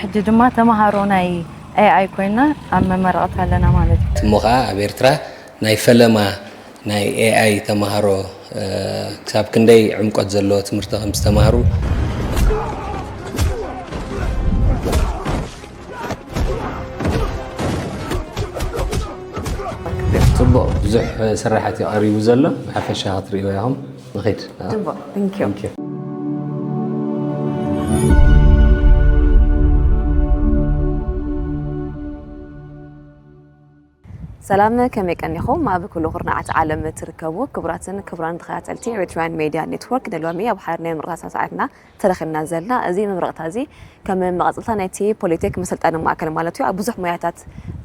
ሕጂ ድማ ተምሃሮ ናይ ኤኣይ ኮይና ኣብ መመረቕታ ኣለና ማለት እዩ። እሞ ከዓ ኣብ ኤርትራ ናይ ፈለማ ናይ ኤኣይ ተምሃሮ ክሳብ ክንደይ ዕምቆት ዘለዎ ትምህርቲ ከም ዝተማሃሩ። ጽቡቕ፣ ብዙሕ ስራሓት እዩ ቀሪቡ ዘሎ። ብሓፈሻ ክትርእይዎ ኢኹም። ንኺድ። ጽቡቕ፣ thank you። ሰላም፣ ከመይ ቀኒኹም? ኣብ ኩሉ ኩርናዓት ዓለም ትርከቡ ክቡራትን ክቡራን ተኸታተልቲ ኤሪትራውያን ሜድያ ኔትወርክ፣ ንሎሚ ኣብ ሓደ ናይ ምርቓ ሰዓትና ተረኺብና ዘለና። እዚ መምረቕታ እዚ ከም መቐጸልታ ናይቲ ፖሊቴክ መሰልጠኒ ማእከል ማለት እዩ። ኣብ ብዙሕ ሞያታት፣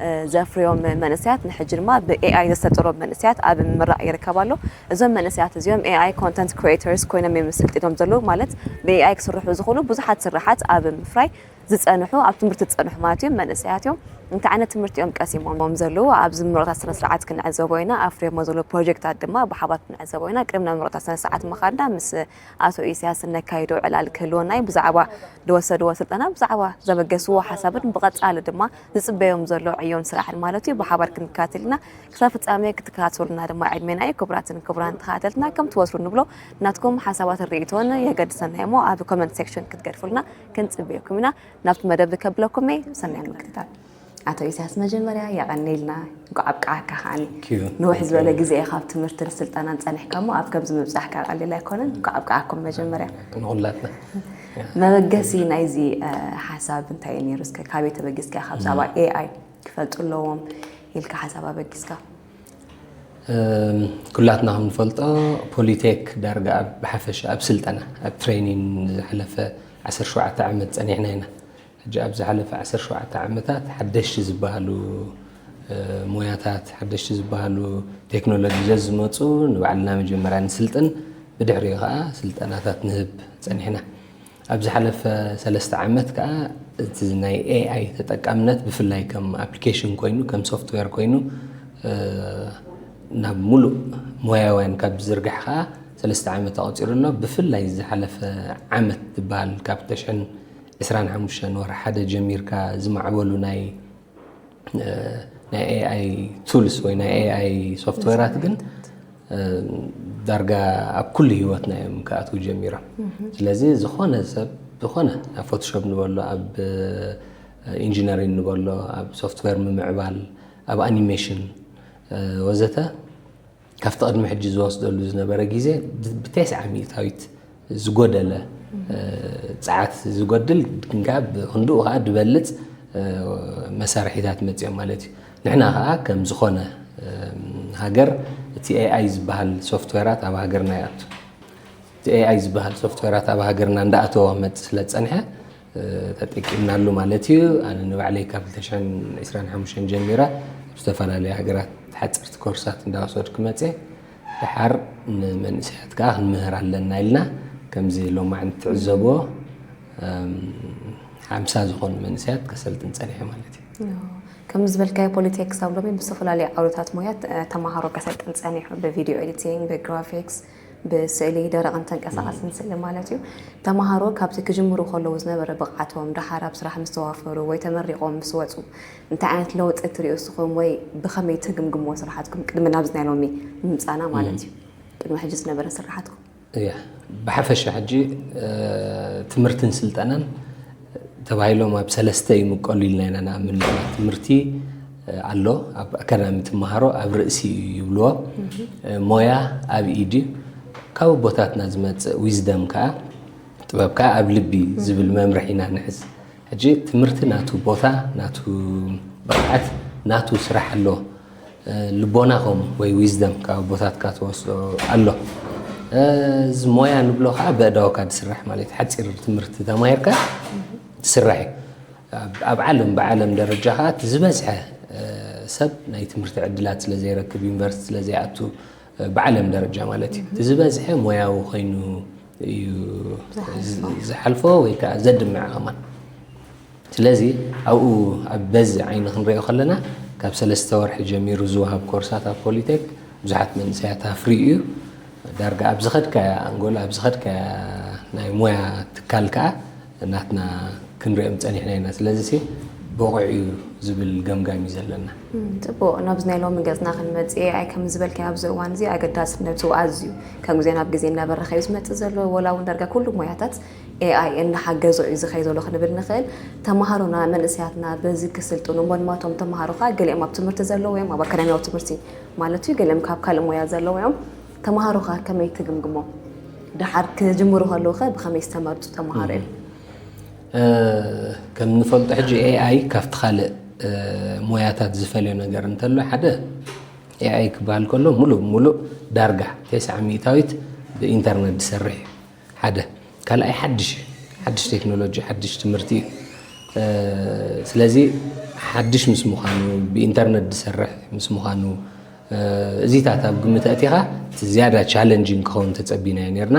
እ፣ ዘፍርዮም መንእሰያት ንሕጂ ድማ ብኤኣይ ዘሰልጠኖም መንእሰያት ኣብ ምምራቕ ይርከብ ኣሎ። እዞም መንእሰያት እዚኦም ኤኣይ ኮንተንት ክሪኤተርስ ኮይኖም እዮም ስልጢኖም ዘለዉ፣ ማለት ብኤኣይ ክስርሑ ዝኽእሉ ብዙሓት ስራሓት ኣብ ምፍራይ ዝጸንሑ፣ ኣብ ትምህርቲ ዝጸንሑ ማለት እዮም፣ መንእሰያት እዮም። እንታይ ዓይነት ትምህርቲ እዮም ቀሲሞም ዘለዉ? ኣብዚ ምምረቕታ ስነ ስርዓት ክንዕዘቦ ኢና። ኣፍርዮሞ ዘለዉ ፕሮጀክታት ድማ ብሓባር ክንዕዘቦ ኢና። ቅድሚ ናብ ምምረቕታ ስነ ስርዓት ምኻድና ምስ ኣቶ ኢሳያስ እነካይዶ ዕላል ክህልወና እዩ። ብዛዕባ ዝወሰድዎ ስልጠና፣ ብዛዕባ ዘበገስዎ ሓሳብን ብቐጻሊ ድማ ዝጽበዮም ዘሎ ዕዮን ስራሕን ማለት እዩ ብሓባር ክንከታተል ኢና። ክሳብ ፍጻሜ ክትከታተሉና ድማ ዕድሜና እዩ። ክቡራትን ክቡራን ተኸታተልትና፣ ከምቲ ወትሩ ንብሎ ናትኩም ሓሳባትን ርኢቶን የገድሰና እሞ ኣብ ኮመንት ሴክሽን ክትገድፉልና ክንጽበየኩም ኢና። ናብቲ መደብ ከብለኩም እየ። ሰናይ ምክትታል። ኣቶ ኢሳያስ፣ መጀመርያ የቐንየልና፣ እንኳዕ ኣብቅዓካ። ከዓኒ Thank you። ንውሕ Thank ዝበለ you። ግዜ ኢኻ ኣብ ትምህርትን ስልጠናን ጸኒሕካ እሞ ኣብ ከምዚ ምብጻሕካ ቀሊል ኣይኮነን። እንኳዕ ኣብቅዓኩም መጀመርያ። ንኹላትና። መበገሲ ናይዚ፣ እ፣ ሓሳብ እንታይ እዩ ነይሩ? እስከ ካበይ ተበጊስካ ኢኻ ብዛዕባ ኤኣይ ክፈልጡ ኣለዎም ኢልካ ሓሳብ ኣበጊስካ? እም፣ ኩላትና ከም ንፈልጦ ፖሊቴክ ዳርጋ ኣብ፣ ብሓፈሻ ኣብ ስልጠና፣ ኣብ ትሬኒን ዝሓለፈ ዓሰርተ ሸውዓተ ዓመት ጸኒሕና ኢና። ሕጂ ኣብ ዝሓለፈ ዓሰርተ ሸውዓተ ዓመታት ሓደሽቲ ዝበሃሉ፣ እ፣ ሞያታት፣ ሓደሽቲ ዝበሃሉ ቴክኖሎጂ ዘዝመጹ ንባዕልና መጀመርያ ንስልጥን፣ ብድሕሪኡ ኸኣ ስልጠናታት ንህብ ጸኒሕና። ኣብ ዝሓለፈ ሰለስተ ዓመት ከኣ እቲ ናይ ኤኣይ ተጠቃምነት ብፍላይ ከም ኣፕሊኬሽን ኮይኑ፣ ከም ሶፍትዌር ኮይኑ፣ እ፣ ናብ ሙሉእ ሞያውያን ካብ ዝዝርጋሕ ከኣ ሰለስተ ዓመት ተቖጺሩ ኣሎ። ብፍላይ ዝሓለፈ ዓመት ዝበሃል ካብ ተሽሕን ዕስራን ሓሙሽተን ወርሒ ሓደ ጀሚርካ ዝማዕበሉ ናይ፣ እ፣ ናይ ኤኣይ ቱልስ ወይ ናይ ኤኣይ ሶፍትዌራት ግን፣ እ፣ ዳርጋ ኣብ ኩሉ ህይወትና እዮም ክኣትዉ ጀሚሮም። ስለዚ ዝኾነ ሰብ፣ ዝኾነ ኣብ ፎቶሾፕ ንበሎ፣ ኣብ፣ እ፣ ኢንጂነሪንግ ንበሎ፣ ኣብ ሶፍትዌር ምምዕባል፣ ኣብ ኣኒሜሽን፣ እ፣ ወዘተ፣ ካብቲ ቅድሚ ሕጂ ዝወስደሉ ዝነበረ ግዜ ብ-፣ ብተስዓ ሚእታዊት ዝጎደለ፣ እ፣ ጸዓት ዝጎድል፣ ግን ከኣ ብኽንድኡ ከኣ ዝበልጽ፣ እ፣ መሳርሒታት መጺኦም ማለት እዩ። ንሕና ከኣ ከም ዝኾነ፣ እ፣ ሃገር እቲ ኤኣይ ዝበሃል ሶፍትዌራት ኣብ ሃገርና ይኣቱ። እቲ ኤኣይ ዝበሃል ሶፍትዌራት ኣብ ሃገርና እንዳኣተወ ክመጽእ ስለ ዝጸንሐ፣ እ፣ ተጠቂምናሉ ማለት እዩ። ኣነ ንባዕለይ ካብ ክልተ ሽሕን ዕስራን ሓሙሽተን ጀሚረ ኣብ ዝተፈላለዩ ሃገራት ሓጸርቲ ኮርሳት እንዳወሰድኩ መጽየ። ደሓር ንመንእሰያት ከኣ ክንምህር ኣለና ኢልና፣ ከምዚ ሎማዕንቲ ትዕዘብዎ፣ እም፣ ሓምሳ ዝኾኑ መንእሰያት ከሰልጥን ጸኒሐ ማለት እዩ። ከምዚ ዝበልካዮ ፖሊቴክ ክሳብ ሎሚ ብዝተፈላለዩ ዓውድታት ሞያ ተ-፣ ተምሃሮ ከሰልጥን ጸኒሑ፣ ብቪድዮ ኤዲቲንግ፣ ብግራፊክስ፣ ብስእሊ፣ ደረቕን ተንቀሳቓስን ስእሊ ማለት እዩ። ተምሃሮ ካብቲ ክጅምሩ ከለዉ ዝነበረ ብቕዓቶም፣ ደሓር ኣብ ስራሕ ምስ ተዋፈሩ ወይ ተመሪቖም ምስ ወጹ፣ እንታይ ዓይነት ለውጢ ትርእዩ እስኹም ወይ ብኸመይ ትግምግምዎ ስራሓትኩም ቅድሚ ናብዚ ናይ ሎሚ ምምጻና ማለት እዩ? ቅድሚ ሕጂ ዝነበረ ስራሓትኩም? እያ፣ ብሓፈሻ ሕጂ፣ እ፣ ትምህርትን ስልጠናን ተባሂሎም ኣብ ሰለስተ ይምቀሉ ኢልና ኢና ንኣምን። ትምህርቲ፣ እ፣ ኣሎ፣ ኣብ ኣካዳሚ ትመሃሮ፣ ኣብ ርእሲ እዩ ይብልዎ። እ፣ ሞያ ኣብ ኢድ እዩ። ካብ ኣቦታትና ዝመጽእ ዊዝደም ከኣ፣ ጥበብ ከኣ ኣብ ልቢ ዝብል መምርሒ ኢና ንሕዝ። ሕጂ ትምህርቲ ናቱ ቦታ፣ ናቱ ብቕዓት፣ ናቱ ስራሕ ኣለዎ። እ፣ ልቦና ከምኡ ወይ ዊዝደም ካብ ኣቦታትካ ትወስዶ ኣሎ። እ፣ እዚ ሞያ ንብሎ ከኣ በእዳውካ ዝስራሕ ማለት እዩ። ሓጺር ትምህርቲ ተማሂርካ ትስራሕ እዩ። ኣብ፣ ኣብ ዓለም፣ ብዓለም ደረጃ ከኣ እቲ ዝበዝሐ፣ እ፣ ሰብ ናይ ትምህርቲ ዕድላት ስለ ዘይረክብ፣ ዩኒቨርሲቲ ስለ ዘይኣቱ፣ እ፣ ብዓለም ደረጃ ማለት እዩ። እቲ ዝበዝሐ ሞያዊ ኮይኑ እዩ ዝሓልፎ። ዝ-፣ ዝሓልፎ ወይ ከኣ ዘድምዕ ከማን። ስለዚ ኣብኡ ኣብ በዚ ዓይኒ ክንሪኦ ከለና፣ ካብ ሰለስተ ወርሒ ጀሚሩ ዝወሃብ ኮርሳት ኣብ ፖሊቴክ ብዙሓት መንእሰያት ኣፍርዩ እዩ። ዳርጋ ኣብ ዝኸድካያ ኣንጎላ፣ ኣብ ዝኸድካያ ናይ ሞያ ትካል ከኣ ናትና ክንሪኦም ጸኒሕና ኢና። ስለዚ ሲ ብቑዕ እዩ ዝብል ገምጋም እዩ ዘለና። ጽቡቕ። ናብዚ ናይ ሎሚ ገጽና ክንመጽእ፣ ኤኣይ ከም ዝበልካዮ ኣብዚ እዋን እዚ ኣገዳስነቱ ኣዝዩ ካብ ግዜ ናብ ግዜ እናበረኸ እዩ ዝመጽእ ዘሎ። ወላ እውን ዳርጋ ኩሉ ሞያታት ኤኣይ እናሓገዞ እዩ ዝኸይ ዘሎ ክንብል ንኽእል። ተምሃሮና፣ መንእሰያትና በዚ ክስልጥኑ እሞ ድማ እቶም ተምሃሮ ከዓ ገሊኦም ኣብ ትምህርቲ ዘለዉ እዮም፣ ኣብ ኣካዳሚያዊ ትምህርቲ ማለት እዩ፣ ገሊኦም ካብ ካልእ ሞያ ዘለዉ እዮም። ተምሃሮ ከዓ ከመይ ትግምግሞ? ደሓር ክጅምሩ ከለዉ ከ ብኸመይ ዝተመርጹ ተምሃሮ እዮም? ከም ንፈልጦ ሕጂ ኤኣይ ካብቲ ካልእ ሞያታት ዝፈልዮ ነገር እንተሎ ሓደ ኤኣይ ክበሃል ከሎ ሙሉእ ብሙሉእ ዳርጋ ተስዓ ሚእታዊት ብኢንተርነት ዝሰርሕ እዩ። ሓደ ካልኣይ ሓድሽ ሓድሽ ቴክኖሎጂ ሓድሽ ትምህርቲ እዩ። ስለዚ ሓድሽ ምስ ምዃኑ ብኢንተርነት ዝሰርሕ ምስ ምዃኑ እዚታት ኣብ ግምት ኣእቲኻ እቲ ዝያዳ ቻለንጂንግ ክኸውን ተጸቢናዮ ነርና።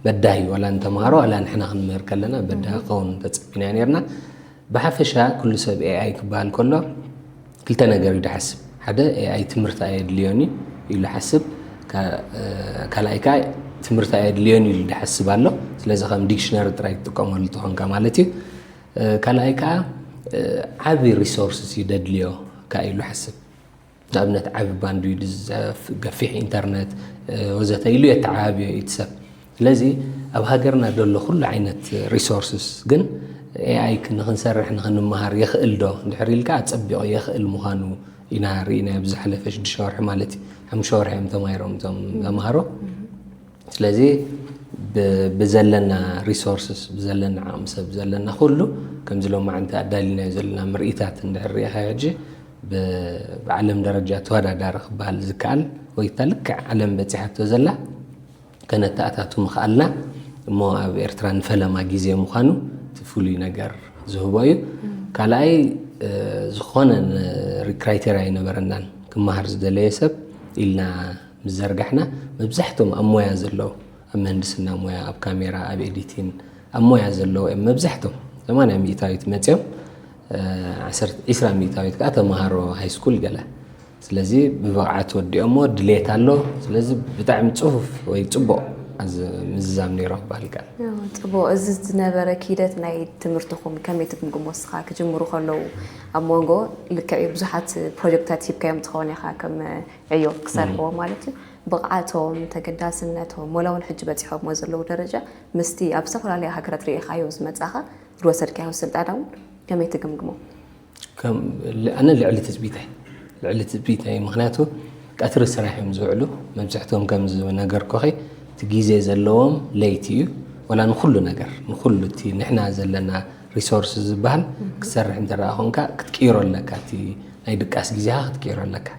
በዳሂ ዋላ ንተምሃሮ ዋላ ንሕና ክንምህር ከለና በዳሂ ክኸውን ተጸቢናዮ ነርና። ብሓፈሻ ኩሉ ሰብ ኤኣይ ክበሃል ከሎ ክልተ ነገር እዩ ዝሓስብ። ሓደ ኤኣይ ትምህርቲ ኣየድልዮን እዩ ኢሉ ሓስብ። ካልኣይ ከዓ ትምህርቲ ኣየድልዮን ኢሉ ዝሓስብ ኣሎ። ስለዚ ከም ዲክሽነሪ ጥራይ ትጥቀመሉ ተኾንካ ማለት እዩ። ካልኣይ ከዓ ዓቢ ሪሶርስስ እዩ ደድልዮ ከዓ ኢሉ ሓስብ። ንኣብነት ዓቢ ባንድዊድ፣ ገፊሕ ኢንተርነት ወዘተ ኢሉ የተዓባብዮ እዩ እቲ ሰብ። ስለዚ ኣብ ሃገርና ዘሎ ኩሉ ዓይነት ሪሶርስስ ግን ኤኣይ ንክንሰርሕ ንክንመሃር የኽእል ዶ እንድሕር ኢልካ ኣጸቢቑ የኽእል ምዃኑ ኢና ርኢናዮ ኣብዚ ዝሓለፈ ሽዱሽተ ወርሒ ማለት እዩ። ሓሙሽተ ወርሒ እዮም ተማሂሮም እቶም ተምሃሮ። ስለዚ ብዘለና ሪሶርስስ ብዘለና ዓቕሚ ሰብ ብዘለና ኩሉ ከምዚ ሎማዓንቲ ኣዳሊናዮ ዘለና ምርኢታት እንድሕር ርኢኻዮ ሕጂ ብዓለም ደረጃ ተወዳዳሪ ክበሃል ዝከኣል ወይ እታ ልክዕ ዓለም በፂሓቶ ዘላ ከነተኣታቱ ምኽኣልና እሞ ኣብ ኤርትራ ንፈለማ ግዜ ምዃኑ እቲ ፍሉይ ነገር ዝህቦ እዩ። ካልኣይ ዝኾነ ክራይቴርያ ኣይነበረናን ክመሃር ዝደለየ ሰብ ኢልና ምስ ዘርጋሕና መብዛሕቶም ኣብ ሞያ ዘለዉ ኣብ ምህንድስና ሞያ ኣብ ካሜራ ኣብ ኤዲቲን ኣብ ሞያ ዘለዉ እዮም መብዛሕቶም ሰማንያ ሚእታዊት መፅዮም ዒስራ ሚእታዊት ከዓ ተምሃሮ ሃይስኩል ገለ ስለዚ ብብቕዓት ወዲኦሞ ድሌት ኣሎ። ስለዚ ብጣዕሚ ፅፉፍ ወይ ፅቡቕ ምዝዛም ነይሮ ክበሃል ይከኣል። ፅቡቕ። እዚ ዝነበረ ኪደት ናይ ትምህርትኹም ከመይ ትግምግሞ? እስኻ ክጅምሩ ከለዉ ኣብ መንጎ ልክዕ እዩ ብዙሓት ፕሮጀክታት ሂብካዮም ትኸውን ኢኻ ከም ዕዮ ክሰርሕዎ ማለት እዩ። ብቕዓቶም፣ ተገዳስነቶም፣ ወላ እውን ሕጂ በፂሖሞ ዘለዉ ደረጃ ምስቲ ኣብ ዝተፈላለዩ ሃገራት ርኢኻዮ ዝመፃኻ ዝወሰድካዮ ስልጠና እውን ከመይ ትግምግሞ? ኣነ ልዕሊ ትፅቢተይ ልዕሊ ትፅቢተይ ምክንያቱ ቀትሪ ስራሕ እዮም ዝውዕሉ መብዝሕቶም ከም ዝነገርኩኺ እቲ ግዜ ዘለዎም ለይቲ እዩ ወላ ንኩሉ ነገር ንኩሉ እቲ ንሕና ዘለና ሪሶርስ ዝበሃል ክትሰርሕ እንተ ኮንካ ክትቅይሮ ኣለካ እቲ ናይ ድቃስ ግዜኻ ክትቅይሮ ኣለካ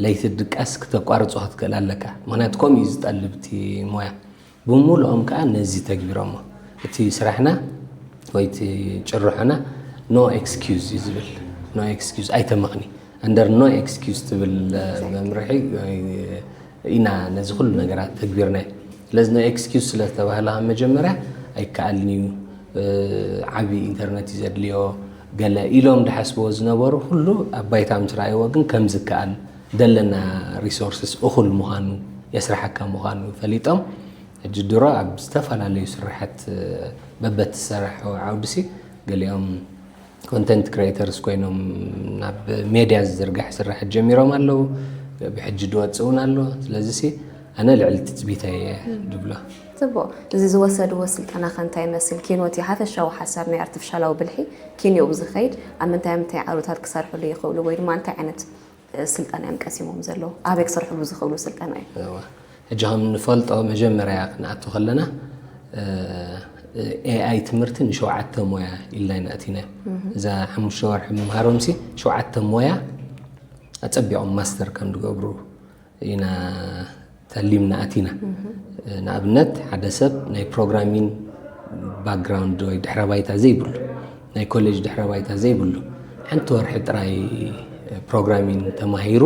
ለይቲ ድቃስ ክተቋርፆ ክትክእል ኣለካ ምክንያቱ ከምኡ እዩ ዝጠልብ እቲ ሞያ ብምሉኦም ከዓ ነዚ ተግቢሮሞ እቲ ስራሕና ወይ እቲ ጭርሖና no excuse እዩ ዝብል no excuse ኣይተመኽኒ under no excuse ትብል መምርሒ ኢና ነዚ ኩሉ ነገራት ተግቢርና ስለዚ no excuse ስለዝተባህለ ካብ መጀመርያ ኣይከኣልን እዩ ዓብዪ ኢንተርነት እዩ ዘድልዮ ገለ ኢሎም ዝሓስብዎ ዝነበሩ ኩሉ ኣብ ባይታ ምስ ረኣይዎ ግን ከም ዝከኣል ዘለና ሪሶርስስ እኹል ምዃኑ የስርሓካ ምዃኑ ፈሊጦም ሕጂ ድሮ ኣብ ዝተፈላለዩ ስራሓት በበትሰርሖ ዓውድሲ ገሊኦም ኮንተንት ክሬተርስ ኮይኖም ናብ ሜድያ ዝዝርጋሕ ስራሓት ጀሚሮም ኣለዉ ብሕጂ ዝወፅእ እውን ኣሎ ስለዚ ሲ ኣነ ልዕሊ ትፅቢተይ እየ ድብሎ ፅቡቕ እዚ ዝወሰድዎ ስልጠና ከ እንታይ ይመስል ኪኖቲ ሓፈሻዊ ሓሳብ ናይ ኣርቲፊሻላዊ ብልሒ ኪንኡ ዝኸይድ ኣብ ምንታይ ምንታይ ዓውድታት ክሰርሕሉ ይኽእሉ ወይ ድማ እንታይ ዓይነት ስልጠና እዮም ቀሲሞም ዘለዉ ኣበይ ክሰርሕሉ ዝኽእሉ ስልጠና እዩ ሕጂ ከም ንፈልጦ መጀመርያ ክንኣቱ ከለና ኤኣይ ትምህርቲ ንሸውዓተ ሞያ ኢልና ኢና ኣቲና እዛ ሓሙሽተ ወርሒ ምምሃሮም ሲ ሸውዓተ ሞያ ኣፀቢቖም ማስተር ከም ዝገብሩ ኢና ተሊምና ኣቲና ንኣብነት ሓደ ሰብ ናይ ፕሮግራሚን ባክግራውንድ ወይ ድሕረ ባይታ ዘይብሉ ናይ ኮሌጅ ድሕረ ባይታ ዘይብሉ ሓንቲ ወርሒ ጥራይ ፕሮግራሚን ተማሂሩ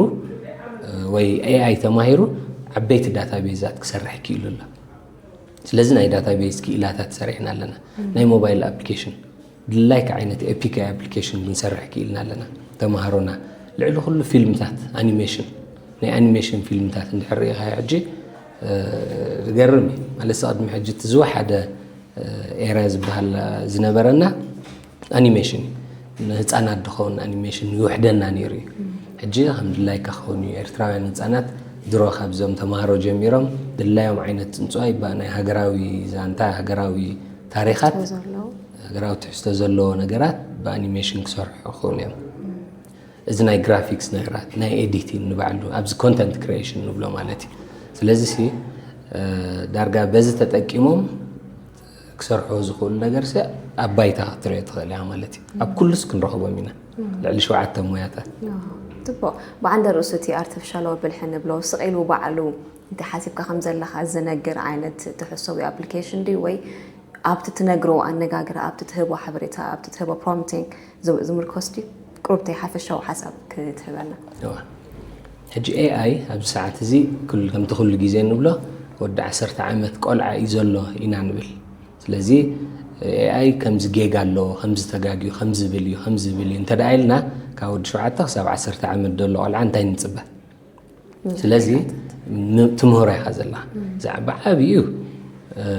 ወይ ኤኣይ ተማሂሩ ዓበይቲ ዳታቤዛት ክሰርሕ ክኢሉ ኣሎ ስለዚ ናይ ዳታቤዝ ክኢላታት ሰሪሕና ኣለና ናይ ሞባይል ኣፕሊኬሽን ድላይካ ዓይነት ኤፒካይ ኣፕሊኬሽን ክንሰርሕ ክኢልና ኣለና ተምሃሮና ልዕሊ ኩሉ ፊልምታት ኣኒሜሽን ናይ ኣኒሜሽን ፊልምታት እንድሕር ርኢኻዮ ሕጂ ዝገርም እዩ ማለት ቅድሚ ሕጂ እቲ ዝወሓደ ኤራ ዝበሃል ዝነበረና ኣኒሜሽን እዩ። ንህፃናት ዝኸውን ኣኒሜሽን ይውሕደና ነይሩ እዩ። ሕጂ ከም ድላይካ ክኸውን እዩ። ኤርትራውያን ህፃናት ድሮ ካብዞም ተምሃሮ ጀሚሮም ድላዮም ዓይነት ፅንፅዋይ ባ ናይ ሃገራዊ ዛንታ፣ ሃገራዊ ታሪኻት፣ ዘለዉ ሃገራዊ ትሕዝቶ ዘለዎ ነገራት ብኣኒሜሽን ክሰርሑ ክኽእሉ እዮም። እዚ ናይ ግራፊክስ ነገራት፣ ናይ ኤዲቲንግ ንባዕሉ ኣብዚ ኮንተንት ክሪኤሽን ንብሎ ማለት እዩ። ስለዚ ሲ እ፣ ዳርጋ በዚ ተጠቂሞም ክሰርሑ ዝኽእሉ ነገር ሲ ኣብ ባይታ ክትሪኦ ትኽእል እያ ማለት እዩ። ኣብ ኩሉስ ክንረኽቦም ኢና። ልዕሊ ሸውዓተ ሞያታት። ጽቡቕ። ብዓንደ ርእሱ እቲ ኣርቲፊሻላዊ ብልሒ ንብሎ ስቕ ኢሉ ባዕሉ እንተ ሓሲብካ ከም ዘለኻ ዝነግር ዓይነት ትሕዝቶ ወይ ኣፕሊኬሽን ድዩ፣ ወይ ኣብቲ ትነግሮ ኣነጋግራ፣ ኣብቲ ትህቦ ሓበሬታ፣ ኣብቲ ትህቦ ፕሮምፕቲንግ ዝምርኮስ ድዩ? ቁሩብ እንታይ ሓፈሻዊ ሓሳብ ክትህበና? እዋ። ሕጂ ኤኣይ ኣብዚ ሰዓት እዚ ኩል- ከምቲ ኩሉ ግዜ ንብሎ ወዲ ዓሰርተ ዓመት ቆልዓ እዩ ዘሎ ኢና ንብል። ስለዚ ኤኣይ ከምዚ ጌጋ ኣለዎ፣ ከምዚ ተጋግዩ፣ ከምዚ ብል እዩ፣ ከምዚ ብል እዩ እንተ ደኣ ኢልና ካብ ወዲ ሸውዓተ ክሳብ ዓሰርተ ዓመት ዘሎ ቆልዓ እንታይ ንጽበ? ስለዚ ን- ትምህሮ ኢኻ ዘላ። ብዛዕባ ዓብዩ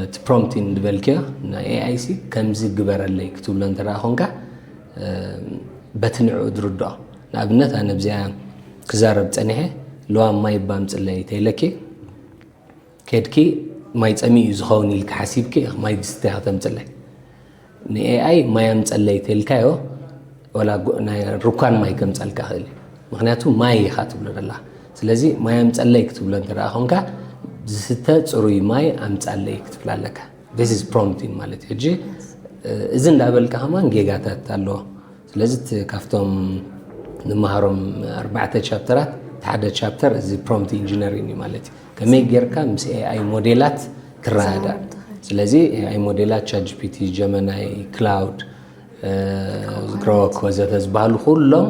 እቲ ፕሮምፕቲንግ ዝበልክዮ ንኤኣይ ሲ ከምዚ ግበረለይ ክትብሎ እንተ ደኣ ኮንካ በቲ ንዕኡ ዝርድኦ። ንኣብነት ኣነ ብዚኣ ክዛረብ ጸኒሐ ልዋም ማይ ባምጽለይ ተይለኪ ከድኪ ማይ ጸሚኡ ዝኸውን ኢልካ ሓሲብኪ ማይ ድስቲ ኢኻ ተምጽለይ። ንኤኣይ ማይ ኣምጸለይ ተልካዮ ወላ ጎ- ናይ ሩካን ማይ ከምጸልካ ክእል እዩ። ምክንያቱ ማይ ኢኻ ትብሎ ደላ። ስለዚ ማይ ኣምጸለይ ክትብሎ እንተ ደኣ ኮንካ ዝስተ ጽሩይ ማይ ኣምጻለይ ክትብል ኣለካ። This is prompting ማለት እዩ። ሕጂ እዚ እንዳበልካ ከማን ጌጋታት ኣለዎ። ስለዚ እቲ ካብቶም ንመሃሮም ኣርባዕተ ቻፕተራት እቲ ሓደ ቻፕተር እዚ ፕሮምፕት ኢንጂነሪንግ እዩ ማለት እዩ። ከመይ ጌርካ ምስ ኤኣይ ሞዴላት ትረዳዳእ። ስለዚ ኤኣይ ሞዴላት ቻት ጂፒቲ፣ ጀመናይ፣ ክላውድ፣ ግሮክ ወዘተ ዝበሃሉ ኩሎም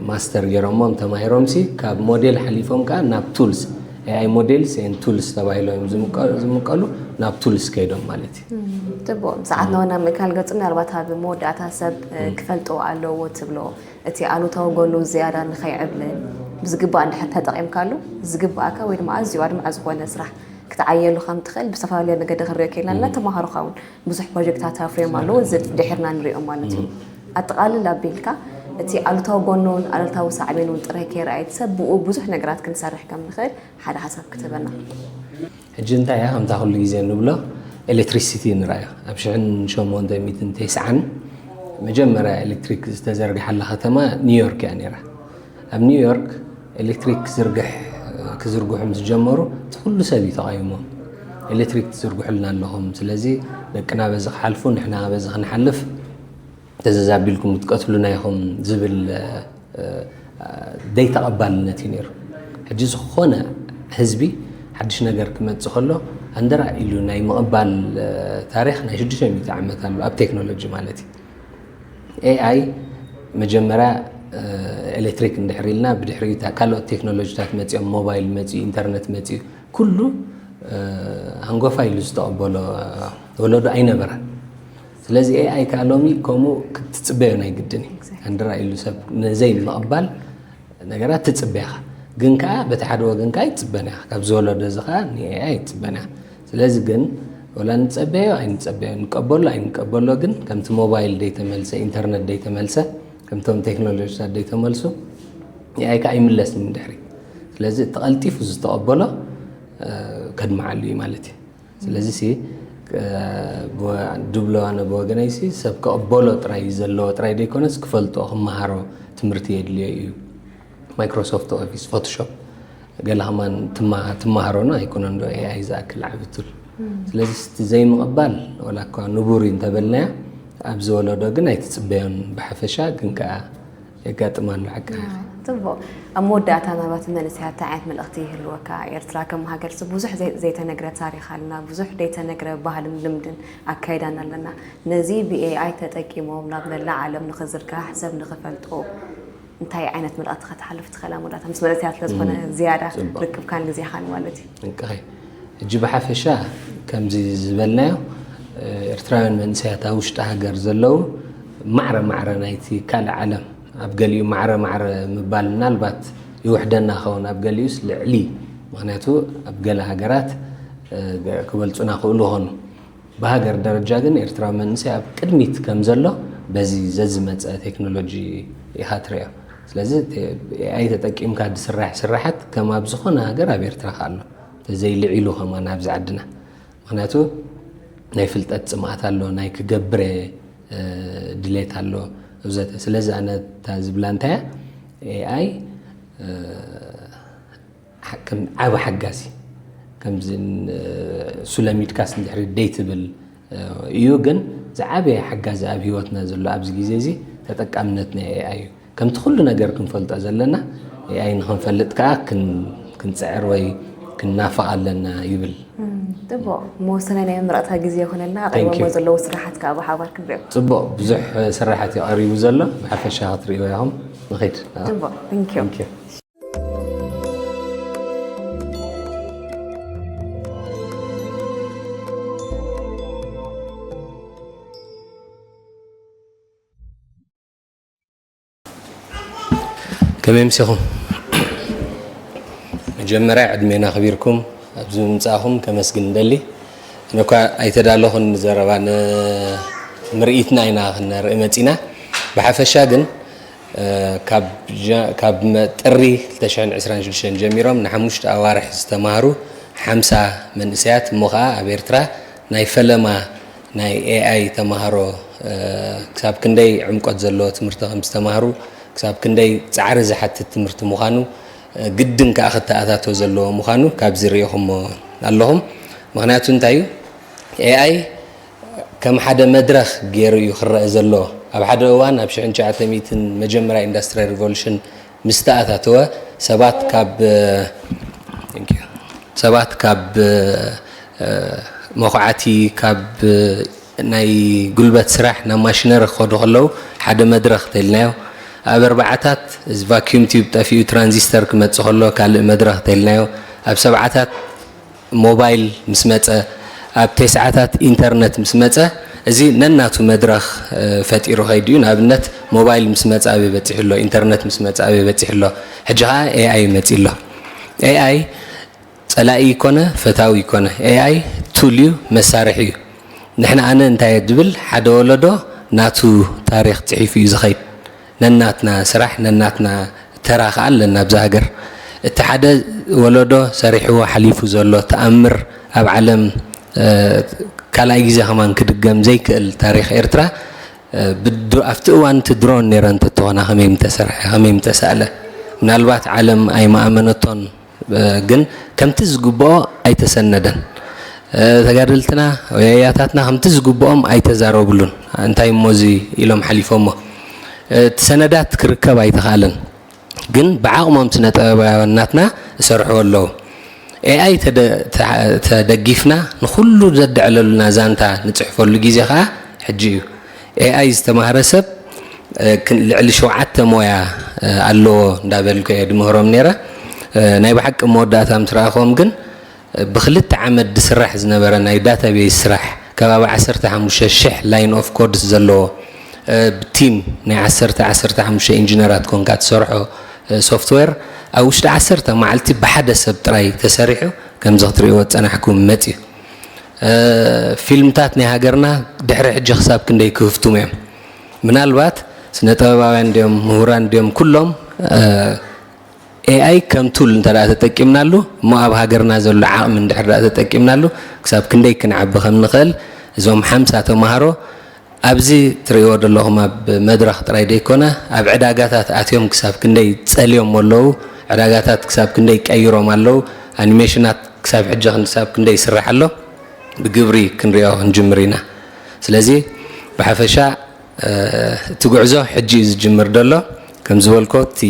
ማስተር ገይሮሞም ተማሂሮም ሲ ካብ ሞዴል ሓሊፎም ከዓ ናብ ቱልስ ኤኣይ ሞዴልስ ኤን ቱልስ ተባሂሎም እዮም ዝምቀ- ዝምቀሉ ናብ ቱልስ ከይዶም ማለት እዩ። ጽቡቕ። ሰዓትና ወና ምእካል ገጹ ምናልባት ኣብ መወዳእታ ሰብ ክፈልጦ ኣለዎ ትብሎ እቲ ኣሉታዊ ጎኑ ዝያዳ ንኸይዕብልን ብዝግባእ እንድሕር ተጠቒምካሉ ዝግባእካ ወይ ድማ ኣዝዩ ኣድማዒ ዝኾነ ስራሕ ክትዓየሉ ከም ትኽእል ብዝተፈላለየ መገዲ ክንሪኦ ከይልና እና ተማሃሮኻ እውን ብዙሕ ፕሮጀክታት ኣፍርዮም ኣለዉ። እዚ ድሒርና ንሪኦም ማለት እዩ። ኣጠቓልል ኣቢልካ እቲ ኣሉታዊ ጎኑን ኣሉታዊ ሳዕቤኑን ጥራይ ከይረኣየ ሰብ ብኡ ብዙሕ ነገራት ክንሰርሕ ከም ንኽእል ሓደ ሓሳብ ክትህበና። ሕጂ እንታይ እያ ከምታ ኩሉ ግዜ ንብሎ ኤሌክትሪሲቲ ንርኣዮ። ኣብ ሽሕን ሸሞንተ ሚእትን ተስዓን መጀመርያ ኤሌክትሪክ ዝተዘርግሓላ ከተማ ኒውዮርክ እያ ነይራ። ኣብ ኒውዮርክ ኤሌክትሪክ ክዝርግሕ ክዝርግሑ ምስ ጀመሩ እቲ ኩሉ ሰብ እዩ ተቓይሞም። ኤሌክትሪክ ትዝርግሑልና ኣለኹም፣ ስለዚ ደቅና በዚ ክሓልፉ ንሕና በዚ ክንሓልፍ ተዘዛቢልኩም ክትቀትሉና ኢኹም ዝብል ዘይተቐባልነት እዩ ነይሩ። ሕጂ ዝኾነ ህዝቢ ሓድሽ ነገር ክመፅእ ከሎ ኣንደራ ኢሉ ናይ ምቕባል ታሪኽ ናይ ሽዱሽተ ሚእቲ ዓመት ኣሎ ኣብ ቴክኖሎጂ ማለት እዩ። ኤኣይ መጀመርያ ኤሌክትሪክ እንድሕር ኢልና ብድሕሪኡ ካልኦት ቴክኖሎጂታት መፂኦም፣ ሞባይል መፂኡ፣ ኢንተርነት መፂኡ፣ ኩሉ ሃንጎፋ ኢሉ ዝተቐበሎ ወለዶ ኣይነበረን። ስለዚ ኤኣይ ከዓ ሎሚ ከምኡ ክትፅበዮ ናይ ግድን እዩ። ኣንድራ ኢሉ ሰብ ነዘይ ምቕባል ነገራት ትፅበ ኢኻ። ግን ከዓ በቲ ሓደ ወገን ከዓ ኣይትፅበን ኢኻ። ካብ ዝወለዶ እዚ ከዓ ንኤኣይ ኣይትፅበን ኢኻ። ስለዚ ግን ወላ ንፀበዮ ኣይንፀበዮ፣ ንቀበሎ ኣይንቀበሎ፣ ግን ከምቲ ሞባይል ደይተመልሰ፣ ኢንተርነት ደይተመልሰ፣ ከምቶም ቴክኖሎጂታት ደይተመልሱ ኤኣይ ከዓ ኣይምለስን ድሕሪ። ስለዚ እቲ ቀልጢፉ ዝተቐበሎ ከድምዓሉ እዩ ማለት እዩ። ስለዚ ሲ ድብሎ ኣነ ብወገነይ ሲ ሰብ ክቕበሎ ጥራይ ዘለዎ ጥራይ ዘይኮነስ ክፈልጦ ክመሃሮ ትምህርቲ የድልዮ እዩ። ማይክሮሶፍት ኦፊስ፣ ፎቶሾፕ ገለ ከማን ትማ- ትመሃሮና ኣይኮነን ዶ ኤኣይ ዝኣክል ዓቢ ቱል። ስለዚ እቲ ዘይምቕባል ወላ እኳ ንቡር እዩ እንተበልናዮ ኣብዚ ወለዶ ግን ኣይትፅበዮን ብሓፈሻ ግን ከዓ የጋጥማ ኣሎ ሓቂ። ጽቡቕ። ኣብ መወዳእታ ናባት መንእሰያት እንታይ ዓይነት መልእኽቲ ይህልወካ? ኤርትራ ከም ሃገር ብዙሕ ዘይተነግረ ታሪኽ ኣለና፣ ብዙሕ ዘይተነግረ ባህልን ልምድን ኣካይዳን ኣለና። ነዚ ብኤኣይ ተጠቂሞም ናብ መላእ ዓለም ንኽዝርጋሕ ሰብ ንኽፈልጦ እንታይ ዓይነት መልእኽቲ ከተሓልፍ ትኽእል? ኣብ መወዳእታ ምስ መንእሰያት ስለዝኾነ ዝያዳ ርክብካን ግዜኻን ማለት እዩ። እንቅኸይ ሕጂ ብሓፈሻ ከምዚ ዝበልናዮ ኤርትራውያን መንእሰያት ኣብ ውሽጢ ሃገር ዘለዉ ማዕረ ማዕረ ናይቲ ካልእ ዓለም ኣብ ገሊኡ ማዕረ ማዕረ ምባል ምናልባት ይውሕደና ኸውን ኣብ ገሊኡስ ልዕሊ ምክንያቱ ኣብ ገለ ሃገራት ክበልፁና ክእሉ ኾኑ። ብሃገር ደረጃ ግን ኤርትራዊ መንእሰይ ኣብ ቅድሚት ከም ዘሎ በዚ ዘዝመጸ ቴክኖሎጂ ኢኻ ትርእዮ። ስለዚ ቴ-፣ ኤኣይ ተጠቂምካ ዝስራሕ ስራሓት ከም ኣብ ዝኾነ ሃገር ኣብ ኤርትራ ከ ኣሎ። ተዘይልዒሉ ከማን ኣብዚ ዓድና። ምኽንያቱ ናይ ፍልጠት ጽምኣት ኣሎ፣ ናይ ክገብር እየ፣ እ፣ ድሌት ኣሎ፣ ወዘተ። ስለዚ ኣነ እታ ዝብላ እንታይ እያ? ኤኣይ፣ እ፣ ሓ-፣ ከም ዓቢ ሓጋዚ፣ ከምዚ ን-፣ እሱ ለሚድካስ እንድሕሪ ደይ ትብል፣ እ፣ እዩ። ግን ዝዓበየ ሓጋዚ ኣብ ህይወትና ዘሎ ኣብዚ ግዜ እዚ ተጠቃምነት ናይ ኤኣይ እዩ። ከምቲ ኩሉ ነገር ክንፈልጦ ዘለና፣ ኤኣይ ንኽንፈልጥ ከኣ ክን-፣ ክንጽዕር ወይ ክንናፍቕ ኣለና ይብል። እም፣ ጽቡቕ። መወሰናይ ናይ መመረቕታ ግዜ ይኹነልና። ኣቕሪቦሞ Thank you። ዘለዉ ስራሓት ከኣ ብሓባር ክንሪኦ። ጽቡቕ፣ ብዙሕ ስራሓት እዩ ቀሪቡ ዘሎ። ብሓፈሻ ክትርእይዎ ኢኹም። ንኺድ። ጽቡቕ። Thank you። Thank you። ከመይ ኣምሲኹም? መጀመርያ ዕድሜና ኣኽቢርኩም ኣብዚ ምምጻእኹም ከመስግን እደሊ። ኣነ እኳ ኣይተዳለኹን ንዘረባ፣ ንምርኢትና ኢና ክንርኢ መጺና። ብሓፈሻ ግን፣ እ፣ ካብ ጃ-፣ ካብ መ-፣ ጥሪ ክልተ ሽሕን ዕስራን ሽዱሽተን ጀሚሮም ንሓሙሽተ ኣዋርሕ ዝተማህሩ ሓምሳ መንእሰያት፣ እሞ ኸኣ ኣብ ኤርትራ ናይ ፈለማ ናይ ኤኣይ ተማሃሮ፣ እ፣ ክሳብ ክንደይ ዕምቆት ዘለዎ ትምህርቲ ከም ዝተማህሩ፣ ክሳብ ክንደይ ጻዕሪ ዝሓትት ትምህርቲ ምዃኑ፣ እ፣ ግድን ከኣ ክተኣታቶ ዘለዎ ምዃኑ ካብዚ ርኢኹሞ ኣለኹም። ምኽንያቱ እንታይ እዩ? ኤኣይ ከም ሓደ መድረኽ ገይሩ እዩ ክረአ ዘሎ። ኣብ ሓደ እዋን፣ ኣብ ሽሕን ትሽዓተ ሚእትን መጀመርያ ኢንዱስትሪያል ሪቮሉሽን ምስ ተኣታተወ፣ ሰባት ካብ፣ Thank you። ሰባት ካብ፣ እ፣ መኹዓቲ፣ ካብ ናይ ጉልበት ስራሕ ናብ ማሽነሪ ክኸዱ ከለዉ ሓደ መድረኽ ተልናዮ። ኣብ ኣርባዓታት እዚ ቫክዩም ቲዩብ ጠፊኡ ትራንዚስተር ክመጽእ ከሎ ካልእ መድረኽ ተልናዮ። ኣብ ሰብዓታት ሞባይል ምስ መጸ፣ ኣብ ተስዓታት ኢንተርነት ምስ መጸ፣ እዚ ነናቱ መድረኽ፣ እ፣ ፈጢሩ ከይዱ እዩ። ንኣብነት ሞባይል ምስ መጸ ኣበይ በጺሑ ኣሎ፣ ኢንተርነት ምስ መጸ ኣበይ በጺሑ ኣሎ፣ ሕጂ ኸኣ ኤኣይ መጺኡ ኣሎ። ኤኣይ ጸላኢ ይኮነ፣ ፈታዊ ይኮነ፣ ኤኣይ ቱል እዩ፣ መሳርሒ እዩ። ንሕና ኣነ እንታይ እየ ዝብል፣ ሓደ ወለዶ ናቱ ታሪኽ ጽሒፉ እዩ ዝኸይድ። ነናትና ስራሕ፣ ነናትና ተራ ከኣ ኣለና ኣብዛ ሃገር። እቲ ሓደ ወለዶ ሰሪሕዎ ሓሊፉ ዘሎ ተኣምር ኣብ ዓለም፣ እ፣ ካልኣይ ግዜ ከማን ክድገም ዘይክእል ታሪኽ ኤርትራ፣ እ፣ ብድሮ-፣ ኣብቲ እዋን እቲ ድሮን ነይረን እንተትኾና ከመይ ምተሰርሐ፣ ከመይ ምተሳእለ? ምናልባት ዓለም ኣይመኣመነቶን። እ፣ ግን ከምቲ ዝግብኦ ኣይተሰነደን። እ፣ ተጋደልትና ወይ ኣያታትና ከምቲ ዝግብኦም ኣይተዛረብሉን። እንታይ እሞ እዚ ኢሎም ሓሊፎሞ። እ፣ እቲ ሰነዳት ክርከብ ኣይተኻእለን። ግን ብዓቕሞም ስነ ጥበባውያን ናትና ይሰርሑ ኣለዉ። ኤኣይ ተደ-፣ ተ-፣ ተደጊፍና ንኹሉ ዘድዕለሉና ዛንታ ንጽሕፈሉ ግዜ ኸኣ ሕጂ እዩ። ኤኣይ ዝተማህረ ሰብ፣ እ፣ ክን-፣ ልዕሊ ሸውዓተ ሞያ፣ እ፣ ኣለዎ እንዳበልኩ እየ ድምህሮም ነይረ። እ፣ ናይ ብሓቂ መወዳእታ ምስ ረኣኹዎም ግን፣ እ፣ ብክልተ ዓመት ዝስራሕ ዝነበረ ናይ ዳታቤዝ ስራሕ፣ ከባቢ ዓሰርተ ሓሙሽተ ሽሕ ላይን ኦፍ ኮድስ ዘለዎ፣ እ፣ ብቲም ናይ ዓሰርተ፣ ዓሰርተ ሓሙሽተ ኢንጂነራት ኮንካ ትሰርሖ፣ እ፣ ሶፍትዌር ኣብ ውሽጢ ዓሰርተ መዓልቲ ብሓደ ሰብ ጥራይ ተሰሪሑ፣ ከምዚ ክትርእይዎ ዝጸናሕኩም መጺኡ። እ፣ ፊልምታት ናይ ሃገርና ድሕሪ ሕጂ ክሳብ ክንደይ ክህፍቱሙ እዮም? ምናልባት ስነ ጥበባውያን ድዮም፣ ምሁራን ድዮም፣ ኩሎም፣ እ፣ ኤኣይ ከም ቱል እንተ ደኣ ተጠቂምናሉ፣ እሞ ኣብ ሃገርና ዘሎ ዓቕሚ እንድሕር ደኣ ተጠቂምናሉ፣ ክሳብ ክንደይ ክንዓቢ ከም ንኽእል፣ እዞም ሓምሳ ተማሃሮ ኣብዚ ትርእይዎ ዘለኹም ኣብ መድረኽ ጥራይ ደይኮነ፣ ኣብ ዕዳጋታት ኣትዮም ክሳብ ክንደይ ጸልዮም ኣለዉ፣ ዕዳጋታት ክሳብ ክንደይ ቀይሮም ኣለዉ፣ ኣኒሜሽናት ክሳብ ሕጂ ክሳብ ክንደይ ይስራሕ ኣሎ፣ ብግብሪ ክንሪኦ ክንጅምር ኢና። ስለዚ ብሓፈሻ፣ እ፣ እቲ ጉዕዞ ሕጂ እዩ ዝጅምር ዘሎ። ከም ዝበልኮ፣ እቲ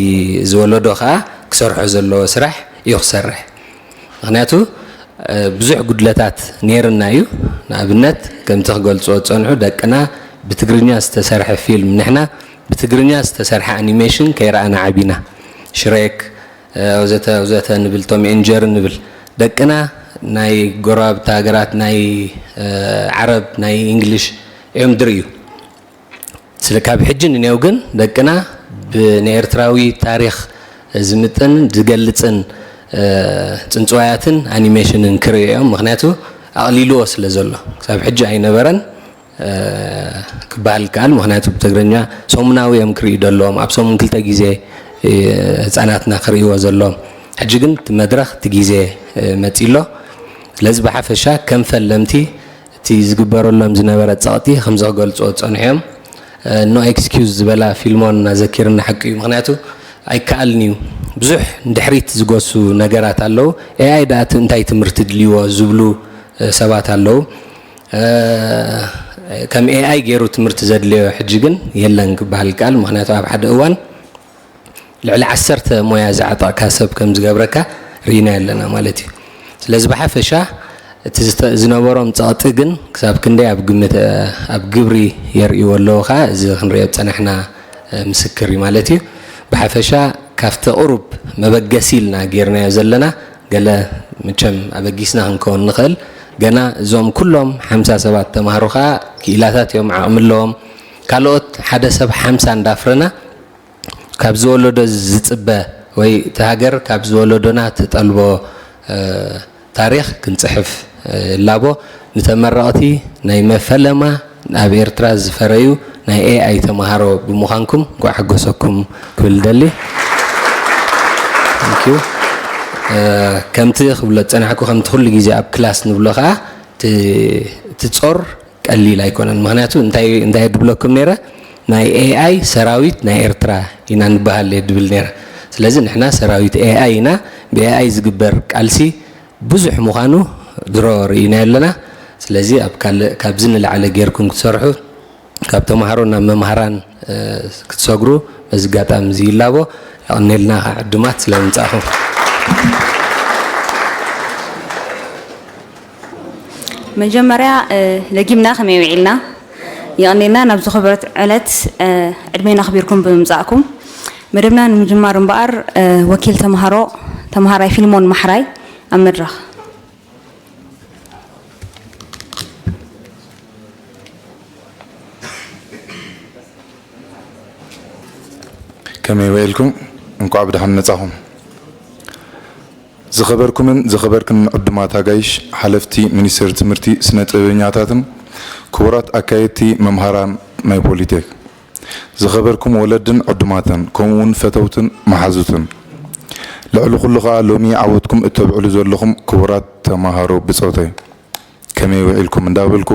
ዝወለዶ ከኣ ክሰርሖ ዘለዎ ስራሕ እዩ ክሰርሕ። ምኽንያቱ፣ እ፣ ብዙሕ ጉድለታት ነይርና እዩ። ንኣብነት፣ ከምቲ ክገልጽዎ ዝጸንሑ፣ ደቅና ብትግርኛ ዝተሰርሐ ፊልም፣ ንሕና ብትግርኛ ዝተሰርሐ ኣኒሜሽን ከይረኣና ዓቢና። ሽሬክ፣ እ፣ ወዘተ፣ ወዘተ ንብል፣ ቶም ኤንድ ጀሪ ንብል። ደቅና ናይ ጎረባብቲ ሃገራት፣ ናይ፣ እ፣ ዓረብ፣ ናይ እንግሊሽ እዮም ድርእዩ። ስለ ካብ ሕጂ ንኔው ግን ደቅና ብንኤርትራዊ ታሪኽ ዝምጥን ዝገልጽን፣ እ፣ ጽንጽዋያትን ኣኒሜሽንን ክርእዩ እዮም። ምኽንያቱ ኣቕሊልዎ ስለ ዘሎ ክሳብ ሕጂ ኣይነበረን ክበሃል ይከኣል። ምኽንያቱ ብትግርኛ ሰሙናዊ እዮም ክርእዩ ዘለዎም፣ ኣብ ሰሙን ክልተ ግዜ ህፃናትና ክርእይዎ ዘለዎም። ሕጂ ግን እቲ መድረኽ እቲ ግዜ መፂ ኣሎ። ስለዚ ብሓፈሻ ከም ፈለምቲ እቲ ዝግበረሎም ዝነበረ ፀቕጢ ከምዚ ክገልፅዎ ዝፀንሑ እዮም። ኖ ኤክስኪውዝ ዝበላ ፊልሞን እናዘኪርና ሓቂ እዩ። ምኽንያቱ ኣይከኣልን እዩ። ብዙሕ ንድሕሪት ዝጎሱ ነገራት ኣለዉ። ኤኣይ ደኣ እንታይ ትምህርቲ ድልይዎ ዝብሉ ሰባት ኣለዉ። ከም ኤኣይ ገይሩ ትምህርቲ ዘድልዮ ሕጂ ግን የለን ክበሃል ይከኣል። ምኽንያቱ ኣብ ሓደ እዋን ልዕሊ ዓሰርተ ሞያ ዝዓጠቕካ ሰብ ከም ዝገብረካ ርኢና ኣለና ማለት እዩ። ስለዚ ብሓፈሻ እቲ ዝነበሮም ፀቕጢ ግን ክሳብ ክንደይ ኣብ ግምት ኣብ ግብሪ የርእይዎ ኣለዉ ከዓ እዚ ክንሪኦ ዝፀናሕና ምስክር እዩ ማለት እዩ። ብሓፈሻ ካብቲ ቁሩብ መበገሲ ኢልና ጌርናዮ ዘለና ገለ መቸም ኣበጊስና ክንከውን ንኽእል። ገና እዞም ኩሎም ሓምሳ ሰባት ተማሃሮ ከዓ ክኢላታት እዮም፣ ዓቕሚ ኣለዎም። ካልኦት ሓደ ሰብ ሓምሳ እንዳፍረና ካብ ዝወለዶ ዝፅበ ወይ እቲ ሃገር ካብ ዝወለዶና ትጠልቦ ታሪኽ ክንፅሕፍ ይላቦ። ንተመረቕቲ ናይ መፈለማ ኣብ ኤርትራ ዝፈረዩ ናይ ኤኣይ ተምሃሮ ብምዃንኩም እንኳዕ ሓጎሰኩም ክብል ደሊ። ከምቲ ክብሎ ዝፀናሕኩ ከምቲ ኩሉ ግዜ ኣብ ክላስ ንብሎ ከዓ እቲ ጾር ቀሊል ኣይኮነን። ምኽንያቱ እንታይ ድብለኩም ነይረ፣ ናይ ኤኣይ ሰራዊት ናይ ኤርትራ ኢና ንበሃል እየ ድብል ነይረ። ስለዚ ንሕና ሰራዊት ኤኣይ ኢና። ብኤኣይ ዝግበር ቃልሲ ብዙሕ ምዃኑ ድሮ ርኢና ኣለና። ስለዚ ኣብ ካልእ ካብዚ ንላዕለ ጌርኩም ክትሰርሑ ካብ ተምሃሮ ናብ መምሃራን ክትሰግሩ በዚ ኣጋጣሚ እዚ ይላቦ። የቐኔልና ዕዱማት ስለምምጻእኹም። መጀመርያ ለጊምና ከመይ ውዒልና? የቐኔልና ናብ ዝኸበረት ዕለት ዕድሜና ኣኽቢርኩም ብምምጻእኩም። መደብና ንምጅማር እምበኣር ወኪል ተምሃሮ ተምሃራይ ፊልሞን ማሕራይ ኣብ መድረኽ። ከመይ ውዒልኩም? እንኳዕ ብደሓን መጻኹም። ዝኸበርኩምን ዝኸበርክንን ዕዱማት ኣጋይሽ፣ ሓለፍቲ ሚኒስቴር ትምህርቲ፣ ስነ ጥበበኛታትን ክቡራት ኣካየድቲ መምሃራን ናይ ፖሊቴክ፣ ዝኸበርኩም ወለድን ዕዱማትን ከምኡ እውን ፈተውትን መሓዙትን፣ ልዕሊ ኩሉ ኸኣ ሎሚ ዓወትኩም እተብዕሉ ዘለኹም ክቡራት ተማሃሮ ብጾተይ። ከመይ ውዒልኩም እንዳበልኩ፣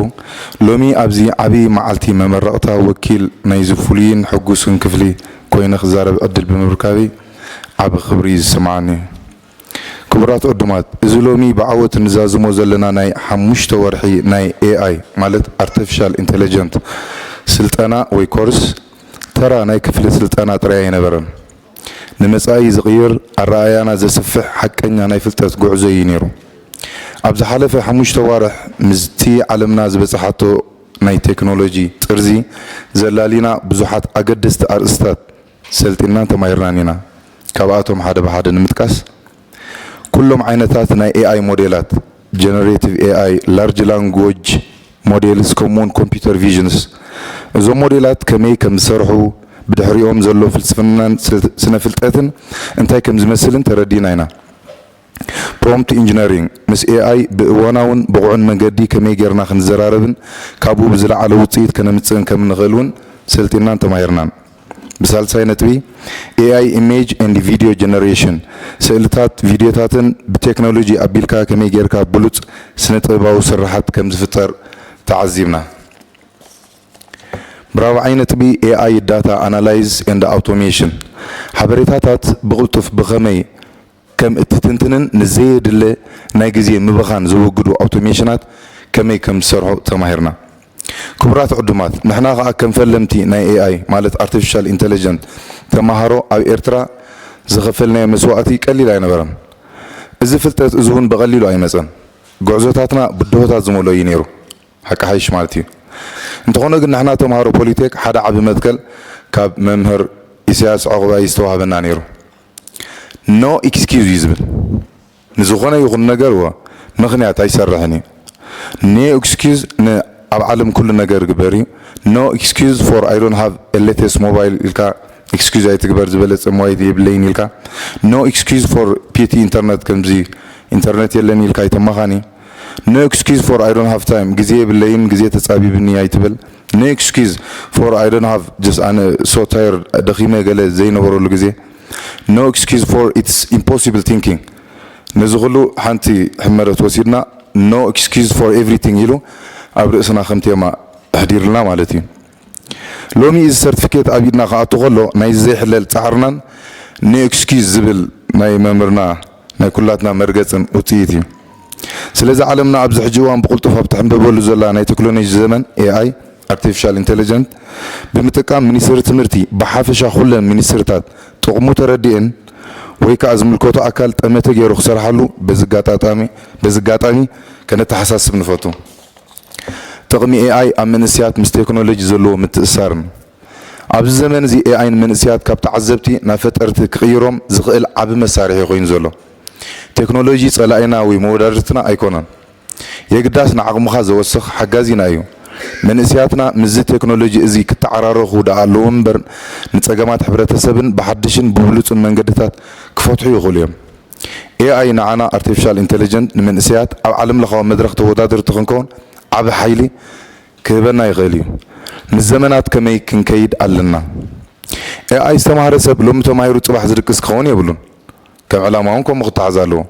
ሎሚ ኣብዚ ዓቢ መዓልቲ መመረቕታ ወኪል ናይዚ ፍሉይን ሕጉስን ክፍሊ ኮይነ ክዛረብ ዕድል ብምርካበይ ዓቢ ክብሪ እዩ ዝስምዓኒ። ክቡራት ዕዱማት፣ እዚ ሎሚ ብዓወት እንዛዝሞ ዘለና ናይ ሓሙሽተ ወርሒ ናይ ኤኣይ ማለት ኣርቲፊሻል ኢንተለጀንት ስልጠና ወይ ኮርስ ተራ ናይ ክፍሊ ስልጠና ጥራይ ኣይነበረን። ንመጻኢ ዝቕይር፣ ኣረኣእያና ዘስፍሕ ሓቀኛ ናይ ፍልጠት ጉዕዞ እዩ ነይሩ። ኣብ ዝሓለፈ ሓሙሽተ ኣዋርሕ ምስቲ ዓለምና ዝበጽሓቶ ናይ ቴክኖሎጂ ጥርዚ ዘላሊና ብዙሓት ኣገደስቲ ኣርእስታት ሰልጢንናን ተማሂርናን ኢና። ካብኣቶም ሓደ ብሓደ ንምጥቃስ፣ ኩሎም ዓይነታት ናይ ኤኣይ ሞዴላት፣ ጀነሬቲቭ ኤኣይ፣ ላርጅ ላንጉጅ ሞዴልስ ከምኡውን ኮምፒውተር ቪዥንስ፣ እዞም ሞዴላት ከመይ ከም ዝሰርሑ፣ ብድሕሪኦም ዘሎ ፍልስፍናን ስነ ፍልጠትን እንታይ ከም ዝመስልን ተረዲእና ኢና። ፕሮምፕት ኢንጂነሪንግ፣ ምስ ኤኣይ ብእዋናውን ብቑዕን መንገዲ ከመይ ጌርና ክንዘራረብን ካብኡ ብዝለዓለ ውፅኢት ከነምፅእን ከም እንኽእል እውን ሰልጢንናን ተማሂርናን። ብሳልሳይ ነጥቢ፣ ኤኣይ ኢሜጅ ኤንድ ቪድዮ ጀነሬሽን፣ ስእልታት፣ ቪድዮታትን ብቴክኖሎጂ ኣቢልካ ከመይ ጌርካ ብሉፅ ስነ ጥበባዊ ስርሓት ከም ዝፍጠር ተዓዚብና። ብራብዓይ ነጥቢ፣ ኤኣይ ዳታ ኣናላይዝ ኤንድ ኣውቶሜሽን፣ ሓበሬታታት ብቕልጡፍ ብኸመይ ከም እትትንትንን ንዘየድለ ናይ ግዜ ምብኻን ዘወግዱ ኣውቶሜሽናት ከመይ ከም ዝሰርሑ ተማሂርና። ክቡራት ዕዱማት፣ ንሕና ኸኣ ከም ፈለምቲ ናይ ኤኣይ ማለት ኣርቲፊሻል ኢንተለጀንት ተማሃሮ ኣብ ኤርትራ ዝኸፈልናዮ መስዋእቲ ቀሊል ኣይነበረን። እዚ ፍልጠት እዚ እውን ብቐሊሉ ኣይመጸን። ጉዕዞታትና ብድሆታት ዝመልኦ እዩ ነይሩ። ሓቂ ሓይሽ ማለት እዩ። እንተኾነ ግን ንሕና ተምሃሮ ፖሊቴክ ሓደ ዓቢ መትከል ካብ መምህር ኢሳያስ ዑቕባይ ዝተዋህበና ነይሩ። ኖ ኤክስኪውዝ እዩ ዝብል። ንዝኾነ ይኹን ነገር እወ ምኽንያት ኣይሰርሕን እዩ። ኖ ኤክስኪውዝ ን ኣብ ዓለም ኩሉ ነገር ግበር እዩ። No excuse for I don't have a latest mobile ኢልካ ኤክስኪውዝ ኣይትግበር ዝበለጸ ሞባይል የብለይን ኢልካ። No excuse for ፒቲ ኢንተርነት ከምዚ ኢንተርነት የለን ኢልካ ኣይተማኻኒ። No excuse for I don't have time፣ ግዜ የብለይን፣ ግዜ ተጻቢብኒ ኣይትበል። No excuse for I don't have just፣ ኣነ so tired፣ ደኺመ፣ ገለ ዘይነበረሉ ግዜ። No excuse for it's impossible thinking። ነዚ ኩሉ ሓንቲ ሕመረት ወሲድና no excuse for everything ኢሉ ኣብ ርእስና ከም ቴማ ኣሕዲርልና ማለት እዩ። ሎሚ እዚ ሰርቲፊኬት ኣብ ኢድና ክኣቱ ከሎ ናይዚ ዘይሕለል ጻዕርናን no excuse ዝብል ናይ መምህርና ናይ ኩላትና መርገጽን ውጽኢት እዩ። ስለዚ ዓለምና ኣብዚ ሕጂ እዋን ብቕልጡፍ ኣብ ትሕንበበሉ ዘላ ናይ ቴክኖሎጂ ዘመን ኤኣይ፣ ኣርቲፊሻል ኢንተለጀንት፣ ብምጥቃም ሚኒስትሪ ትምህርቲ ብሓፈሻ ኩለን ሚኒስትርታት ጥቕሙ ተረዲኤን ወይ ከኣ ዝምልከቶ ኣካል ጠመተ ገይሩ ክሰርሓሉ በዚ ኣጋጣሚ በዚ ኣጋጣሚ ከነተሓሳስብ ንፈቱ። ጥቕሚ ኤኣይ ኣብ መንእሰያት ምስ ቴክኖሎጂ ዘለዎ ምትእስሳርን። ኣብዚ ዘመን እዚ ኤኣይ ንመንእሰያት ካብ ተዓዘብቲ ናብ ፈጠርቲ ክቕይሮም ዝኽእል ዓቢ መሳርሒ ኮይኑ ዘሎ። ቴክኖሎጂ ጸላኢና ወይ መወዳድርትና ኣይኮነን። የግዳስ ንዓቕምኻ ዘወስኽ ሓጋዚና እዩ። መንእሰያትና ምስዚ ቴክኖሎጂ እዚ ክተዓራረኹ ደኣ ኣለዎም እምበር ንጸገማት ሕብረተሰብን ብሓድሽን ብብሉጽን መንገድታት ክፈትሑ ይኽእሉ እዮም። ኤኣይ ንዓና ኣርቲፊሻል ኢንተለጀንት ንመንእሰያት ኣብ ዓለም ለኻዊ መድረኽ ተወዳደርቲ ክንከውን ዓቢ ሓይሊ ክህበና ይኽእል እዩ። ምስ ዘመናት ከመይ ክንከይድ ኣለና? ኤኣይ ዝተማህረ ሰብ ሎሚ ተማሂሩ ጽባሕ ዝድቅስ ክኸውን የብሉን። ከም ዕላማ እውን ከምኡ ክተሓዝ ኣለዎ።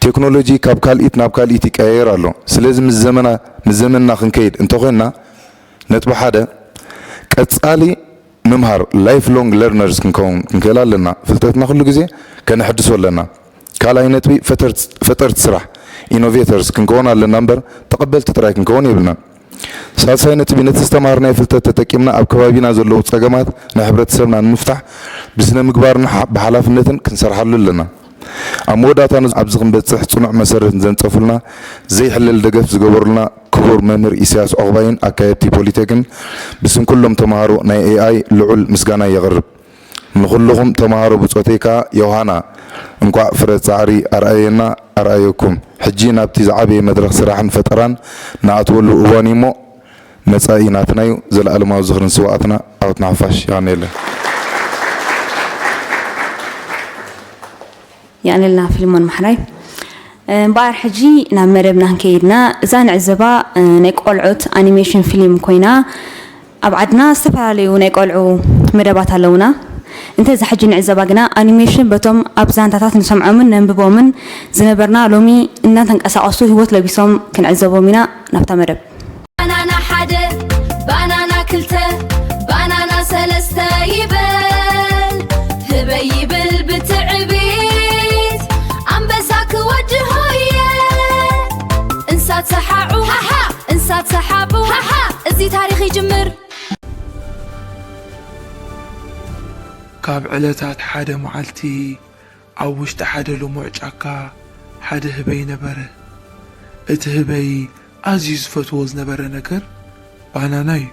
ቴክኖሎጂ ካብ ካልኢት ናብ ካልኢት ይቀያየር ኣሎ። ስለዚ ምስ ዘመና ምስ ዘመንና ክንከይድ እንተኾይንና ነጥቢ ሓደ ቀጻሊ ምምሃር ላይፍ ሎንግ ለርነርስ ክንከውን ክንክእል ኣለና። ፍልጠትና ኩሉ ግዜ ከነሐድሶ ኣለና። ካልኣይ ነጥቢ ፈጠርት- ፈጠርቲ ስራሕ ኢኖቬተርስ ክንከውን ኣለና እምበር ተቐበልቲ ጥራይ ክንከውን የብልናን። ሳልሳይ ነጥቢ ነቲ ዝተማሃርናዮ ፍልጠት ተጠቂምና ኣብ ከባቢና ዘለዉ ጸገማት ናይ ሕብረተሰብና ንምፍታሕ ብስነ ምግባርን ሓ- ብሓላፍነትን ክንሰርሓሉ ኣለና። ኣብ መወዳእታ ነዚ ኣብዚ ክንበጽሕ ጽኑዕ መሰረት ንዘንጸፉልና ዘይሕለል ደገፍ ዝገበሩልና ክቡር መምህር ኢሳያስ ዑቕባይን ኣካየድቲ ፖሊቴክን ብስም ኩሎም ተምሃሮ ናይ ኤኣይ ልዑል ምስጋና የቕርብ። ንኹልኹም ተምሃሮ ብጾተይ ከኣ ዮሃና እንቋዕ ፍረ ጻዕሪ ኣርኣየና ኣርኣየኩም። ሕጂ ናብቲ ዝዓበየ መድረኽ ስራሕን ፈጠራን ንኣትወሉ እዋን እዩ እሞ መጻኢ ናትና እዩ። ዘለኣለማዊ ዝኽርን ስውኣትና ዓወት ንሓፋሽ። የቐንየለይ። የቐንየልና ፊልሞን ማሕራይ። እምበኣር ሕጂ ናብ መደብና ክንከይድና እዛ ንዕዘባ ናይ ቆልዑት ኣኒሜሽን ፊልም ኮይና ኣብ ዓድና ዝተፈላለዩ ናይ ቆልዑ መደባት ኣለውና። እንተ እዛ ሕጂ ንዕዘባ ግና ኣኒሜሽን በቶም ኣብ ዛንታታት ንሰምዖምን ነንብቦምን ዝነበርና ሎሚ እናተንቀሳቐሱ ህይወት ለቢሶም ክንዕዘቦም ኢና። ናብታ መደብ። ባናና ሓደ፣ ባናና ክልተ፣ ባናና ሰለስተ ይበል። ህበይ ይብል ብትዕቢት ኣንበሳ ክወዲ ሆየ። እንሳት ሰሓዑ፣ ሃሃ! እንሳት ሰሓቡ፣ ሃሃ! እዚ ታሪኽ ይጅምር። ካብ ዕለታት ሓደ መዓልቲ ኣብ ውሽጢ ሓደ ልሙዕ ጫካ ሓደ ህበይ ነበረ። እቲ ህበይ ኣዝዩ ዝፈትዎ ዝነበረ ነገር ባናና እዩ።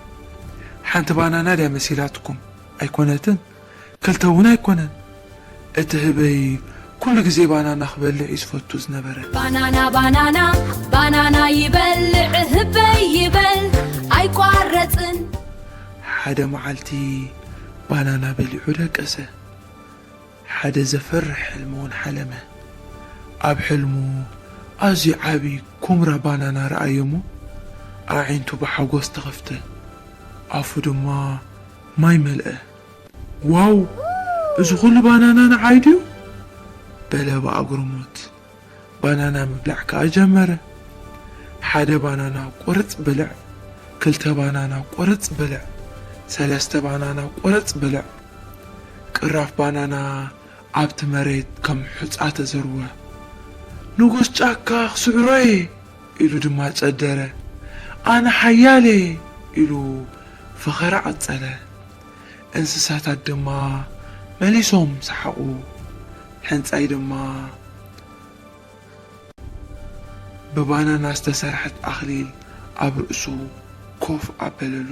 ሓንቲ ባናና ድያ መሲላትኩም? ኣይኮነትን። ክልተ እውን ኣይኮነን። እቲ ህበይ ኩሉ ግዜ ባናና ክበልዕ እዩ ዝፈቱ ዝነበረ። ባናና ባናና ባናና ይበልዕ ህበይ ይበል ኣይቋረፅን። ሓደ መዓልቲ ባናና በሊዑ ደቀሰ። ሓደ ዘፍርሕ ሕልሚ እውን ሓለመ። ኣብ ሕልሙ ኣዝዩ ዓቢ ኩምራ ባናና ረኣየ እሞ ኣዒንቱ ብሓጎስ ተኸፍተ። ኣፉ ድማ ማይ መልአ። ዋው! እዚ ኹሉ ባናና ንዓይ ድዩ? በለ ብኣግርሞት። ባናና ምብላዕ ከኣ ጀመረ። ሓደ ባናና ቁርጽ ብልዕ፣ ክልተ ባናና ቁርጽ ብልዕ፣ ሰለስተ ባናና ቁርጽ ብልዕ። ቅራፍ ባናና ኣብቲ መሬት ከም ሑጻ ተዘርወ። ንጉስ ጫካ ክስዕሮ እየ! ኢሉ ድማ ጸደረ። ኣነ ሓያል እየ! ኢሉ ፈኸራ ቀጸለ። እንስሳታት ድማ መሊሶም ሰሓቑ። ሕንጻይ ድማ ብባናና ዝተሰርሐት ኣኽሊል ኣብ ርእሱ ኮፍ ኣበለሉ።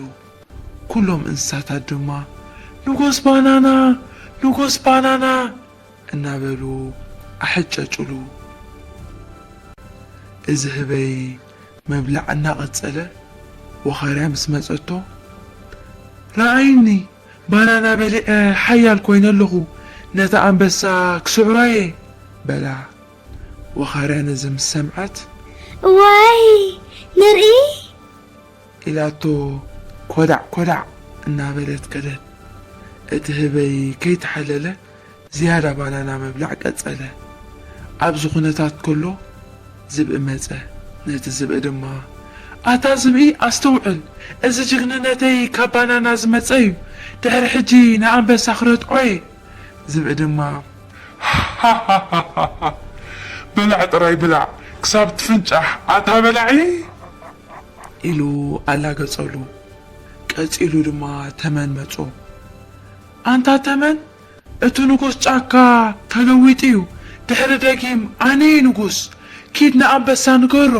ኩሎም እንስሳታት ድማ ንጉስ ባናና! ንጉስ ባናና! እናበሉ ኣሐጨጭሉ። እዚ ህበይ ምብላዕ እናቐጸለ ወኻርያ ምስ መጸቶ፣ ረኣይኒ፣ ባናና በሊዐ ሓያል ኮይነ ኣለኹ፣ ነታ ኣንበሳ ክስዕራ እየ በላ። ወኻርያ ነዚ ምስ ሰምዐት፣ እዋይ ንርኢ ኢላቶ ኮዳዕ ኮዳዕ እናበለት ከደት። እቲ ህበይ ከይተሓለለ ዝያዳ ባናና ምብላዕ ቀጸለ። ኣብዚ ኩነታት ከሎ ዝብኢ መጸ። ነቲ ዝብኢ ድማ፣ ኣታ ዝብኢ ኣስተውዕል፣ እዚ ጅግንነተይ ካብ ባናና ዝመጸ እዩ። ድሕሪ ሕጂ ንኣንበሳ ክረትዖ እየ። ዝብኢ ድማ፣ ብላዕ ጥራይ ብላዕ፣ ክሳብ ትፍንጫሕ፣ ኣታ በላዒ! ኢሉ ኣላገጸሉ። ቀጺሉ ድማ ተመን መጾ። ኣንታ ተመን፣ እቲ ንጉስ ጫካ ተለዊጡ እዩ። ድሕሪ ደጊም ኣነ እየ ንጉስ። ኪድ ንኣንበሳ ንገሮ።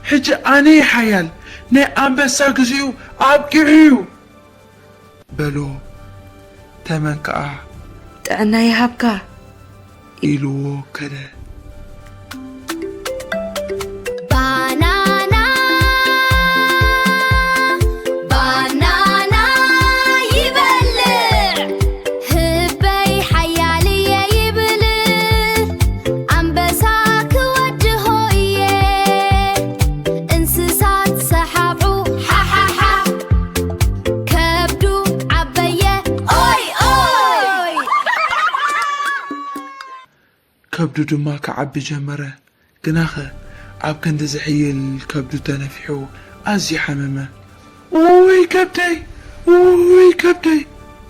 ሕጂ ኣነ እየ ሓያል። ናይ ኣንበሳ ግዜኡ ኣብቂዑ እዩ። በሎ። ተመን ከኣ ጥዕና ይሃብካ። ኢልዎ ከደ። ባናና፣ ባናና ይበልዕ፣ ህበይ ሓያል እየ ይብል፣ ኣንበሳ ክወድሆ እየ፣ እንስሳት ሰሓቑ፣ ሓሓሓ፣ ከብዱ ዓበየ፣ ኦይ ኦይ። ከብዱ ድማ ክዓቢ ጀመረ። ግናኸ ኣብ ክንዲ ዝሕይል ከብዱ ተነፊሑ ኣዝዩ ሓመመ። "ውይ ከብደይ! ውይ ከብደይ!"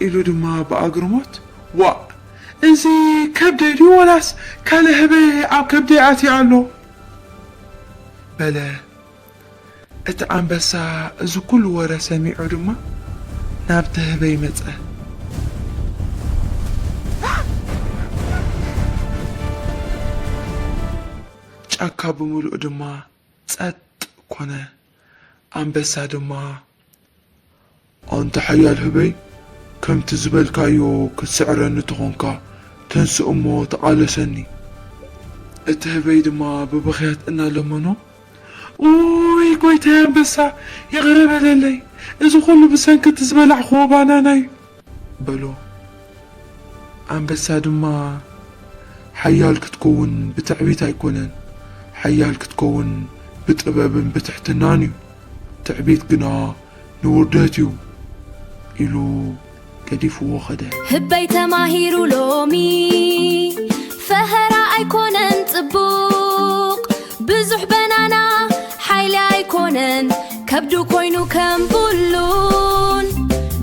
ኢሉ ድማ ብኣግርሞት፣ "ዋእ! እዚ ከብደይ ድዩ ወላስ ካልእ ህበይ ኣብ ከብደይ ኣትዩ ኣሎ?" በለ። እቲ ኣንበሳ እዚ ኩሉ ወረ ሰሚዑ ድማ ናብቲ ህበይ መጸ። ጫካ ብምሉኡ ድማ ጸጥ ኮነ። ኣንበሳ ድማ፣ "ኣንታ ሓያል ህበይ፣ ከምቲ ዝበልካዮ ክትስዕረኒ ተኾንካ፣ ተንስእ እሞ ተቓለሰኒ።" እቲ ህበይ ድማ ብብኽያት እናለመኖ፣ "ኡይ ጎይታይ ኣንበሳ፣ ይቕረ በለለይ፣ እዚ ኹሉ ብሰንኪ እቲ ዝበላዕኽዎ ባናና እዩ።" በሎ። ኣንበሳ ድማ፣ "ሓያል ክትከውን ብትዕቢት ኣይኮነን፣ ሓያል ክትከውን ብጥበብን ብትሕትናን እዩ፣ ትዕቢት ግና ንውርደት እዩ" ኢሉ ገዲፍዎ ኸደ። ህበይ ተማሂሩ ሎሚ፣ ፈኸራ ኣይኮነን ጽቡቕ፣ ብዙሕ በናና ሓይሊ ኣይኮነን፣ ከብዱ ኮይኑ ከም ቡሉን።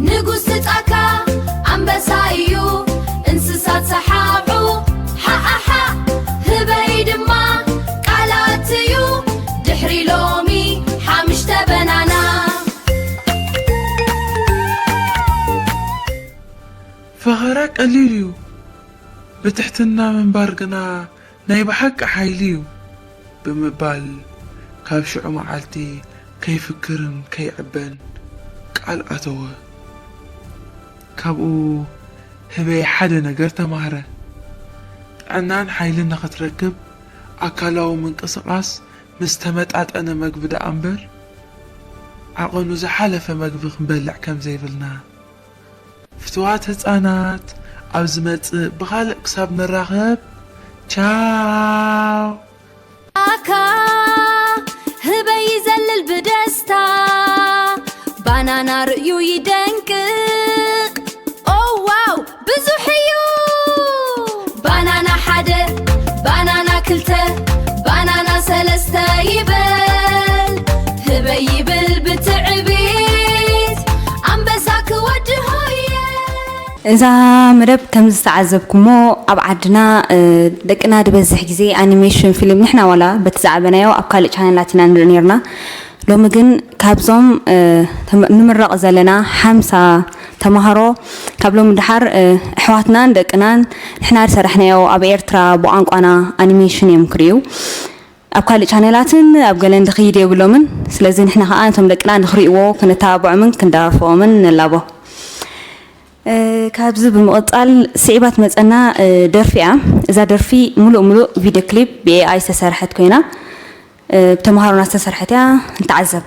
ንጉስ ጫካ ኣንበሳ እዩ፣ እንስሳት ሰሓቑ፣ ሓሓሓ። ህበይ ድማ ቃላት እዩ፣ ድሕሪ ሎሚ ሓምሽተ በናና። ፈኸራ ቀሊል እዩ፣ ብትሕትና ምንባር ግና ናይ ብሓቂ ሓይሊ እዩ ብምባል ካብ ሽዑ መዓልቲ ከይፍክርን ከይዕበን ቃል ኣተወ። ካብኡ ህበይ ሓደ ነገር ተማህረ። ጥዕናን ሓይልን ንኽትረክብ ኣካላዊ ምንቅስቓስ ምስ ተመጣጠነ መግቢ ደኣ እምበር ዓቐኑ ዝሓለፈ መግቢ ክንበልዕ ከም ዘይብልና። ፍትዋት ህጻናት፣ ኣብ ዝመጽእ ብኻልእ ክሳብ ንራኸብ፣ ቻው። ኣካ ህበይ ይዘልል ብደስታ፣ ባናና ርእዩ ይደንቅቕ። ኦ ዋው፣ ብዙሕ እዩ። ባናና ሓደ፣ ባናና ክልተ፣ ባናና ሰለስተ ይበል። ህበይ ይብል ብትዕቢት፣ ኣንበሳ ክወድሆ እየ። እዛ መደብ ከም ዝተዓዘብኩሞ ኣብ ዓድና፣ እ፣ ደቅና ዝበዝሕ ግዜ ኣኒሜሽን ፊልም ንሕና ዋላ በቲ ዝዓበናዮ ኣብ ካልእ ቻነላት ኢና ንርኢ ነርና። ሎሚ ግን ካብዞም፣ እ፣ ተም-፣ ንምረቕ ዘለና ሓምሳ ተማሃሮ ካብ ሎሚ ደሓር፣ እ፣ ኣሕዋትናን ደቅናን ንሕና ዝሰራሕናዮ ኣብ ኤርትራ ብቋንቋና ኣኒሜሽን እዮም ክርእዩ። ኣብ ካልእ ቻነላትን ኣብ ገለን ድኽይድ የብሎምን። ስለዚ ንሕና ኸኣ ነቶም ደቅና ንኽርእይዎ ክነተባብዖምን ክንደፋፍኦምን ንላቦ። እ፣ ካብዚ ብምቕጻል ስዒባ ትመጸና፣ እ፣ ደርፊ እያ። እዛ ደርፊ ምሉእ ምሉእ ቪድዮ ክሊፕ ብ ኤ ኣይ ዝተሰርሐት ኮይና፣ እ፣ ብተምሃሮና ዝተሰርሐት እያ። ንተዓዘብ።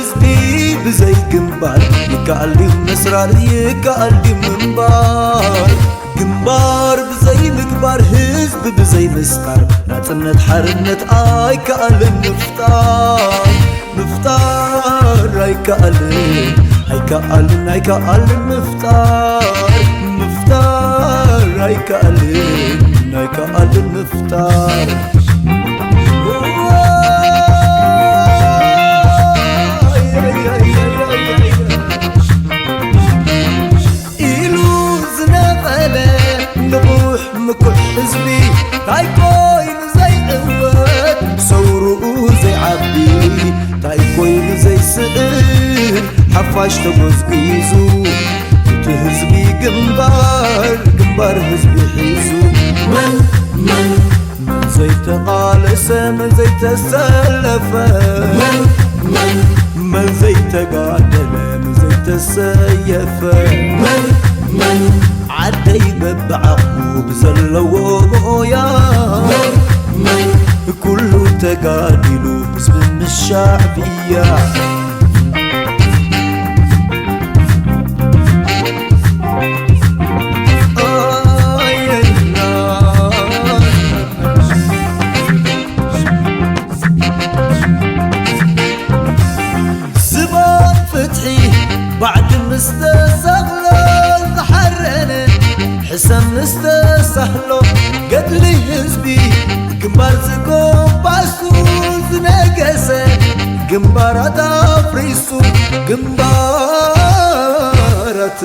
ህዝቢ ብዘይ ግንባር ይከኣል ድዩ ምስራር? ይከኣል ድዩ ምንባር? ግንባር ብዘይ ምግባር፣ ህዝቢ ብዘይ ምስኻር፣ ናጽነት ሓርነት ኣይከኣልን ምፍጣር። ምፍጣር ኣይከኣልን፣ ኣይከኣልን፣ ኣይከኣልን ምፍጣር። ምፍጣር ኣይከኣልን፣ ኣይከኣልን ምፍጣር። ኢሉ ዝነቐለ ንቑሕ ምኩሕ ህዝቢ፣ ታይ ኮይኑ ዘይዕወት ሰውርኡ ዘይዓቢ፣ ታይ ኮይኑ ዘይስእል ሓፋሽ ተጎዝጊዙ፣ እቲ ህዝቢ ግንባር፣ ግንባር ህዝቢ ሒዙ። መን መን መን ዘይተቓለሰ፣ መን ዘይተሰለፈ፣ መን መን መን ዘይተጋደለ፣ መን ዘይተሰየፈ፣ መን መን ዓደይ በብዓቕሙ ብዘለዎ ሞያ፣ መን መን ኩሉ ተጋዲሉ ህዝቢ ምስ ሻዕብያ። ዝባን ፍትሒ ባዕዲ ምስ ተሰቕሎ፣ ዝሓረነ ሕሰም ምስ ተሳህሎ፣ ገድሊ ህዝቢ ግንባር ዝጎባሱ፣ ዝነገሰ ግንባራት ኣፍሪሱ፣ ግንባራት፣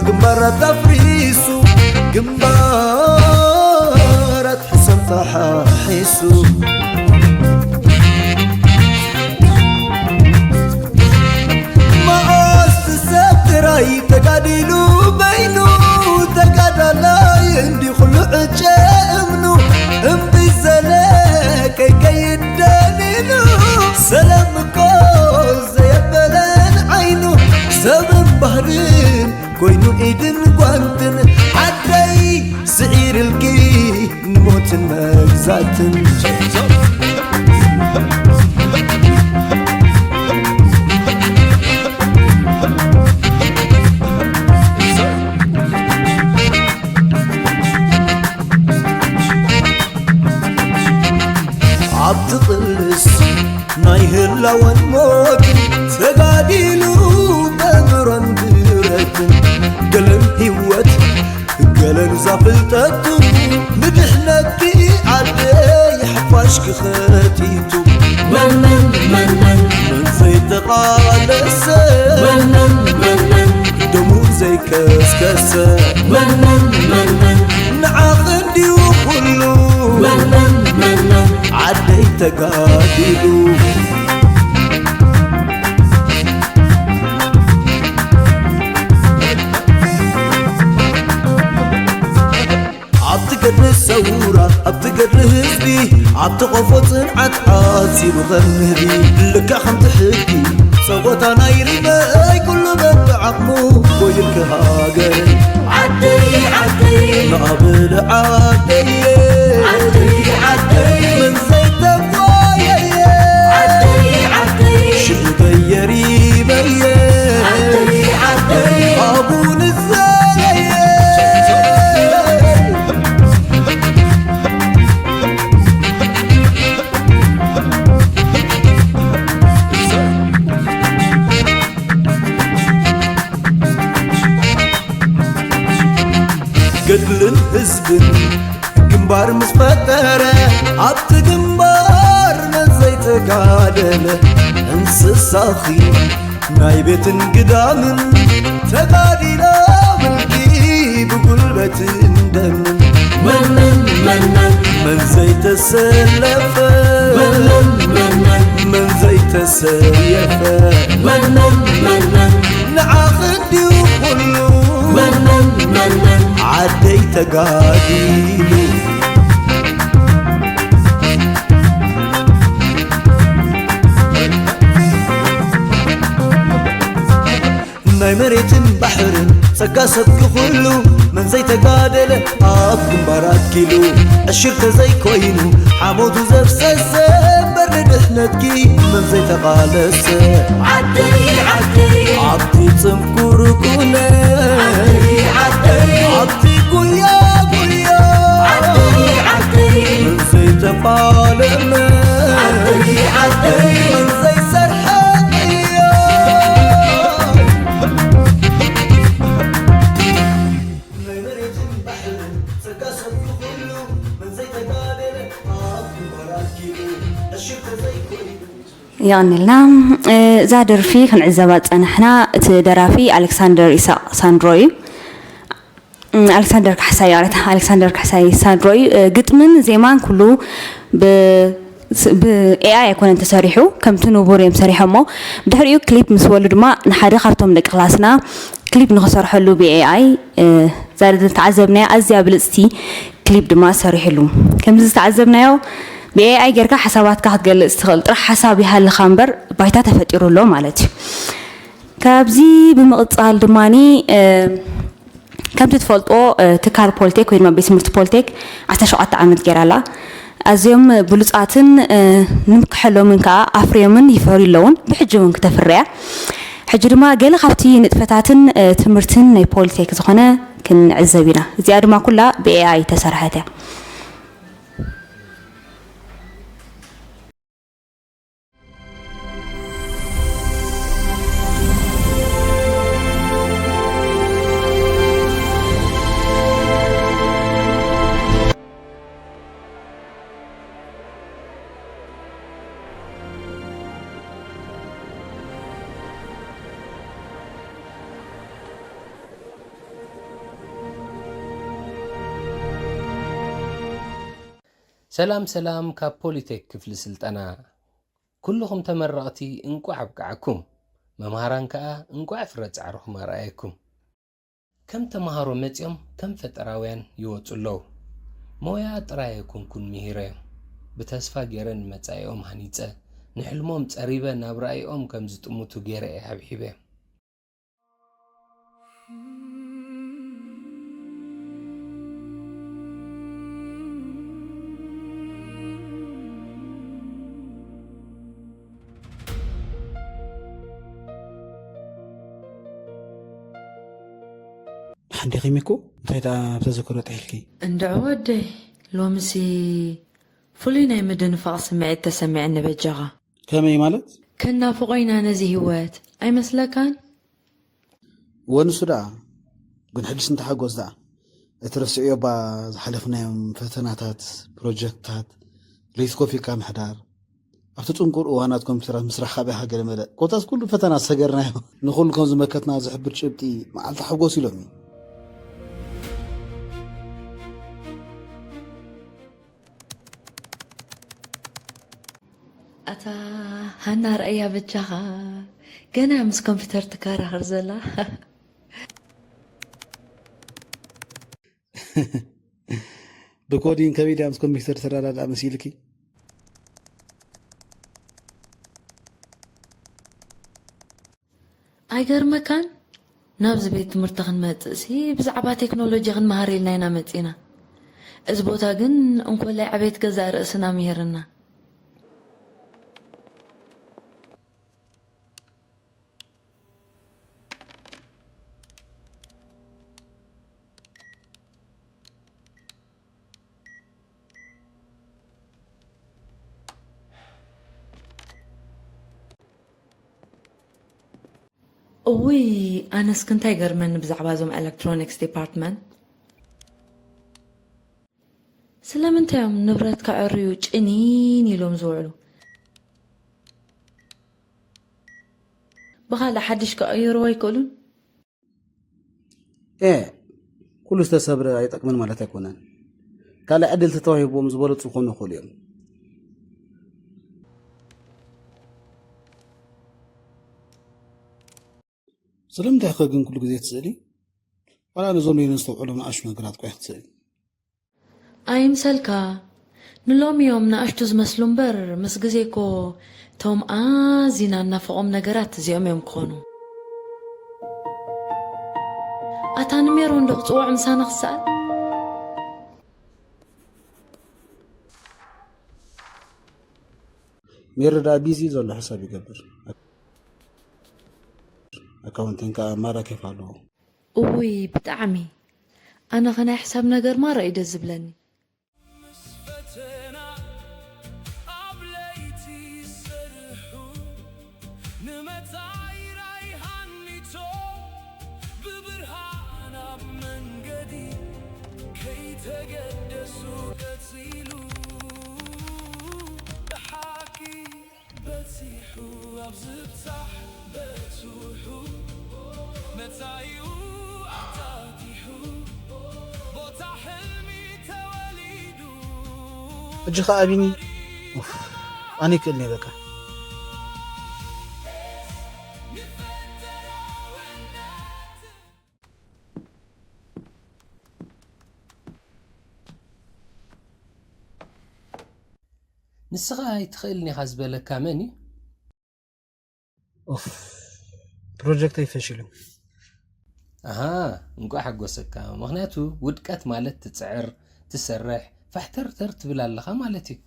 ግንባራት ኣፍሪሱ፣ ግንባራት ሕሰም ተሓሒሱ። መዓስ ሰብ ጥራይ ተጋዲሉ በይኑ፣ ተጋዳላይ እንዲ ኩሉ ዕጨ እምኑ፣ እምቢ ዘለ ከይከይድ ደኒኑ፣ ሰላም እኮ ዘየበለን ዓይኑ፣ ሰብን ባህርን ኮይኑ ኢድን ጓንትን፣ ዓደይ ስዒርልኪ ንሞትን መግዛትን። ኣብቲ ቅልስ ናይ ህላወን ሞትን ተጋዲሉ በብሮን ብረትን፣ ገለን ህይወት ገለን ዛፍልጠቱ፣ ንድሕነትኪ ዓደይ ሓፋሽ ክኸቲቱ። መን መን መን መን መን ዘይተቓለሰ፣ መን መን መን መን ደሙ ዘይከስከሰ፣ መን መን መን መን ንዓኺ እንድዩ ኩሉ፣ መን መን መን መን ዓደይ ተጋዲሉ። ኣብቲ ገድሊ ሰውራ፣ ኣብቲ ገድሊ ህዝቢ፣ ኣብቲ ቆፎ ጽንዓት ዓሲሉ ከም ንህቢ፣ ልክዕ ከምቲ ሕጊ ጸወታ ናይ ሪመይ፣ ኩሉ በብዓቕሙ ጎይልኪ ሃገረይ። ዓደይ ዓደይ ናብል ዓደየ፣ ዓደይ ዓደይ መን ዘይተጓየየ፣ ዓደይ ዓደይ ሽሙ ገየሪ በየ፣ ዓደይ ዓደይ ኣብኡ ንዘለየ። ገድልን ህዝብን ግንባር ምስ ፈጠረ፣ ኣብቲ ግንባር መን ዘይተጋደለ? እንስሳኺ ናይ ቤትን ግዳምን ተጋዲሎምልኪ ብጉልበትን ደምን። መን መን መን መን መን ዘይተሰለፈ? መን መን መን መን መን ዘይተሰየፈ? መን መን መን መን ንዓኺ እንድዩ ኩሉ? መን መን መን መን ዓደይ ተጋዲሉ? ናይ መሬትን ባሕርን ጸጋ ሰብኪ ኩሉ፣ ዘይተጋደለ ኣብ ግንባር ኣትኪሉ ዕሽር ተዘይኮይኑ ሓሞቱ ዘፍሰሰ እምበር ንድሕነትኪ መን ዘይተቓለሰ ዓደይ ዓደይ ኣብቲ ጽንኩር ኩነ ዓደይ ዓደይ ኣብቲ ጉያ ጉያ ዓደይ ዓደይ መን ዘይተፋለመ ዓደይ ዓደይ መን ዘይሰርሐ ቅያ ናይ መሬትን ባሕርን ጸጋ ሰብ ኩሉ መን ዘይተጋደለ ኣብ ግንባር ኣትኪሉ ዕሽር ተዘይኮይኑ የቐንልና። እዛ ደርፊ ክንዕዘባ ዝጸናሕና፣ እቲ ደራፊ ኣሌክሳንደር ኢሳቕ ሳንድሮ እዩ። እም፣ ኣሌክሳንደር ካሕሳይ ማለት ኣሌክሳንደር ካሕሳይ ሳንድሮ እዩ። እ፣ ግጥምን ዜማን ኩሉ ብ-፣ ስ-፣ ብ ኤ ኣይ ኣይኮነን ተሰሪሑ፣ ከምቲ ንቡር እዮም ሰሪሖሞ። ብድሕሪኡ ክሊፕ ምስ በሉ ድማ ንሓደ ካብቶም ደቂ ክላስና ክሊፕ ንኽሰርሐሉ ብ ኤ ኣይ፣ እ፣ እዛ ዝተዓዘብናያ ኣዝያ ብልጽቲ ክሊፕ ድማ ሰሪሕሉ። ከምዚ ዝተዓዘብናዮ ብ ኤ ኣይ ጌርካ ሓሳባትካ ክትገልጽ ትኽእል፣ ጥራሕ ሓሳብ ይሃልኻ እምበር ባይታ ተፈጢሩ ኣሎ ማለት እዩ። ካብዚ ብምቕጻል ድማኒ፣ እ፣ ከምቲ ትፈልጦ፣ እ፣ ትካል ፖልቴክ ወይ ድማ ቤት ትምህርቲ ፖልቴክ ዓሰርተ ሸውዓተ ዓመት ገይራ ኣላ። ኣዝዮም ብሉጻትን፣ እ፣ ንምክሐሎምን ከኣ ኣፍርዮምን ይፈርዩ ኣለውን፣ ብሕጂ እውን ክተፍርያ። ሕጂ ድማ ገለ ካብቲ ንጥፈታትን፣ እ፣ ትምህርትን ናይ ፖልቴክ ዝኾነ ክንዕዘብ ኢና። እዚኣ ድማ ኩላ ብ ኤ ኣይ ተሰርሐት እያ። ሰላም ሰላም ካብ ፖሊቴክ ክፍሊ ስልጠና። ኩልኹም ተመረቕቲ እንቋዕ ኣብቅዓኩም። መምሃራን ከኣ እንቋዕ ፍረ ጻዕርኹም ኣርኣየኩም። ከም ተመሃሮ መጺኦም ከም ፈጠራውያን ይወጹ ኣለዉ። ሞያ ጥራይ ኣይኮንኩን ምሂረዮም። ብተስፋ ገይረ ንመጻኢኦም ሃኒጸ፣ ንሕልሞም ጸሪበ ናብ ራኢኦም ከም ዝጥምቱ ገይረ እየ ሓብሒበዮም። ደሓን ዲኺ ሚኩ? እንታይ ደኣ ኣብ ተዘክሮ ጥሒልኪ? እንድዒ ወደይ፣ ሎምሲ ፍሉይ ናይ ምድንፋቕ ስምዒት ተሰሚዕኒ በጃኻ። ከመይ ማለት? ከናፍቖ ኢና ነዚ ህይወት፣ ኣይመስለካን? እወ ንሱ ደኣ፣ ግን ሕጅስ ንተሓጎስ ደኣ። ኣይትረስዕዮ እባ ዝሓለፍናዮም ፈተናታት፣ ፕሮጀክትታት፣ ለይቲ ኮፍ ኢልካ ምሕዳር፣ ኣብቲ ጽንኩር እዋናት ኮምፒተራት ምስራሕ ካበይ ሃገረ መለ። ኮታስ ኩሉ ፈተና ሰገርናዮ። ንኹሉ ከም ዝመከትና ዝሕብር ጭብጢ መዓልቲ ሓጎስ ኢሎም እዩ። ኣታ ሃና ርኣያ በጃኻ፣ ገና ምስ ኮምፒተር ትከራኸር ዘላ። ብኮዲን ከቢድ እያ ምስ ኮምፒተር ተረዳድኣ መሲልኪ። ኣይገርመካን? ናብዚ ቤት ትምህርቲ ክንመጽእሲ ብዛዕባ ቴክኖሎጂ ክንመሃር ኢልና ኢና መጺና። እዚ ቦታ ግን እንኮላይ ዕቤት ገዛእ ርእስና ምሂርና። እውይ፣ ኣነስ ክንታይ ገርመኒ ብዛዕባ እዞም ኤሌክትሮኒክስ ዲፓርትመንት። ስለምንታይ እዮም ንብረት ከዐርዩ ጭኒን ኢሎም ዝውዕሉ? ብኻልእ ሓድሽ ክቕይርዎ ኣይክእሉን? ኤ፣ ኩሉ ዝተሰብረ ኣይጠቅምን ማለት ኣይኮነን። ካልእ ዕድል ተተዋሂብዎም ዝበለጹ ክኾኑ ይኽእሉ እዮም። ስለምንታይ ኢኺ ግን ኩሉ ግዜ ትስእሊ? ዋላ ነዞም ዘይነስተውዕሎም ንኣሽቱ ነገራት እኳ ኢኺ ትስእሊ። ኣይምሰልካ፣ ንሎሚ እዮም ንኣሽቱ ዝመስሉ እምበር፣ ምስ ግዜ እኮ እቶም ኣዚና እናፍቖም ነገራት እዚኦም እዮም ክኾኑ። ኣታ ንሜሮን ዶ ክጽውዖ ምሳና ክሰኣል? ሜሪ ደኣ ቢዚ ዘሎ ሕሳብ ይገብር። ኣካውንቲንግ ከዓ ማራ ኬፍ ኣለዎ። እውይ ብጣዕሚ። ኣነ ኸ ናይ ሕሳብ ነገር ማራ እዩ ደስ ዝብለኒ። ፈተና ኣብ ለይቲ ሰርሑ ንመጻኢ ራይ ሃኒቶ ብብርሃን ኣብ መንገዲ ከይተገደሱ ቀጺሉ ብሓቂ በጺሑ ኣብ ዝብጻሕ በጽሑ መጻኢኡ ኣጣጢሑ ቦታ ሕልሚ ተወሊዱ ሕጂ ኸዓ ቢኒ ኡፍ፣ ኣነ ይክእልኒ በቃ። ንስኻ ኣይትኽእልን ኢኻ ዝበለካ መን እዩ? ኡፍ፣ ፕሮጀክተይ ፈሺሉ። ኣሃ፣ እንቋዕ ሓጎሰካ። ምኽንያቱ ውድቀት ማለት ትጽዕር፣ ትሰርሕ፣ ፋሕተርተር ትብል ኣለኻ ማለት እዩ።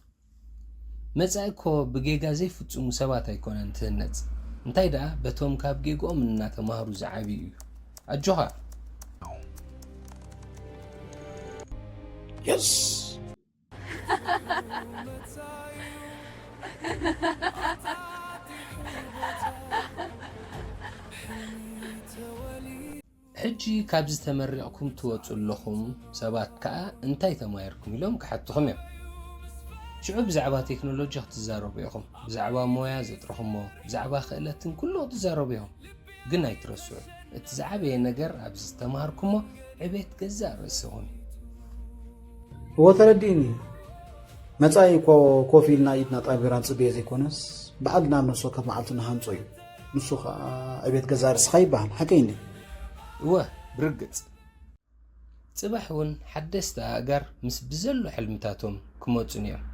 መጻኢ እኮ ብጌጋ ዘይፍጽሙ ሰባት ኣይኮነን ትህነጽ። እንታይ ደኣ በቶም ካብ ጌግኦም እናተማህሩ ዝዓብዩ እዩ። ኣጆኻ። የስ። ሕጂ ካብዚ ተመሪቕኩም ትወጹ ኣለኹም ሰባት ከኣ እንታይ ተማሂርኩም ኢሎም ክሓትኹም እዮም። ሽዑ ብዛዕባ ቴክኖሎጂ ክትዛረቡ ኢኹም፣ ብዛዕባ ሞያ ዘጥረኹሞ፣ ብዛዕባ ክእለትን ኩሉ ክትዛረቡ ኢኹም። ግን ኣይትረስዑ፣ እቲ ዝዓበየ ነገር ኣብዚ ዝተማሃርኩሞ ዕቤት ገዛእ ርእስኹም እዩ። እዎ ተረዲእኒ። መጻኢ እኮ ኮፍ ኢልና ኢድና ጣቢራ ንጽበዮ ዘይኮነስ፣ ባዕልና ኣብ ነፍሲ ወከፍ መዓልቲ ንሃንጾ እዩ። ንሱ ኸኣ ዕቤት ገዛእ ርእስኻ ይበሃል። ሓቀይ እንድዩ። እወ፣ ብርግጽ። ጽባሕ እውን ሓደስቲ ኣእጋር ምስ ብዘሎ ሕልምታቶም ክመጹን እዮም።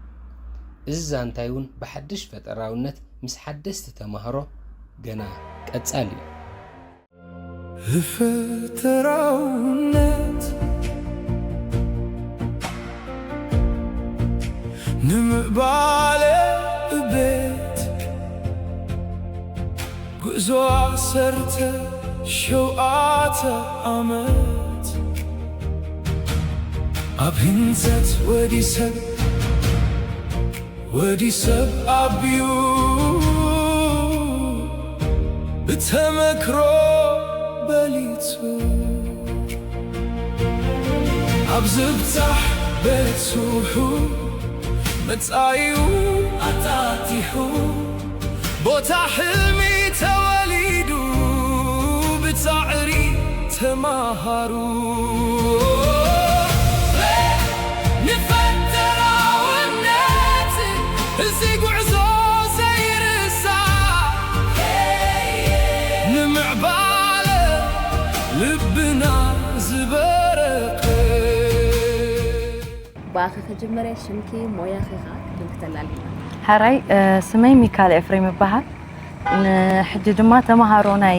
እዚ ዛንታይ እውን ብሓድሽ ፈጠራውነት ምስ ሓደስቲ ተማሃሮ ገና ቀጻሊ እዩ። ብፈጠራውነት ንምዕባለ እቤት ጉዕዞ ዓሰርተ ሸውዓተ ዓመት ኣብ ህንጸት ወዲ ሰብ ወዲ ሰብ ኣብዩ ብተመክሮ በሊጹ ኣብ ዝብጻሕ በጽሑ መጻኢኡ ኣጣጢሑ ቦታ ሕልሚ ተወሊዱ ብጻዕሪ ተማሃሩ ንፈጠራውነት እዚ ጉዕዞ ዘይርሳዕ ንምዕባለ ልብና ዝበረቐ ብኣኺ ክጅምር እየ፣ ሽምኪ ሞያኺ ኸኣ ቅድም ክተላልይና። ሕራይ፣ ስመይ ሚካል ኤፍሬም ይበሃል። ንሕጂ ድማ ተምሃሮ ናይ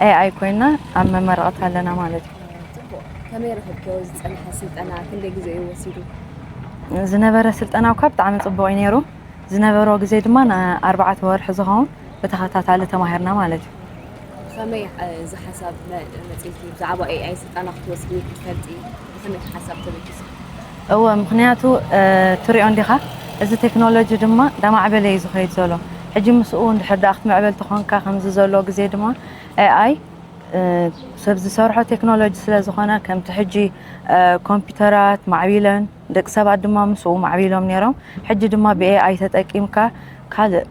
ኤኣይ ኮይና ኣብ መመረቕታ ኣለና ማለት እዩ። ጽቡቕ። ከመይ ረኺብክዮ ዝጸንሐ ስልጠና? ክንደይ ግዜ እዩ ወሲዱ? ዝነበረ ስልጠና እኳ ብጣዕሚ ጽቡቕ እዩ ነይሩ። ዝነበሮ ግዜ ድማ ንኣርባዕተ ወርሒ ዝኸውን ብተኸታታሊ ተማሂርና ማለት እዩ። ከመይ እዚ ሓሳብ መጺእልኪ ብዛዕባ ኤኣይ ስልጠና ክትወስዲ ክትፈልጢ ብኸመይ ሓሳብ ተበጊስኪ? እወ፣ ምኽንያቱ ትሪኦ እንዲኻ፣ እዚ ቴክኖሎጂ ድማ እንዳማዕበለ እዩ ዝኸይድ ዘሎ። ሕጂ ምስኡ እንድሕር ደኣ ክትምዕበል ተኾንካ ከምዚ ዘሎ ግዜ ድማ ኤኣይ ሰብ ዝሰርሖ ቴክኖሎጂ ስለ ዝኾነ ከምቲ ሕጂ ኮምፒውተራት ማዕቢለን ደቂ ሰባት ድማ ምስኡ ማዕቢሎም ነይሮም። ሕጂ ድማ ብኤኣይ ተጠቂምካ ካልእ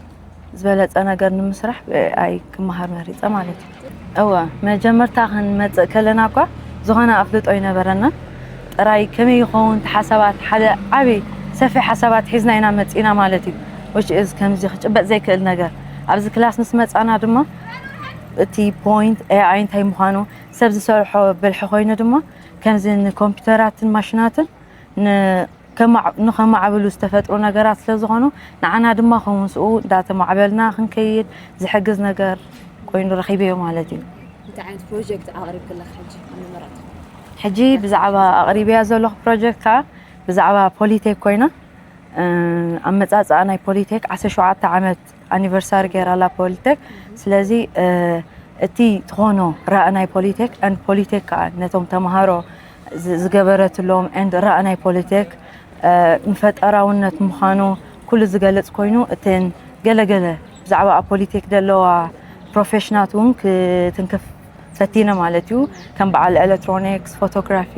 ዝበለጸ ነገር ንምስራሕ ብኤኣይ ክመሃር መሪጸ ማለት እዩ። እወ፣ መጀመርታ ክንመጽእ ከለና እኳ ዝኾነ ኣፍልጦ ኣይነበረና። ጥራይ ከመይ ይኸውን እቲ ሓሳባት፣ ሓደ ዓቢ ሰፊሕ ሓሳባት ሒዝና ኢና መጺና ማለት እዩ። Which is ከምዚ ክጭበጥ ዘይክእል ነገር። ኣብዚ ክላስ ምስ መጻና ድማ እቲ ፖይንት ኤኣይ እንታይ ምዃኑ ሰብ ዝሰርሖ ብልሒ ኮይኑ ድማ ከምዚ ንኮምፒውተራትን ማሽናትን ንኸማዕብሉ ዝተፈጥሩ ነገራት ስለ ዝኾኑ ንዓና ድማ ከምስኡ እንዳተማዕበልና ክንከይድ ዝሕግዝ ነገር ኮይኑ ረኺበዮ ማለት እዩ። እንታይ ዓይነት ፕሮጀክት ኣቕሪብክለኽ ሕጂ ኣብ መመረቕታ? ሕጂ ብዛዕባ ኣቕሪብያ ዘለኹ ፕሮጀክት ከዓ ብዛዕባ ፖሊቴክ ኮይና፣ ኣመፃፅኣ ናይ ፖሊቴክ ዓሰርተ ሸውዓተ ዓመት ኣኒቨርሳሪ ገይራ ኣላ ፖሊቴክ። ስለዚ እቲ ትኾኖ ራእ ናይ ፖሊቴክ፣ and ፖሊቴክ ከዓ ነቶም ተምሃሮ ዝገበረትሎም፣ and ራእ ናይ ፖሊቴክ ንፈጠራውነት ምዃኑ ኩሉ ዝገልፅ ኮይኑ፣ እተን ገለገለ ብዛዕባ ኣብ ፖሊቴክ ዘለዋ ፕሮፌሽናት እውን ክትንክፍ ፈቲነ ማለት እዩ። ከም በዓል ኤሌክትሮኒክስ፣ ፎቶግራፊ፣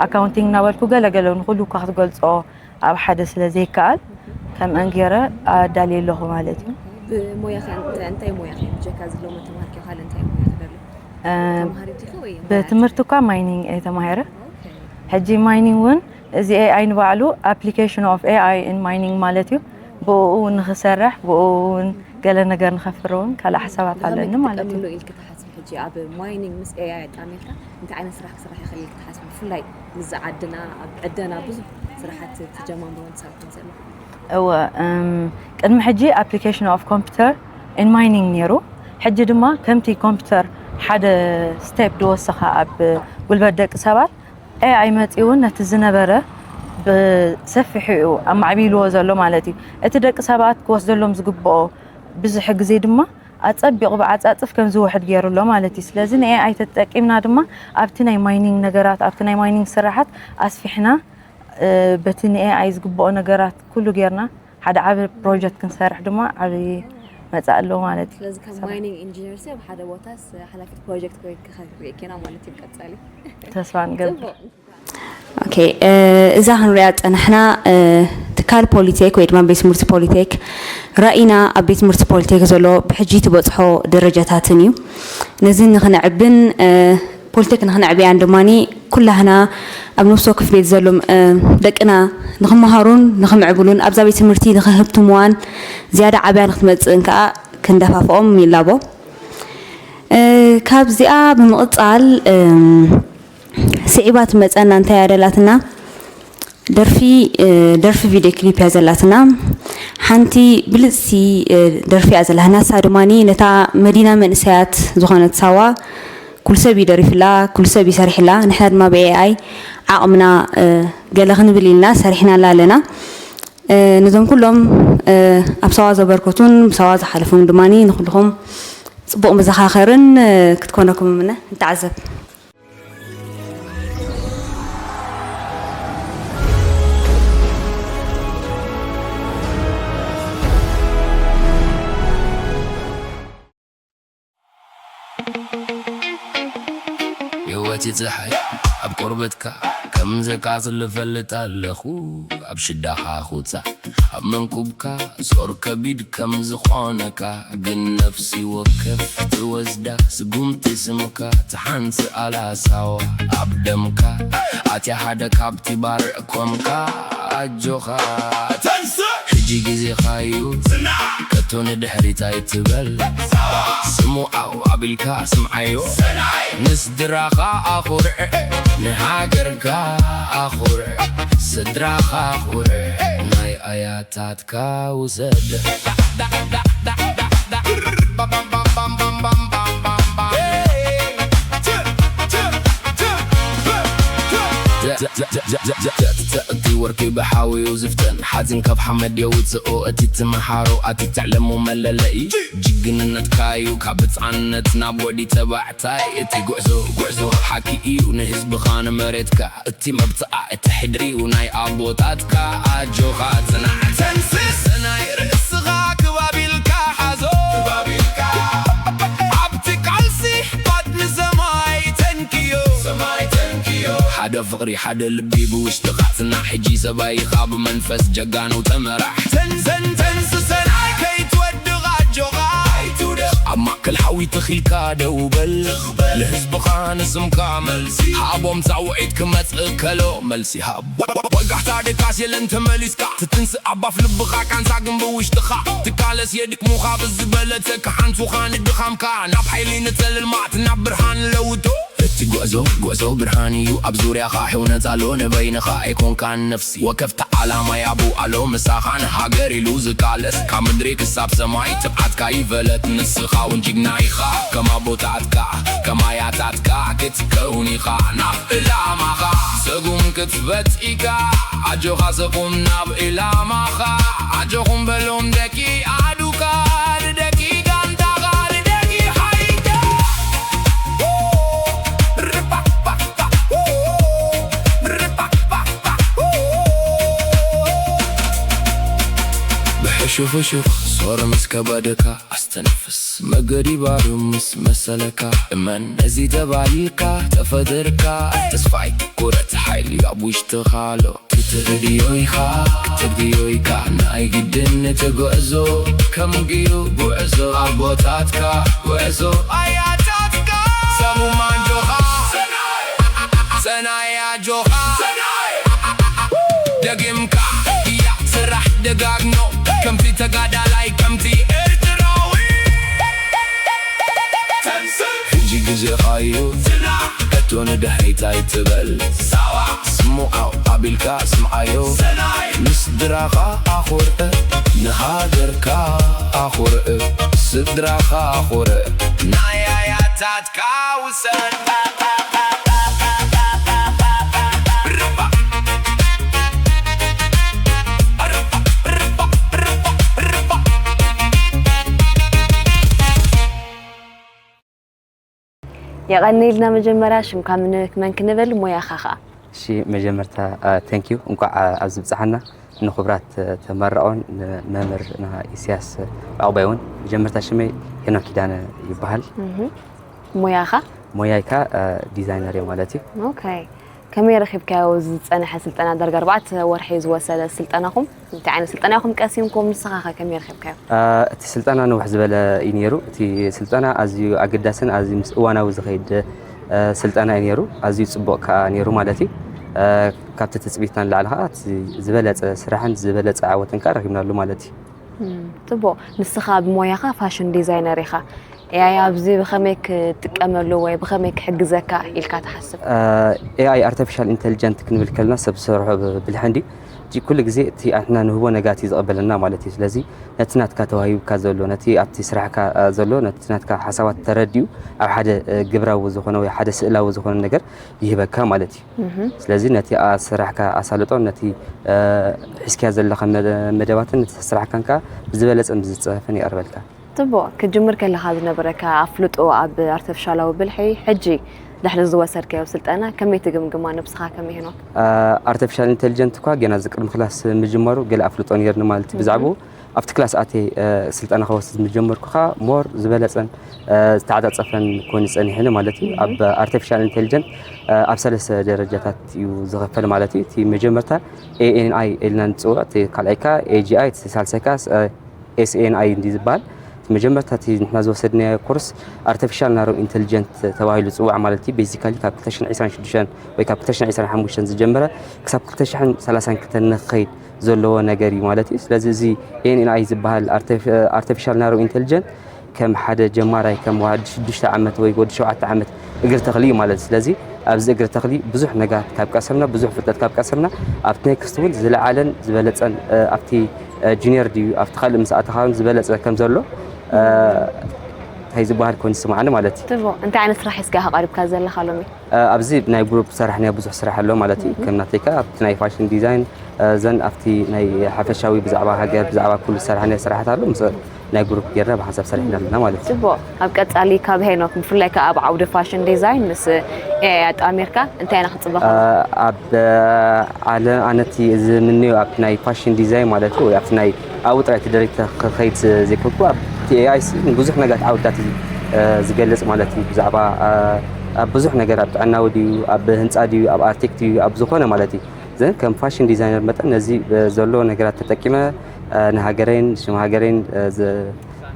ኣካውንቲንግ እናበልኩ ገለገለ ንኹሉ እኳ ክትገልፆ ኣብ ሓደ ስለ ዘይከኣል፣ ከምአን ገይረ ኣዳልየ ኣለኹ ማለት እዩ። ብሞያኸ እንታይ ሞያኸ ብጀካ ዝለመ ተማሃርኪ ካልእ እንታይ ሞያ ትደሊ? ተማሃሪት ዲኺ ወይ? ብትምህርቲ እኳ ማይኒንግ እየ ተማሂረ። ሕጂ ማይኒንግ እውን እዚ ኤኣይ ንባዕሉ application of AI in mining ማለት እዩ። ብኡ ንኽሰርሕ ብኡ እውን ገለ ነገር ንኸፍሪ እውን ካልእ ሓሳባት ኣለኒ ማለት እዩ። ኢልኪ ትሓስቢ ሕጂ ኣብ ማይኒንግ ምስ ኤኣይ ኣጣሚርካ እንታይ ዓይነት ስራሕ ክስራሕ ይኽእል ኢልኪ ትሓስቢ? ብፍላይ ምስዚ ዓድና ኣብ ዕደና ብዙሕ ስራሓት ትጀማምሮን ትሰርሕን ዘለኹም። እወ፣ ቅድሚ ሕጂ application of computer in mining ነይሩ። ሕጂ ድማ ከምቲ ኮምፒውተር ሓደ ስቴፕ ዝወሰኸ ኣብ ጉልበት ደቂ ሰባት፣ ኤኣይ መፂኡ እውን ነቲ ዝነበረ ብሰፊሑ እዩ ኣማዕቢልዎ ዘሎ ማለት እዩ። እቲ ደቂ ሰባት ክወስደሎም ዝግብኦ ብዙሕ ግዜ ድማ ኣፀቢቑ ብዓፃፅፍ ከም ዝውሕድ ገይሩ ኣሎ ማለት እዩ። ስለዚ ንኤኣይ ተጠቂምና ድማ ኣብቲ ናይ ማይኒንግ ነገራት፣ ኣብቲ ናይ ማይኒንግ ስራሓት ኣስፊሕና በቲ ንኤኣይ ዝግብኦ ነገራት ኩሉ ጌርና ሓደ ዓቢ ፕሮጀክት ክንሰርሕ ድማ ዓቢ መጻኢ ኣለዎ ማለት እዩ። ስለዚ ከም ማይኒንግ ኢንጂነር ሲ ኣብ ሓደ ቦታስ ሓላፊት ፕሮጀክት ኮይንኪ ክንሪኤኪ ኢና ማለት እዩ ቀጻሊ። ተስፋ ንገብር። ኦኬ፣ እዛ ክንሪኣ ዝጸናሕና ትካል ፖሊቴክ ወይ ድማ ቤት ትምህርቲ ፖሊቴክ ራኢና ኣብ ቤት ትምህርቲ ፖሊቴክ ዘሎ ብሕጂ ትበጽሖ ደረጃታትን እዩ። ነዚ ንኽነዕብን ፖሊቴክ ንኽነዕብያን ድማ ኩላህና ኣብ ነፍሲ ወከፍ ቤት ዘሎ ደቅና ንኽመሃሩን ንኽምዕብሉን ኣብዛ ቤት ትምህርቲ ንኽህብትምዋን ዝያዳ ዓብያ ንክትመፅእን ከዓ ክንደፋፍኦም ይላቦ። ካብዚኣ ብምቕፃል ስዒባ ትመፀና እንታይ ኣደላትና ደርፊ ደርፊ ቪድዮ ክሊፕ እያ ዘላትና። ሓንቲ ብልፅቲ ደርፊ እያ ዘላትና። እሳ ድማ ነታ መዲና መንእሰያት ዝኾነት ሳዋ ኩሉ ሰብ እዩ ደሪፍላ፣ ኩሉ ሰብ እዩ ሰሪሕላ። ንሕና ድማ ብኤኣይ ዓቕምና ገለ ክንብል ኢልና ሰሪሕናላ ኣለና። ነዞም ኩሎም ኣብ ሳዋ ዘበርከቱን ብሳዋ ዝሓለፉን ድማ ንኩልኹም ፅቡቕ መዘኻኸርን ክትኮነኩም እምነ ንተዓዘብ። የወቲ ፀሓይ ኣብ ቆርበትካ ከም ዘቃፅል እፈልጥ ኣለኹ። ኣብ ሽዳኻ ኹፃ ኣብ መንኩብካ ጾር ከቢድ ከም ዝኾነካ ግን ነፍሲ ወከፍ ትወስዳ ስጉምቲ ስምካ ትሓንስ ኣላሳዋ ኣብ ደምካ ኣትያ ሓደ ካብቲ ባርዕ ኮምካ ኣጆኻ ተንስእ ሕጂ ግዜኻዩ ከቶ ንድሕሪት ኣይትበል ስሙዓው ኣቢልካ ስምዓዮ ንስድራኻ ኣኹርዕ ንሃገርካ ኣኹርዕ ስድራኻ ኣኹርዕ ናይ ኣያታትካ ውሰድ እቲ ወርቂ ብሓዊኡ ዝፍተን ሓፂን ካብ ሓመድ የውፅኦ እቲ ትምሃሮ ኣቲ ትዕለሙ መለለኢ ጅግንነትካዩ ካብ ህፃንነት ናብ ወዲ ተባዕታይ እቲ ጉዕዞ ጉዕዞ ሓቂ እዩ ንህዝብኻ ንመሬትካ እቲ መብፅዓ እቲ ሕድሪኡ ናይ ኣቦታትካ ኣጆኻ ፅናዕ ተንስስ ናይ ርእስኻ ክባቢልካ ሓዞ ኣብቲ ቃልሲ ባድሚ ሰማይ ተንክዮ ሓደ ፍቕሪ ሓደ ልቢ ብውሽጥኻ ጽናዕ ሕጂ ሰብኣይኻ ብመንፈስ ጀጋኑ ተመራሕ ተንተንተንስ ሰናይ ከይትወድቕ ኣጆኻ ኣብ ማእከል ሓዊ ተኺልካ ደው በል ንህዝብኻ ንስምካ መልሲ ሃቦም ጻውዒት ክመጽእ ከሎ መልሲ ሃብ ወጋሕታ ደቃስ የለን ተመሊስካ ትትንስእ ኣባፍ ልብኻ ካንሳ ግን ብውሽጥኻ ትቃለስ የድክሙኻ ብዝበለጸ ክሓንሱኻ ንድኻምካ ናብ ሓይሊ ንጸልል ማዕት ናብ ብርሃን ለውጦ እቲ ጉዕዞ ጉዕዞ ብርሃን እዩ ኣብ ዙርያኻ ሕውነት ኣሎ ንበይንኻ ኣይኮንካን ነፍሲ ወከፍቲ ዓላማ ያቡ ኣሎ ምሳኻ ንሃገር ኢሉ ዝቃለስ ካብ ምድሪ ክሳብ ሰማይ ትብዓትካ ይፈለጥ ንስኻ እውን ጅግና ኢኻ ከም ኣቦታትካ ከም ኣያ ታትካ ክትከውን ኢኻ ናብ ዕላማኻ። ሰጉም ክትበጽ ኢኻ፣ ኣጆኻ ሰጉም ናብ ዕላማኻ። ኣጆኹም በሎም ደቂ ኣዱካ፣ ንደቂ ጋንታኻ፣ ንደቂ ሓይልካ። ብሕሹኽሹኽ ሶር ምስ ከበደካ ኣስተንፍስ። መገዲ ባዶ ምስ መሰለካ፣ እመን ነዚ ተባሂኻ ተፈጢርካ። ተስፋ ኣይትቁረጽ፣ ሓይሊ ኣብ ውሽጥኻ ኣሎ። ክትርእዮ ኢኻ፣ ክትርእዮ ኢኻ፣ ናይ ግድን እቲ ጉዕዞ። ከምኡ እዩ ጉዕዞ ኣቦታትካ፣ ጉዕዞ ኣያታትካ። ሰሙም ኣጆኻ፣ ሰናይ ኣጆኻ፣ ደጊምካ እያ ስራሕ ደጋግሞ፣ ከምቲ ተጋዳላይ፣ ከምቲ ኤርትራዊ። ሕጂ ግዜኻ እዩ፣ ሕቶ ንድሕሪት ኣይትበል። ሳዋ ስሙዓው ኣቢልካ ስምዓዮ። ሰናይ ንስድራኻ ኣኹርዕ፣ ንሃገርካ ኣኹርዕ፣ ስድራኻ ኣኹርዕ። ናይ ኣያታትካ ውሰን። የቐንየልና። መጀመርያ ሽምካ ምን-፣ መን ክንብል፣ ሞያኻ ኸኣ? እሺ፣ መጀመርታ ቴንክ ዩ፣ እንኳዕ ኣብዚ ብጽሓና። ንኽቡራት ተመራቖን ንመምህርና ኢሳያስ ዑቕባይ እውን። መጀመርታ ሽመይ ሄኖክ ኪዳነ ይበሃል። ሞያኻ? ሞያይ ከኣ ዲዛይነር እየ ማለት እዩ። ኦኬ። ከመይ ረኺብካዮ ዝጸንሐ ስልጠና? ዳርጋ ኣርባዕተ ወርሒ ዝወሰደ ስልጠናኹም እንታይ ዓይነት ስልጠና ኢኹም ቀሲምኩም? ንስኻ ከ ከመይ ረኺብካዮ? እቲ ስልጠና ንውሕ ዝበለ እዩ ነይሩ። እቲ ስልጠና ኣዝዩ ኣገዳስን ኣዝዩ ምስ እዋናዊ ዝኸይድ ስልጠና እዩ ነይሩ። ኣዝዩ ጽቡቕ ከኣ ነይሩ ማለት እዩ። ካብቲ ትጽቢትና ንላዕሊ ከኣ እቲ ዝበለጸ ስራሕን ዝበለጸ ዓወትን ከኣ ረኺብናሉ ማለት እዩ። ጽቡቕ። ንስኻ ብሞያኻ ፋሽን ዲዛይነር ኢኻ። ኤኣይ ኣብዚ ብኸመይ ክጥቀመሉ ወይ ብኸመይ ክሕግዘካ ኢልካ ትሓስብ? ኤኣይ ኣርቲፊሻል ኢንተሊጀንት ክንብል ከለና ሰብ ዝሰርሖ ብልሒ እንድዩ። እዚ ኩሉ ግዜ እቲ ኣንሕና ንህቦ ነጋቲ ዝቕበለና ማለት እዩ። ስለዚ ነቲ ናትካ ተዋሂብካ ዘሎ፣ ነቲ ኣብቲ ስራሕካ ዘሎ፣ ነቲ ናትካ ሓሳባት ተረዲኡ ኣብ ሓደ ግብራዊ ዝኾነ ወይ ሓደ ስእላዊ ዝኾነ ነገር ይህበካ ማለት እዩ። ስለዚ ነቲ ስራሕካ ኣሳልጦን ነቲ ሒዝካዮ ዘለኻ መደባትን ነቲ ስራሕካን ከኣ ብዝበለጸን ብዝጸፈፈን የቕርበልካ። ጽቡቕ። ክትጅምር ከለኻ ዝነበረካ ኣፍልጦ ኣብ ኣርተፊሻላዊ ብልሒ፣ ሕጂ ድሕሪ ዝወሰድካዮ ስልጠና ከመይ ትግምግማ ነብስኻ ከም ሄኖክ? ኣርተፊሻል ኢንተሊጀንት እኳ ገና እዚ ቅድሚ ክላስ ምጅማሩ ገለ ኣፍልጦ ነይርኒ ማለት እዩ ብዛዕባኡ። ኣብቲ ክላስ ኣትየ ስልጠና ክወስድ ምጀመርኩ ከኣ ሞር ዝበለጸን ዝተዓጻጸፈን ኮይኑ ጸኒሕኒ ማለት እዩ። ኣብ ኣርቲፊሻል ኢንተሊጀንት ኣብ ሰለስተ ደረጃታት እዩ ዝኽፈል ማለት እዩ። እቲ መጀመርታ ኤ ኤን ኣይ ኢልና ንጽውዖ፣ እቲ ካልኣይ ከኣ ኤ ጂ ኣይ፣ እቲ ሳልሳይ ከኣ ኤስ ኤን ኣይ እንድዩ ዝበሃል። እቲ መጀመርታ እቲ ንሕና ዝወሰድናዮ ኮርስ ኣርቲፊሻል ናሮ ኢንተሊጀንት ተባሂሉ ዝጽዋዕ ማለት እዩ። ቤዚካሊ ካብ ክልተ ሽሕን ዕስራን ሽዱሽተን ወይ ካብ ክልተ ሽሕን ዕስራን ሓሙሽተን ዝጀመረ ክሳብ ክልተ ሽሕን ሰላሳን ክልተን ንኽኸይድ ዘለዎ ነገር እዩ ማለት እዩ። ስለዚ እዚ ኤን ኤን ኣይ ዝበሃል ኣርቲፊሻል ናሮ ኢንተሊጀንት ከም ሓደ ጀማራይ ከም ወዲ ሽዱሽተ ዓመት ወይ ወዲ ሸውዓተ ዓመት እግሪ ተኽሊ እዩ ማለት እዩ። ስለዚ ኣብዚ እግሪ ተኽሊ ብዙሕ ነገራት ካብ ቀሰምና፣ ብዙሕ ፍልጠት ካብ ቀሰምና ኣብቲ ኔክስት እውን ዝለዓለን ዝበለጸን ኣብቲ ጁኒየር ድዩ ኣብቲ ካልእ ምስ ኣተኻ እውን ዝበለጸ ከም ዘሎ እንታይ ዝበሃል ኮይኑ ይስምዓኒ ማለት እዩ። ጽቡቕ። እንታይ ዓይነት ስራሕ ሒዝካ ኢኻ ቀሪብካ ዘለኻ ሎሚ? ኣብዚ ናይ ግሩፕ ሰራሕናዮ ብዙሕ ስራሕ ኣሎ ማለት እዩ። ከም ናተይ ከኣ ኣብቲ ናይ ፋሽን ዲዛይን እዘን ኣብቲ ናይ ሓፈሻዊ ብዛዕባ ሃገር ብዛዕባ ኩሉ ዝሰራሕናዮ ስራሓት ኣሎ ምስ ናይ ግሩፕ ጌርና ብሓንሳብ ሰሪሕና ኣለና ማለት እዩ። ጽቡቕ። ኣብ ቀጻሊ ካብ ሄኖክ ብፍላይ ከኣ ኣብ ዓውዲ ፋሽን ዲዛይን ምስ ኤኣይ ኣጣሚርካ እንታይ ኢና ክንጽበ ከለና? ኣብ ዓለም ኣነቲ ዝምንዮ ኣብቲ ናይ ፋሽን ዲዛይን ማለት እዩ ወይ ኣብቲ ናይ ኣብኡ ጥራይ ተደሪተ ክኸይድ ዘይኮንኩ ኣብቲ ኤኣይ ንብዙሕ ነገራት ዓውድታት እዩ ዝገልጽ ማለት እዩ። ብዛዕባ ኣብ ብዙሕ ነገር ኣብ ጥዕናዊ ድዩ ኣብ ህንጻ ድዩ ኣብ ኣርቴክት ድዩ ኣብ ዝኾነ ማለት እዩ። ዘን ከም ፋሽን ዲዛይነር መጠን ነዚ ዘሎ ነገራት ተጠቂመ ንሃገረይን ንሽም ሃገረይን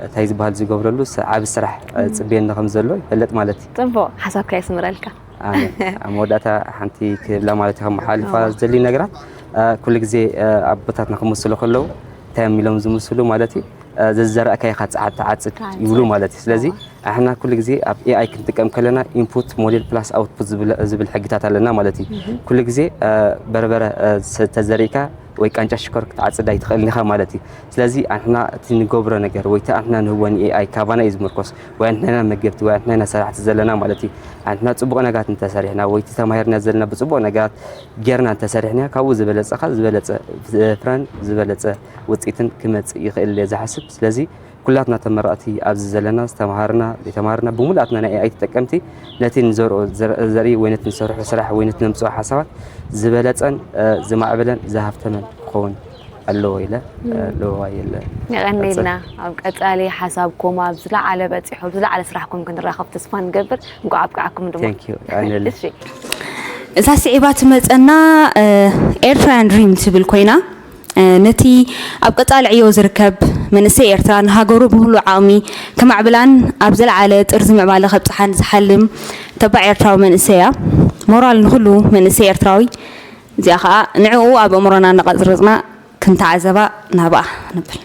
እንታይ ዝበሃል ዝገብረሉ ዓቢ ስራሕ ጽብየኒ ከም ዘሎ ይፈልጥ ማለት እዩ። ጽቡቕ ሓሳብካ የስምረልካ። ኣሜን። ኣብ መወዳእታ ሓንቲ ክብላ ማለት እዩ ከመሓላልፋ ዝደሊ ነገራት ኩሉ ግዜ ኣቦታትና ክምስሉ ከለዉ እንታይ እዮም ኢሎም ዝምስሉ ማለት እዩ ዘዝዘራእካዮ ኢኻ ትዓጽድ ይብሉ ማለት እዩ። ስለዚ ኣሕና ኩሉ ግዜ ኣብ ኤኣይ ክንጥቀም ከለና ኢንፑት ሞዴል ፕላስ ኣውትፑት ዝብል ሕግታት ኣለና ማለት እዩ። ኩሉ ግዜ በርበረ ተዘሪእካ ወይ ቃንጫ ሽኮር ክትዓጽድ ኣይትኽእልን ኢኻ ማለት እዩ። ስለዚ ኣንሕና እቲ ንገብሮ ነገር ወይ እቲ ኣንሕና ንህቦ ንኤኣይ ካባና እዩ ዝምርኮስ። ወይ ኣንሕና ኢና መገብቲ ወይ ኣንሕና ኢና ሰራሕቲ ዘለና ማለት እዩ። ኣንሕና ጽቡቕ ነገራት እንተሰሪሕና ወይ እቲ ተማሂርና ዘለና ብጽቡቕ ነገራት ጌርና እንተሰሪሕና ካብኡ ዝበለጸ ከኣ ዝበለጸ ፍረን ዝበለጸ ውጽኢትን ክመጽእ ይኽእል እየ ዝሓስብ። ስለዚ ኩላትና ተመረቕቲ ኣብዚ ዘለና ዝተምሃርና ዘይተምሃርና ብምሉኣትና ናይ ኤኣይ ተጠቀምቲ ነቲ ንዘርኦ ዘርኢ ወይ ነቲ ንሰርሖ ስራሕ ወይ ነቲ ነምፅኦ ሓሳባት ዝበለፀን ዝማዕበለን ዝሃፍተመን ክኸውን ኣለዎ ኢለ ኣለዎ የለ። የቐነልና። ኣብ ቀፃሊ ሓሳብኩም ኣብ ዝለዓለ በፂሑ ኣብ ዝለዓለ ስራሕኩም ክንራኸብ ተስፋ ንገብር። እንኳዕ ኣብቅዓኩም ድማ። የቐነልና። እዛ ስዒባ ትመፀና ኤርትራውያን ድሪም ትብል ኮይና ነቲ ኣብ ቀፃሊ ዕዮ ዝርከብ መንእሰይ ኤርትራ ንሃገሩ ብህሉው ዓቕሚ ከማዕብላን ኣብ ዘለዓለ ጥርዚ ምዕባለ ከብፅሓን ዝሓልም ተባዕ ኤርትራዊ መንእሰይ እያ። ሞራል ንኹሉ መንእሰይ ኤርትራዊ። እዚኣ ከዓ ንዕኡ ኣብ ኣእምሮና እናቐረፅና ክንተዓዘባ ናብኣ ንብል።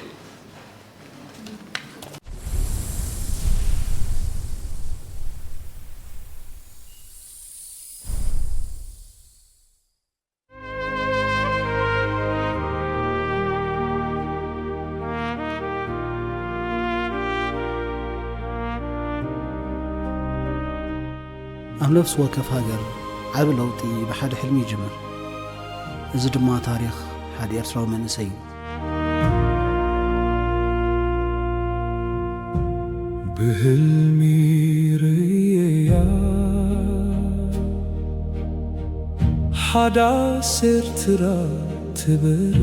ኣብ ነፍሲ ወከፍ ሃገር ዓቢ ለውጢ ብሓደ ሕልሚ ይጅምር። እዚ ድማ ታሪኽ ሓደ ኤርትራዊ መንእሰይ እዩ። ብህልሚ ርእየያ ሓዳስ ኤርትራ ትበርህ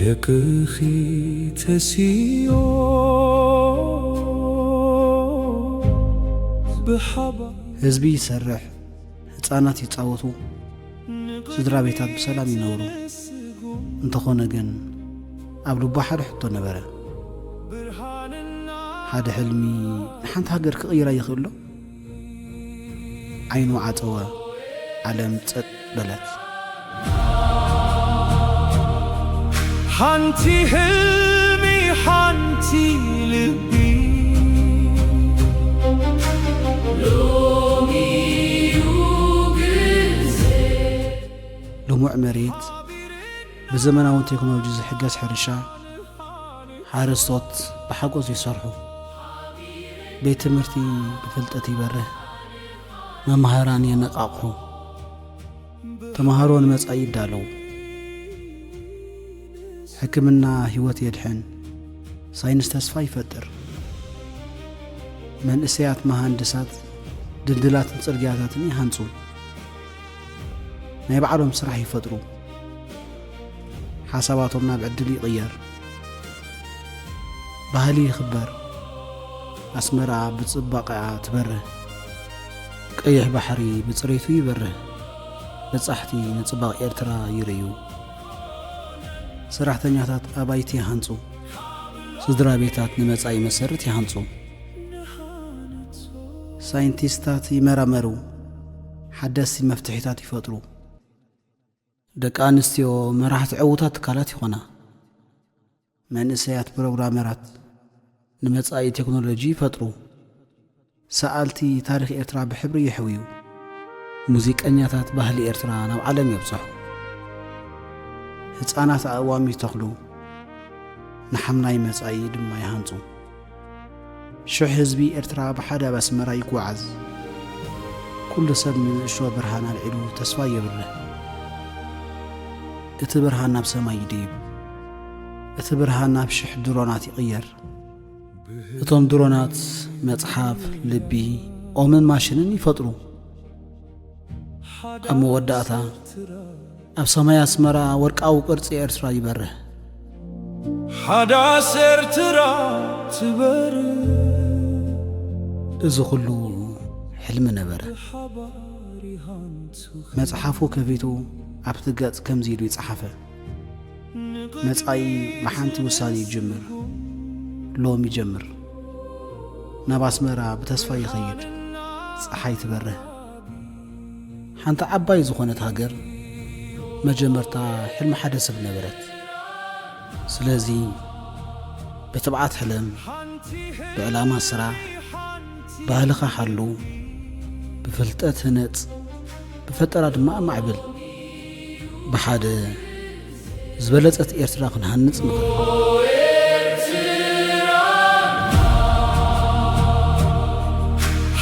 ደቅኺ ተሲኦ ብሓባር። ህዝቢ ይሰርሕ፣ ህጻናት ይጻወቱ፣ ስድራ ቤታት ብሰላም ይነብሩ። እንተኾነ ግን ኣብ ልቡ ሓደ ሕቶ ነበረ። ሓደ ሕልሚ ንሓንቲ ሃገር ክቕይራ ይኽእል ዶ? ዓይኑ ዓጸወ፣ ዓለም ጸጥ በለት። ሓንቲ ህልሚ ሓንቲ ልቢ ልሙዕ መሬት፣ ብዘመናዊ ቴክኖሎጂ ዝሕገዝ ሕርሻ፣ ሓረስቶት ብሓጎስ ይሰርሑ። ቤት ትምህርቲ ብፍልጠት ይበርህ፣ መማህራን የነቓቕሑ፣ ተማሃሮ ንመጻኢ ይዳለዉ። ሕክምና ህይወት የድሕን፣ ሳይንስ ተስፋ ይፈጥር። መንእሰያት መሃንድሳት ድልድላትን ጽርግያታትን ይሃንጹ። ናይ ባዕሎም ስራሕ ይፈጥሩ። ሓሳባቶም ናብ ዕድል ይቕየር። ባህሊ ይኽበር። ኣስመራ ብጽባቐኣ ትበርህ። ቀይሕ ባሕሪ ብጽሬቱ ይበርህ። በጻሕቲ ንጽባቕ ኤርትራ ይርእዩ። ሰራሕተኛታት ኣባይቲ ይሃንጹ። ስድራ ቤታት ንመጻኢ መሰረት ይሃንጹ። ሳይንቲስታት ይመራመሩ። ሓደስቲ መፍትሒታት ይፈጥሩ። ደቂ ኣንስትዮ መራሕቲ ዕዉታት ትካላት ይኾና። መንእሰያት ፕሮግራመራት ንመጻኢ ቴክኖሎጂ ይፈጥሩ። ሰኣልቲ ታሪኽ ኤርትራ ብሕብሪ የሕውዩ። ሙዚቀኛታት ባህሊ ኤርትራ ናብ ዓለም የብጽሑ። ህጻናት ኣእዋም ይተኽሉ፣ ንሓምላይ መጻኢ ድማ ይሃንጹ። ሽሕ ህዝቢ ኤርትራ ብሓደ ኣብ ኣስመራ ይጓዓዝ። ኩሉ ሰብ ንንእሽቶ ብርሃን ኣልዒሉ ተስፋ የብርህ። እቲ ብርሃን ናብ ሰማይ ይድይብ። እቲ ብርሃን ናብ ሽሕ ድሮናት ይቕየር። እቶም ድሮናት መጽሓፍ፣ ልቢ፣ ኦምን ማሽንን ይፈጥሩ። ኣብ መወዳእታ ኣብ ሰማይ ኣስመራ ወርቃዊ ቅርጺ ኤርትራ ይበርህ። ሓዳስ ኤርትራ ትበርህ። እዚ ኹሉ ሕልሚ ነበረ። መጽሓፉ ከፊቱ ኣብቲ ገጽ ከምዚ ኢሉ ይጸሓፈ። መጻኢ ብሓንቲ ውሳኔ ይጅምር። ሎም ይጀምር። ናብ ኣስመራ ብተስፋ ይኸይድ። ጸሓይ ትበርህ። ሓንቲ ዓባይ ዝኾነት ሃገር መጀመርታ ሕልሚ ሓደ ሰብ ነበረት። ስለዚ ብትብዓት ሕለም፣ ብዕላማ ስራሕ፣ ባህልኻ ሓሉ፣ ብፍልጠት ህነጽ፣ ብፈጠራ ድማ ኣማዕብል። ብሓደ ዝበለጸት ኤርትራ ክንሃንጽ ንኽእል።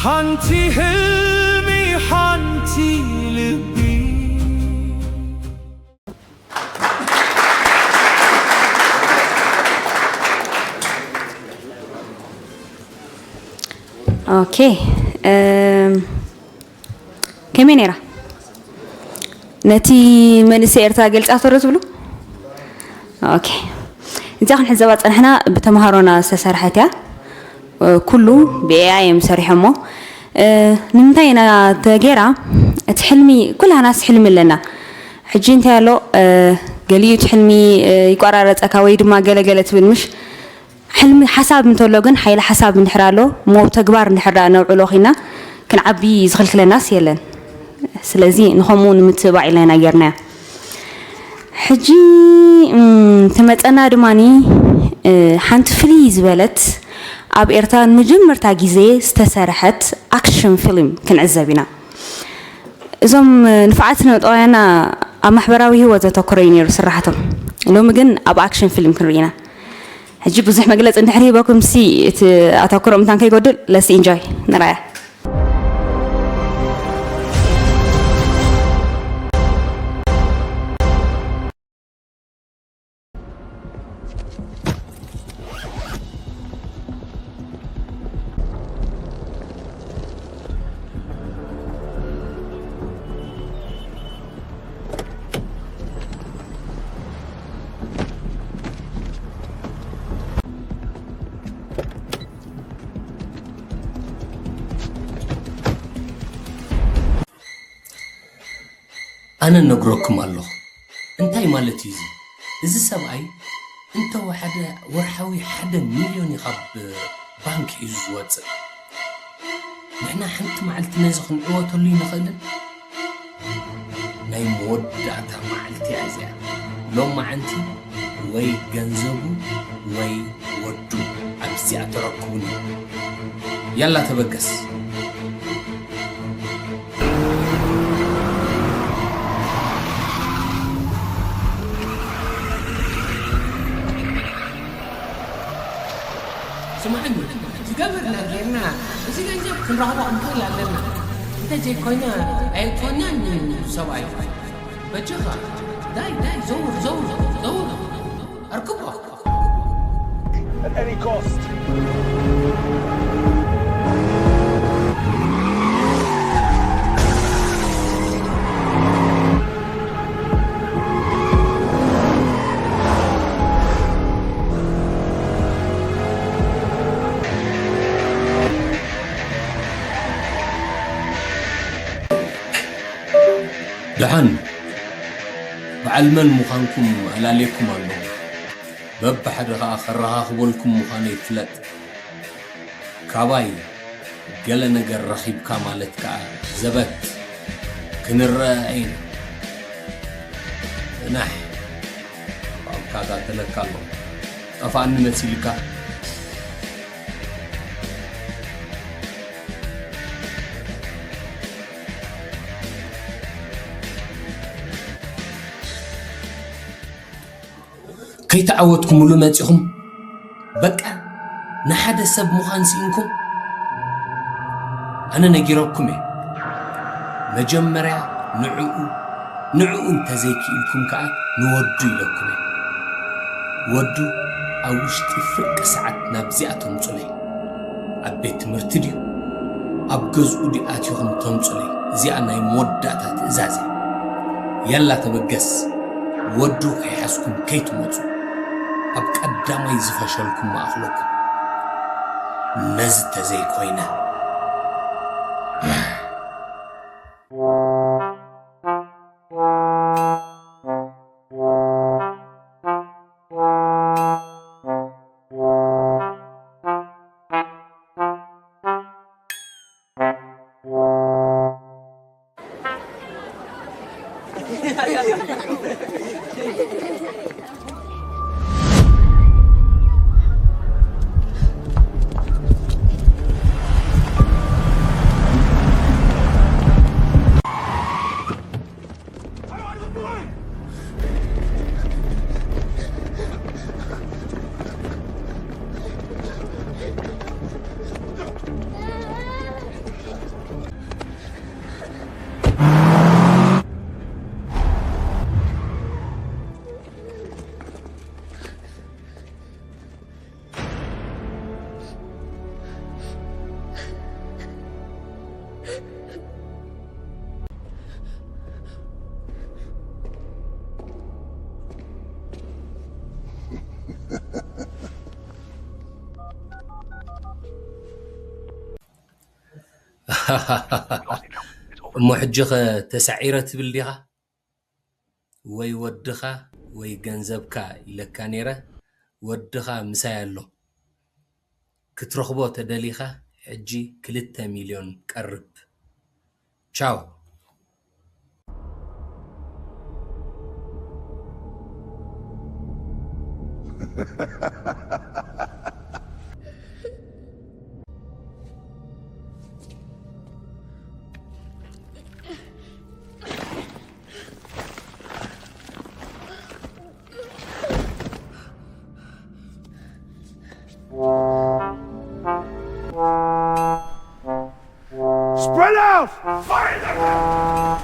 ሓንቲ ህልሚ፣ ሓንቲ ልቢ። ኦኬ፣ እም፣ ከመይ ነይራ? ነቲ መንእሰይ ኤርትራ ገልጻቶ ዶ ትብሉ? ኦኬ። እዚኣ ክንሕዘባ ጸናሕና ብተምሃሮና ዝተሰርሐት እያ። ኩሉ ብኤኣይ እዮም ሰሪሖሞ። እ፣ ንምንታይ ኢና ተጌራ? እቲ ሕልሚ፣ ኩላህናስ ሕልሚ ኣለና። ሕጂ እንታይ ኣሎ፣ እ፣ ገሊኡ እቲ ሕልሚ፣ እ፣ ይቆራረጸካ ወይ ድማ ገለገለ ትብል ምሽ? ሕልሚ ሓሳብ እንተሎ ግን ሓይሊ ሓሳብ እንድሕር ኣሎ እሞ ተግባር እንድሕር ደኣ ነውዕሎ ኺና ክንዓቢ ዝኽልክለናስ የለን። ስለዚ ንኸምኡ ንምትባዕ ኢልና ኢና ጌርናያ። ሕጂ እም፣ ትመጸና ድማኒ እ፣ ሓንቲ ፍልይ ዝበለት ኣብ ኤርትራ ንመጀመርታ ግዜ ዝተሰርሐት ኣክሽን ፊልም ክንዕዘብ ኢና። እዞም ንፋዓት ስነጥበባውያንና ኣብ ማሕበራዊ ህይወት ዘተኮረ እዩ ነይሩ ስራሕቶም። ሎሚ ግን ኣብ ኣክሽን ፊልም ክንርኢ ኢና። ሕጂ ብዙሕ መግለፂ እንድሕር ሂበኩም ሲ እቲ ኣተኩሮ ምታን ከይጎድል let's enjoy ንራያ። ኣነ እነግረኩም ኣለኹ። እንታይ ማለት እዩ እዚ? እዚ ሰብኣይ እንተወሓደ ወርሓዊ ሓደ ሚልዮን እዩ ካብ ባንክ ሒዙ ዝወፅእ። ንሕና ሓንቲ መዓልቲ ነዚ ክንዕወተሉ ኣይንኽእልን? ናይ መወዳእታ መዓልቲ እያ እዚኣ። ሎማዓንቲ ወይ ገንዘቡ ወይ ወዱ ኣብዚኣ ተረክቡኒ። ያላ ተበገስ። ስምዓኒ፣ ዝገብር ነገር ጌርና እዚ ገንዘብ ክንረኽቦ ክንክእል ኣለና። እንተ ዘይኮይነ ኣየእትወናን እዩ ሰብኣይ። በጃኻ ዳይ ዳይ ዘውር ዘውር ዘውር ኣርክቦ። At any cost. ደሓን በዓል መን ምዃንኩም ኣላልየኩም ኣለኹ። በብሓደ ኸኣ ከረኻኽበልኩም ምዃነይ ፍለጥ። ካባይ ገለ ነገር ረኺብካ ማለት ከኣ ዘበት ክንረኣ ኢና። ጽናሕ፣ እኳ እካታተለካ ኣለኹ። ጠፍኣኒ መሲልካ? ከይተዓወትኩምሉ መጺኹም በቃ ንሓደ ሰብ ምዃን ስኢንኩም? ኣነ ነጊረኩም እየ። መጀመርያ ንዕኡ ንዕኡ እንተዘይክኢልኩም ከኣ ንወዱ ኢለኩም እየ። ወዱ ኣብ ውሽጢ ፍርቂ ሰዓት ናብዚኣ ተምጹለይ። ኣብ ቤት ትምህርቲ ድዩ ኣብ ገዝኡ ድዩ ኣቲኹም ተምጹለይ። እዚኣ ናይ መወዳእታ ትእዛዝ እያ። ያላ ተበገስ። ወዱ ከይሓዝኩም ከይትመጹ ኣብ ቀዳማይ ዝፈሸልኩም ምኣኽለኩም። ነዚ ተዘይኮይነ። እሞ ሕጂ ኸ ተሳዒረ ትብል ዲኻ? ወይ ወድኻ ወይ ገንዘብካ ኢለካ ነይረ፣ ወድኻ ምሳይ ኣሎ። ክትረኽቦ ተደሊኻ ሕጂ ክልተ ሚልዮን ቀርብ። ቻው። Spread out! Fire them!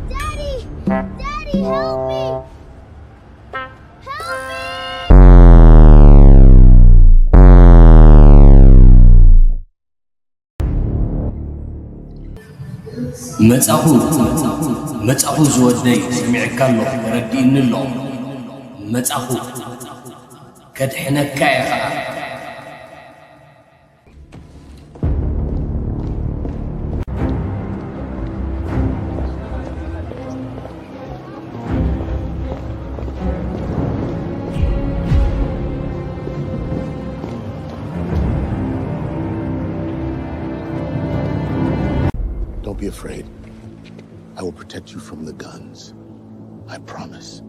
Daddy! Daddy, help me! Help me! መጻኹ፣ መጻኹ ዝወደይ፣ ሰሚዕካ ኣለኹ፣ ተረዲእኒ ኣሎ። መጻኹ፣ ከድሕነካ እየ ኸኣ። Don't be afraid. I will protect you from the guns. I promise.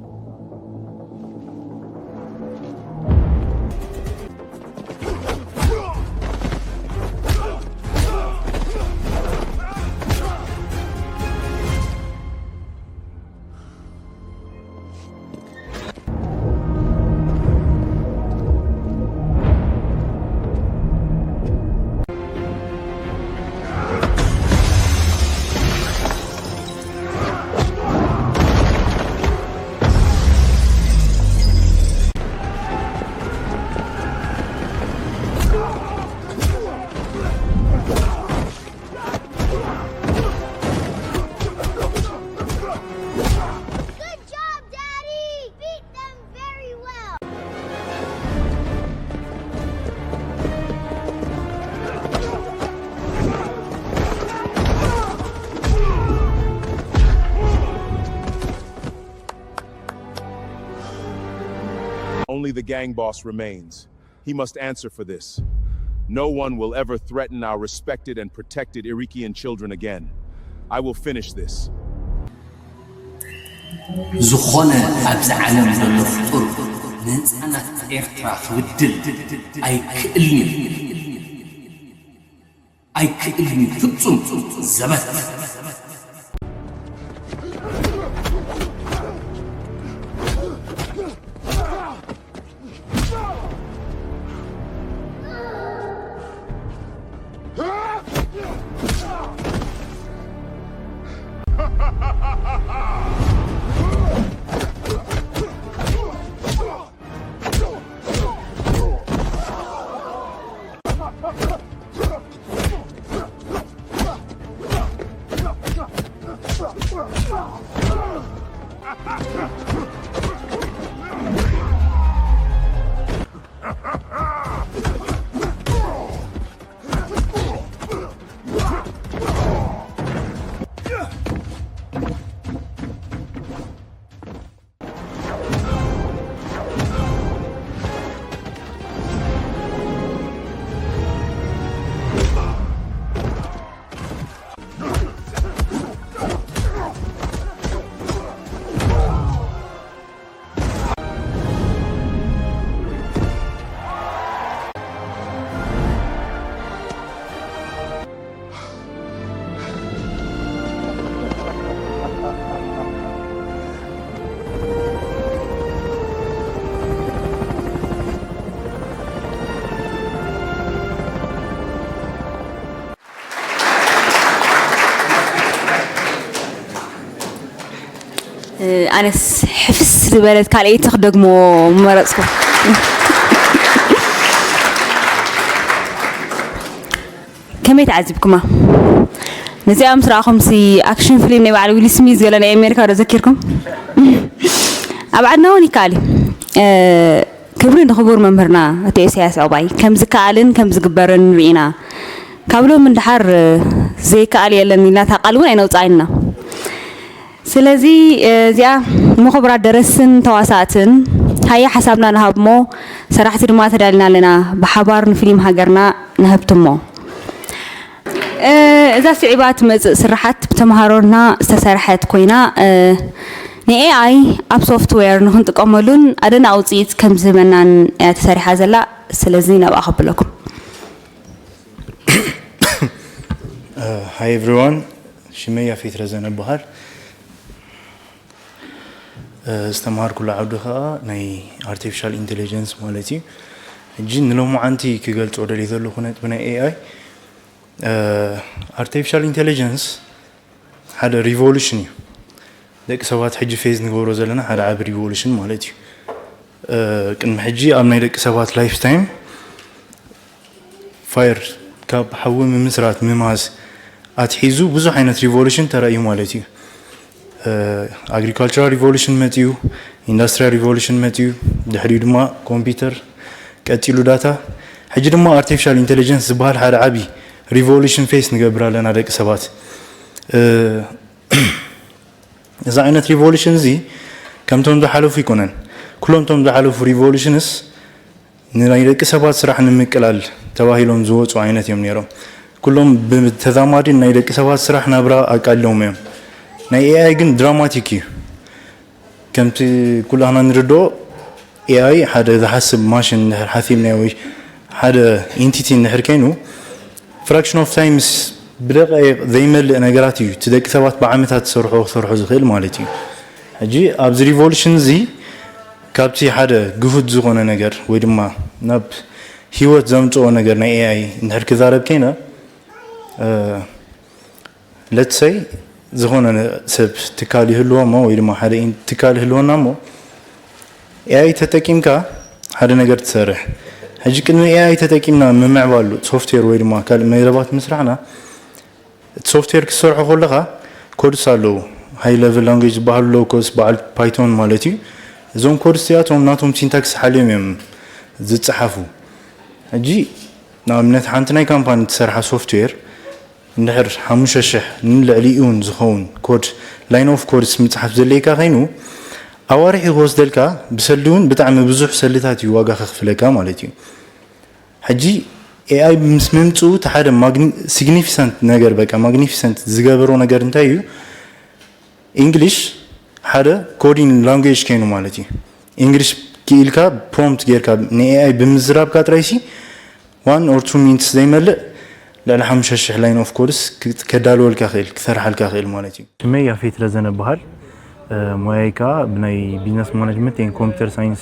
Good job, Daddy! Beat them very well! Only the gang boss remains. He must answer for this. No one will ever threaten our respected and protected Irikian children again. I will finish this. ዝኾነ ኣብዚ ዓለም ዘሎ ፍጡር ንህፃናት ኤርትራ ክብድል ኣይክእልን እዩ። ኣይክእልን እዩ ፍጹም። ዘበት። ኣነስ ሕፍስ ዝበለት ካልኣይቲ ክደግሞ ምመረጽኩ። ከመይ ተዓዚብኩማ? ነዚኣ ምስ ረኣኹምሲ ኣክሽን ፊልም ናይ በዓል ዊል ስሚዝ ገለ ናይ ኣሜሪካ ዶ ዘኪርኩም? ኣብ ዓድና እውን ይከኣል እዩ። እ፣ ክብሪ ንክቡር መምህርና ኣቶ ኢሳያስ ዕባይ፣ ከም ዝከኣልን ከም ዝግበርን ርኢና። ካብ ሎሚ ንደሓር፣ እ፣ ዘይከኣል የለን ኢልና እታ ቃል እውን ኣይነውፅኣን ኢና። ስለዚ፣ እ፣ እዚኣ ምኹብራት ደረስትን ተዋሳእትን፣ ሃየ ሓሳብና ንሃብሞ፣ ሰራሕቲ ድማ ተዳሊና ኣለና፣ ብሓባር ንፊልም ሃገርና ንሀብትሞ። እ፣ እዛ ስዒባ ትመጽእ ስርሓት ብተምሃሮና ዝተሰርሐት ኮይና፣ እ፣ ንኤኣይ ኣብ ሶፍትዌር ንክንጥቀመሉን ኣደናቂ ውጽኢት ከም ዝህበናን እያ ተሰሪሓ ዘላ። ስለዚ ናብኣ ከብለኩም። Uh, hi everyone. ሽመይ ያፌት ረዘነ በሃል። ዝተምሃርኩሉ ዓውዲ ከዓ ናይ ኣርቲፊሻል ኢንቴሊጀንስ ማለት እዩ። ሕጂ ንሎማዓንቲ ክገልፆ ደልየ ዘለኹ ነጥቢ ናይ ኤኣይ፣ ኣርቲፊሻል ኢንቴሊጀንስ ሓደ ሪቮሉሽን እዩ። ደቂ ሰባት ሕጂ ፌዝ ንገብሮ ዘለና ሓደ ዓቢ ሪቮሉሽን ማለት እዩ። ቅድሚ ሕጂ ኣብ ናይ ደቂ ሰባት ላይፍ ታይም ፋየር ካብ ሓዊ ምምስራት ምምሃዝ ኣትሒዙ ብዙሕ ዓይነት ሪቮሉሽን ተራእዩ ማለት እዩ። ኣግሪካልቸራል ሪቮሉሽን መፅዩ፣ ኢንዳስትሪያል ሪቮሉሽን መፅዩ፣ ድሕሪኡ ድማ ኮምፒውተር፣ ቀፂሉ ዳታ፣ ሕጂ ድማ ኣርቲፊሻል ኢንቴሊጀንስ ዝበሃል ሓደ ዓብዪ ሪቮሉሽን ፌስ ንገብር ኣለና ደቂ ሰባት። እዚ ዓይነት ሪቮሉሽን እዚ ከምቶም ዝሓለፉ ይኮነን። ኩሎም ቶም ዝሓለፉ ሪቮሉሽንስ ንናይ ደቂ ሰባት ስራሕ ንምቅላል ተባሂሎም ዝወፁ ዓይነት እዮም ነይሮም። ኩሎም ብተዛማዲ ናይ ደቂ ሰባት ስራሕ ናብራ ኣቃሊሎም እዮም። ናይ ኤኣይ ግን ድራማቲክ እዩ። ከምቲ ኩላህና ንርድኦ ኤኣይ ሓደ ዝሓስብ ማሽን እንድሕር ሓሲብናዮ ወይ ሓደ ኢንቲቲ እንድሕር ከይኑ ፍራክሽን ኦፍ ታይምስ ብደቃይቅ ዘይመልእ ነገራት እዩ እቲ ደቂ ሰባት ብዓመታት ዝሰርሖ ክሰርሖ ዝኽእል ማለት እዩ። ሕጂ ኣብዚ ሪቮሉሽን እዚ ካብቲ ሓደ ግሁድ ዝኾነ ነገር ወይ ድማ ናብ ህይወት ዘምፅኦ ነገር ናይ ኤኣይ እንድሕር ክዛረብ ከይነ let's say ዝኾነ ሰብ ትካል ይህልዎ እሞ ወይ ድማ ሓደ ትካል ይህልወና እሞ ኤኣይ ተጠቂምካ ሓደ ነገር ትሰርሕ። ሕጂ ቅድሚ ኤኣይ ተጠቂምና ምምዕባሉ ሶፍትዌር ወይ ድማ ካልእ መደባት ምስራሕና እቲ ሶፍትዌር ክሰርሖ ከለኻ ኮድስ ኣለዉ። ሃይ ለቨል ላንጉጅ ዝበሃሉ ኣለዉ ኮድስ በዓል ፓይቶን ማለት እዩ። እዞም ኮድስ እዚኣቶም ናቶም ሲንታክስ ሓልዮም እዮም ዝፀሓፉ። ሕጂ ንኣብነት ሓንቲ ናይ ካምፓኒ ትሰርሓ ሶፍትዌር እንድሕር ሓሙሽተ ሽሕ ንልዕሊኡን ዝኸውን ኮድ ላይን ኦፍ ኮድስ ምፅሓፍ ዘድልየካ ከይኑ ኣዋርሕ ክወስደልካ ብሰልዲ እውን ብጣዕሚ ብዙሕ ሰልድታት እዩ ዋጋ ከኽፍለካ ማለት እዩ። ሕጂ ኤኣይ ምስ ምምፅኡ እቲ ሓደ ሲግኒፊሰንት ነገር በቃ ማግኒፊሰንት ዝገበሮ ነገር እንታይ እዩ? ኢንግሊሽ ሓደ ኮዲንግ ላንጉጅ ከይኑ ማለት እዩ። ኢንግሊሽ ክኢልካ ፕሮምፕት ጌርካ ንኤኣይ ብምዝራብካ ጥራይሲ ዋን ኦር ቱ ሚኒትስ ዘይመልእ ልዕሊ ሓሙሽተ ሽሕ ላይን ኦፍ ኮድስ ከዳልወልካ ክእል ክሰርሓልካ ክእል ማለት እዩ። ሽመይ ያፌት ረዘነ በሃል። ሞያይ ከዓ ብናይ ቢዝነስ ማናጅመንት ን ኮምፒተር ሳይንስ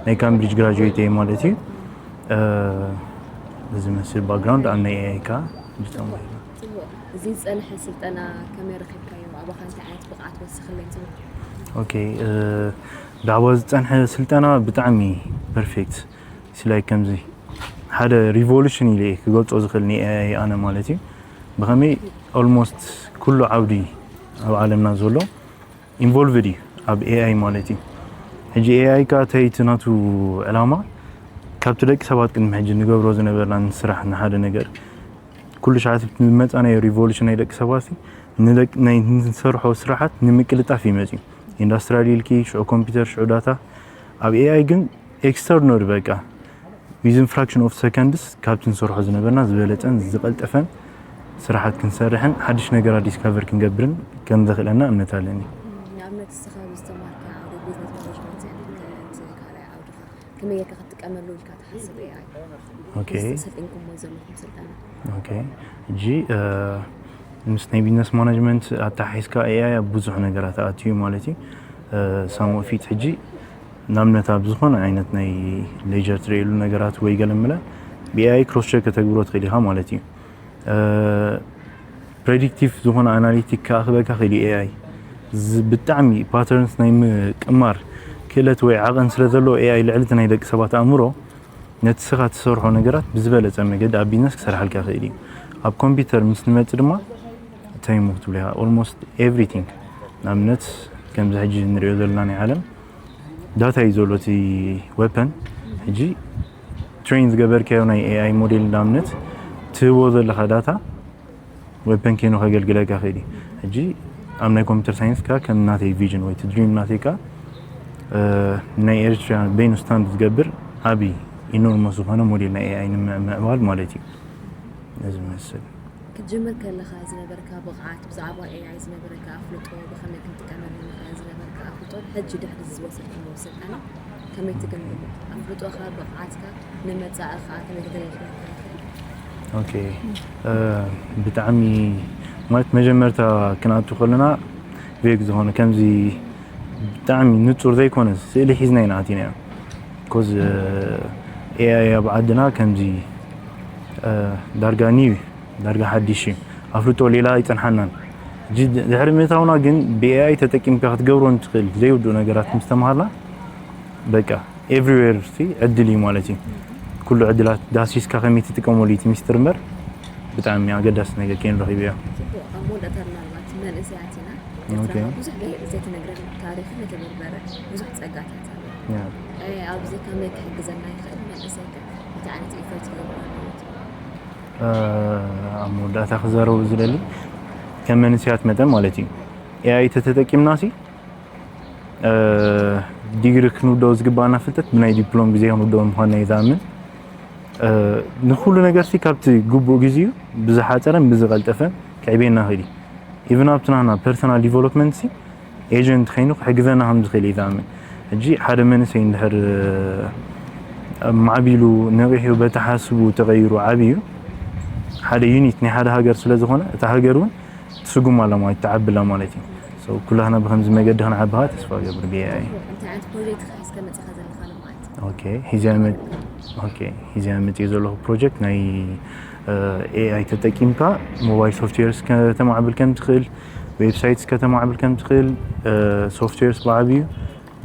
ናይ ካምብሪጅ ግራጁዌት እየ ማለት እዩ። እዚ መስል ባክግራውንድ ኣብ ናይ ኤኣይ ከዓ ብተማሂርና። እዚ ዝፀንሐ ስልጠና ከመይ ረኺብካዮ? ኣባኻ እንታይ ዓይነት ብቕዓት ወሲኽለይ ትብል? ኦኬ፣ ብዛዕባ ዝፀንሐ ስልጠና ብጣዕሚ ፐርፌክት ሲላይ ከምዚ ሓደ ሪቮሉሽን ኢለ እየ ክገልፆ ዝኽእል ንኤኣይ ኣነ ማለት እዩ። ብኸመይ ኦልሞስት ኩሉ ዓውዲ ኣብ ዓለምና ዘሎ ኢንቮልቭድ እዩ ኣብ ኤኣይ ማለት እዩ። ሕጂ ኤኣይ ከዓ እንታይ እቲ ናቱ ዕላማ ካብቲ ደቂ ሰባት ቅድሚ ሕጂ ንገብሮ ዝነበርና ንስራሕ ንሓደ ነገር ኩሉ ሸዓት እቲ ዝመፃናዮ ሪቮሉሽን ናይ ደቂ ሰባት ናይ ንሰርሖ ስራሓት ንምቅልጣፍ እዩ መፅዩ። ኢንዳስትሪያል ኢልኪ ሽዑ ኮምፒውተር ሽዑ ዳታ ኣብ ኤኣይ ግን ኤክስተርኖሪ በቃ ዊዝን ፍራክሽን ኦፍ ሰከንድስ ካብቲ ንሰርሖ ዝነበርና ዝበለፀን ዝቐልጠፈን ስራሓት ክንሰርሕን ሓድሽ ነገራት ዲስካቨር ክንገብርን ከም ዘኽእለና እምነት ኣለኒ። ንኣብነት እስኻ ኣብዚ ዝተማርካ ዓውደ ቢዝነስ ማኔጅመንት እያ፣ እቲ ካልኣይ ዓውድኻ ከመይ ጌርካ ክትጥቀመሉ ኢልካ ትሓስብ? ኤኣይ ኦኬ ሰልጢንኩሞ ዘለኹም ስልጠና ኦኬ። ሕጂ ምስ ናይ ቢዝነስ ማናጅመንት ኣተሓሒዝካ ኤኣይ ኣብ ብዙሕ ነገራት ኣትዩ ማለት እዩ። ሳም ኦፍ ኢት ሕጂ ንኣብነት ኣብ ዝኾነ ዓይነት ናይ ሌጀር ትርእየሉ ነገራት ወይ ገለ ምለ ብኤኣይ ክሮስ ቸክ ከተግብሮ ትኽእል ኢኻ ማለት እዩ። ፕሬዲክቲቭ ዝኾነ ኣናሊቲክ ከኣ ክበካ ክእል እዩ ኤኣይ። ብጣዕሚ ፓተርንስ ናይ ምቅማር ክእለት ወይ ዓቐን ስለ ዘለዎ ኤኣይ ልዕሊ እቲ ናይ ደቂ ሰባት ኣእምሮ ነቲ ስኻ ትሰርሖ ነገራት ብዝበለጸ መገዲ ኣብ ቢዝነስ ክሰርሓልካ ይኽእል እዩ። ኣብ ኮምፒውተር ምስ ንመጽእ ድማ እንታይ እሞ ክትብሎ ኢኻ? Almost everything። ንኣብነት ከምዚ ሕጂ ንሪኦ ዘለና ናይ ዓለም ዳታ እዩ ዘሎ እቲ ዌፐን። ሕጂ ትሬን ዝገበርካዮ ናይ ኤኣይ ሞዴል ንኣብነት ትህቦ ዘለኻ ዳታ ዌፐን ኮይኑ ከገልግለካ ይኽእል እዩ። ሕጂ ኣብ ናይ ኮምፒውተር ሳይንስ ከኣ ከም ናተይ ቪዥን ወይ እቲ ድሪም ናተይ ከኣ ናይ ኤርትራ በይኑ ስታንድ ዝገብር ዓቢ ኢኖርሞስ ዝኾነ ሞዴል ናይ ኤኣይ ንምዕባል ማለት እዩ። ነዚ ዝመስል። ክትጅምር ከለኻ ዝነበረካ ብቕዓት፣ ብዛዕባ ኤኣይ ዝነበረካ ኣፍልጦ፣ ብኸመይ ክንጥቀመሉ ንኽእል ዝነበረካ ኣፍልጦን ሕጂ ድሕሪ እዚ ዝወሰድካዮ ስልጠና ከመይ ትግምግሞ? ኣፍልጦኻ፣ ብቕዓትካ ንመጻኢ ኸኣ ከመይ ክገልጽ ይኽእል? ኦኬ፣ እ፣ ብጣዕሚ ማለት መጀመርታ ክንኣቱ ከለና ቬግ ዝኾነ ከምዚ ብጣዕሚ ንጹር ዘይኮነ ስእሊ ሒዝና ኢና ኣቲና። ኮዝ ኤኣይ ኣብ ዓድና ከምዚ፣ እ፣ ዳርጋ ኒው ዳርጋ ሓድሽ እዩ። ኣፍልጦ ሌላ ኣይጸንሓናን። ሕጂ ድሕሪ ምእታውና ግን ብኤኣይ ተጠቂምካ ክትገብሮ እንትኽእል ዘይውዱእ ነገራት ምስ ተምሃርና በቃ ኤቭሪዌር እስቲ ዕድል እዩ ማለት እዩ። ኩሉ ዕድላት ዳሲስካ ከመይ ትጥቀመሉ እዩ እቲ ሚስጥር እምበር ብጣዕሚ ኣገዳሲ ነገር ኮይኑ ረኺበዮ። ጽቡቕ፣ ኣብ መወዳእታ ምናልባት መንእሰያት ኢና። ኤርትራ ኦኬ። ብዙሕ ዘይ-፣ ዘይተነግረን ታሪኽን ዘይተበርበረ ብዙሕ ጸጋታት ኣሎ። ያ። ኤኣይ ኣብዚ ከመይ ክሕግዘና ይኽእል? መንእሰይ ከ እንታይ ዓይነት ኢፈርት ክገብር ኣለዎ ትብሉ? እ፣ ኣብ መወዳእታ ክዛረቦ ዝደሊ ከም መንእሰያት መጠን ማለት እዩ። ኤኣይ ተተጠቂምና ሲ እ፣ ዲግሪ ክንውደኦ ዝግባኣና ፍልጠት ብናይ ዲፕሎም ግዜ ክንውደኦ ምዃንና እየ ዝኣምን። እ፣ ንኹሉ ነገርሲ ካብቲ ግቡእ ግዜኡ ብዝሓጸረን ብዝቐልጠፈን ከዕብየና ይኽእል እዩ። ኢቭን ኣብቲ ናህና ፐርሰናል ዲቨሎፕመንትሲ ኤጀንት ኸይኑ ክሕግዘና ከም ዝኽእል እየ ዝኣምን። ሕጂ ሓደ መንእሰይ እንድሕር፣ እ፣ ኣማዕቢሉ ነቒሑ በተሓስቡ ተቐይሩ ዓብዩ ሓደ ዩኒት ናይ ሓደ ሃገር ስለ ዝኾነ እታ ሃገር እውን ትስጉም ኣላ ማለት ትዓቢ ኣላ ማለት እዩ። So ኩላህና ብከምዚ መገዲ ክንዓቢ ከዓ ተስፋ እገብር ብኤኣይ። እንታይ ዓይነት ፕሮጀክት ኢኻ ሒዝካ መጺኻ ዘለኻ ሎማዓንቲ? ኦኬ፣ ሒዝያ መ-፣ ኦኬ፣ ሒዝያ መጺእ ዘለኹ ፕሮጀክት ናይ፣ እ፣ ኤኣይ ተጠቂምካ ሞባይል ሶፍትዌርስ ከተማዕብል ከም ትኽእል፣ ዌብሳይትስ ከተማዕብል ከም ትኽእል፣ እ፣ ሶፍትዌርስ ብዓብዩ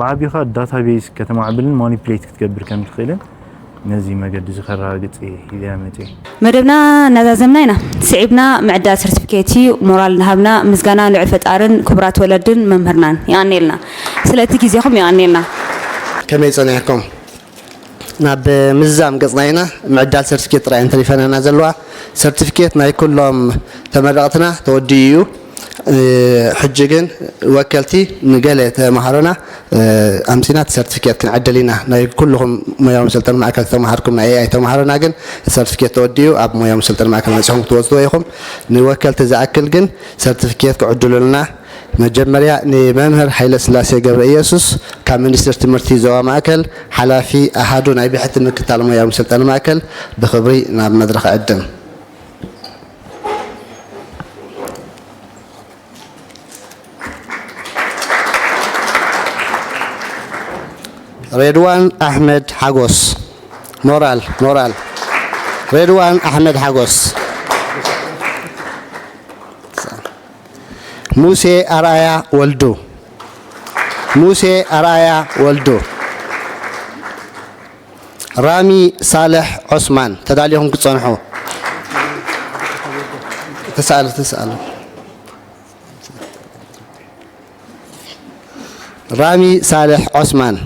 ብዓቢኻ ዳታቤዝ ከተማዕብልን ማኒፕሌት ክትገብር ከም ትኽእልን ነዚ መገዲ እዚ ከረጋግጽ እየ ሒዘያ መጽየ። መደብና እናዛዘምና ኢና። ስዒብና ምዕዳል ሰርቲፊኬት እዩ። ሞራል እናሃብና ምስጋና ልዑል ፈጣርን ክቡራት ወለድን መምህርናን የቐንየልና። ስለቲ ግዜኹም የቐንየልና። ከመይ ጸኒሕኩም? ናብ ምዝዛም ገጽና ኢና። ምዕዳል ሰርቲፊኬት ጥራይ እየን ተሪፈናና ዘለዋ። ሰርቲፊኬት ናይ ኩሎም ተመረቕትና ተወዲኡ እዩ። እ፣ ሕጂ ግን ወከልቲ ንገለ ተምሃሮና፣ እ፣ ኣምሲና እቲ ሰርቲፊኬት ክንዕድል ኢና። ናይ ኩልኹም ሞያዊ መሰልጠኒ ማእከል ዝተምሃርኩም ናይ ኤኣይ ተምሃሮና ግን እቲ ሰርቲፊኬት ተወዲኡ ኣብ ሞያዊ መሰልጠኒ ማእከል መጺኹም ክትወስድዎ ኢኹም። ንወከልቲ ዝኣክል ግን ሰርቲፊኬት ክዕድሉልና መጀመርያ ንመምህር ሃይለስላሴ ገብረ ኢየሱስ ካብ ሚኒስትሪ ትምህርቲ ዞባ ማእከል ሓላፊ ኣሃዱ ናይ ብሕቲ ምክታል ሞያዊ መሰልጠኒ ማእከል ብኽብሪ ናብ መድረኽ እዕድም። ሬድዋን ኣሕመድ ሓጎስ። ሞራል፣ ሞራል። ሬድዋን ኣሕመድ ሓጎስ። ሙሴ ኣርኣያ ወልዱ። ሙሴ ኣርኣያ ወልዱ። ራሚ ሳልሕ ዑስማን። ተዳሊኹም ክትጸንሑ። ተሰኣሉ፣ ተሰኣሉ። ራሚ ሳልሕ ዖስማን።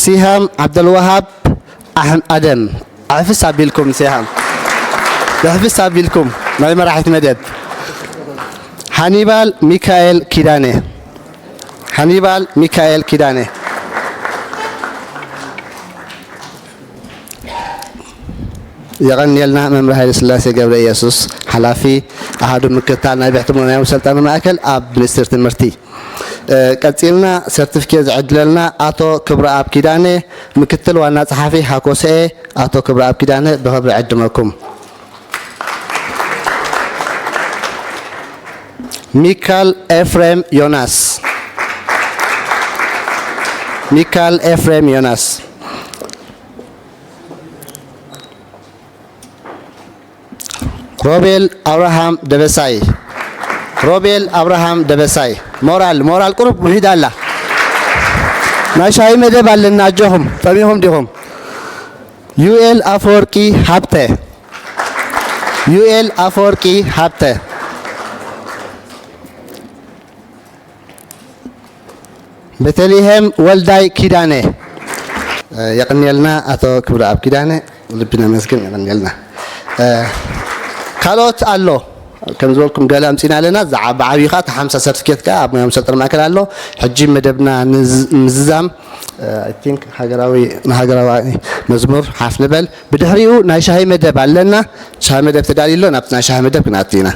ሲሃም ዓብደልወሃብ ኣሕም-፣ ኣደም። ኣሕፍስ ኣቢልኩም ሲሃም። ኣሕፍስ ኣቢልኩም ናይ መራሒት መደብ። ሃኒባል ሚካኤል ኪዳነ። ሃኒባል ሚካኤል ኪዳነ። የቐንየልና መምህር ሃይለስላሴ ገብረ ኢየሱስ፣ ሓላፊ ኣሃዱ ምክትታል ናይ ብሕቲ ሞያዊ ሰልጠኒ ማእከል ኣብ ሚኒስትሪ ትምህርቲ። እ፣ ቀጺልና ሰርቲፊኬት ዝዕድለልና ኣቶ ክብረኣብ ኪዳነ፣ ምክትል ዋና ጸሓፊ ሃኮሰኤ፣ ኣቶ ክብረኣብ ኪዳነ ብኽብሪ ዕድመኩም። ሚካል ኤፍሬም ዮናስ። ሚካል ኤፍሬም ዮናስ። ሮቤል ኣብርሃም ደበሳይ። ሮቤል ኣብርሃም ደበሳይ። ሞራል፣ ሞራል ቁሩብ ውሒዳ ኣላ። ናይ ሻሂ መደብ ኣለና፣ ኣጆኹም። ጠሚኹም ዲኹም? ዩኤል ኣፈወርቂ ሃብተ። ዩኤል ኣፈወርቂ ሃብተ። ቤተልሔም ወልዳይ ኪዳነ። የቐንየልና ኣቶ ክብረኣብ ኪዳነ፣ ልቢ ነመስግን፣ የቐንየልና። ካልኦት ኣሎ፣ ከም ዝበልኩም ገለ ኣምጺና ኣለና። ዝዓ-፣ ብዓብዩ ኸዓ እቲ ሓምሳ ሰርቲፊኬት ከኣ ኣብ ሞያ መሰልጠኒ ማእከል ኣሎ። ሕጂ መደብና ንዝ-፣ ምዝዛም፣ I think ሃገራዊ፣ ንሃገራዊ መዝሙር ሓፍ ንበል። ብድሕሪኡ ናይ ሻሂ መደብ ኣለና። ሻሂ መደብ ተዳልዩ ኣሎ፣ ናብቲ ናይ ሻሂ መደብ ክንኣቱ ኢና።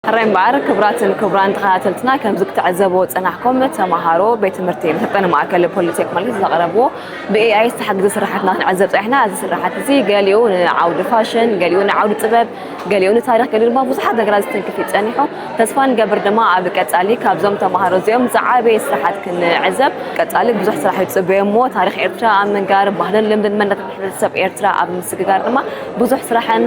ሕራይ እምበኣር፣ ክቡራትን ክቡራን ተኸታተልትና፣ ከምዚ ክትዕዘብዎ ዝጸናሕኩም፣ ተመሃሮ ቤት ትምህርቲ መሰልጠኒ ማእከል ፖሊቴክ ማለት ዘቕረብዎ ብኤኣይ ዝተሓግዘ ስርሓት ኢና ክንዕዘብ ጸኒሕና። እዚ ስርሓት እዚ ገሊኡ ንዓውዲ ፋሽን፣ ገሊኡ ንዓውዲ ጥበብ፣ ገሊኡ ንታሪኽ፣ ገሊኡ ድማ ብዙሓት ነገራት ዝትንክፍ እዩ ጸኒሑ። ተስፋ ንገብር ድማ ኣብ ቀጻሊ ካብዞም ተመሃሮ እዚኦም ዝዓበየ ስርሓት ክንዕዘብ፣ ቀጻሊ ብዙሕ ስራሕ እዩ ዝጽበዮ እሞ፣ ታሪኽ ኤርትራ ኣብ ምንጋር፣ ባህልን ልምድን መንነትን ሕብረተሰብ ኤርትራ ኣብ ምስግጋር ድማ ብዙሕ ስራሕን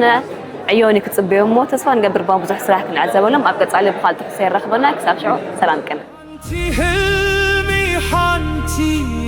ዕዮን እዩ ክጽበዮ እሞ፣ ተስፋ ንገብር ድማ ብዙሕ ስራሕ ክንዕዘበሎም። ኣብ ቀጻሊ ብኻልእ ትሕዝቶ የራኽበና። ክሳብ ሽዑ ሰላም ቅነ። ሓንቲ ህልሚ ሓንቲ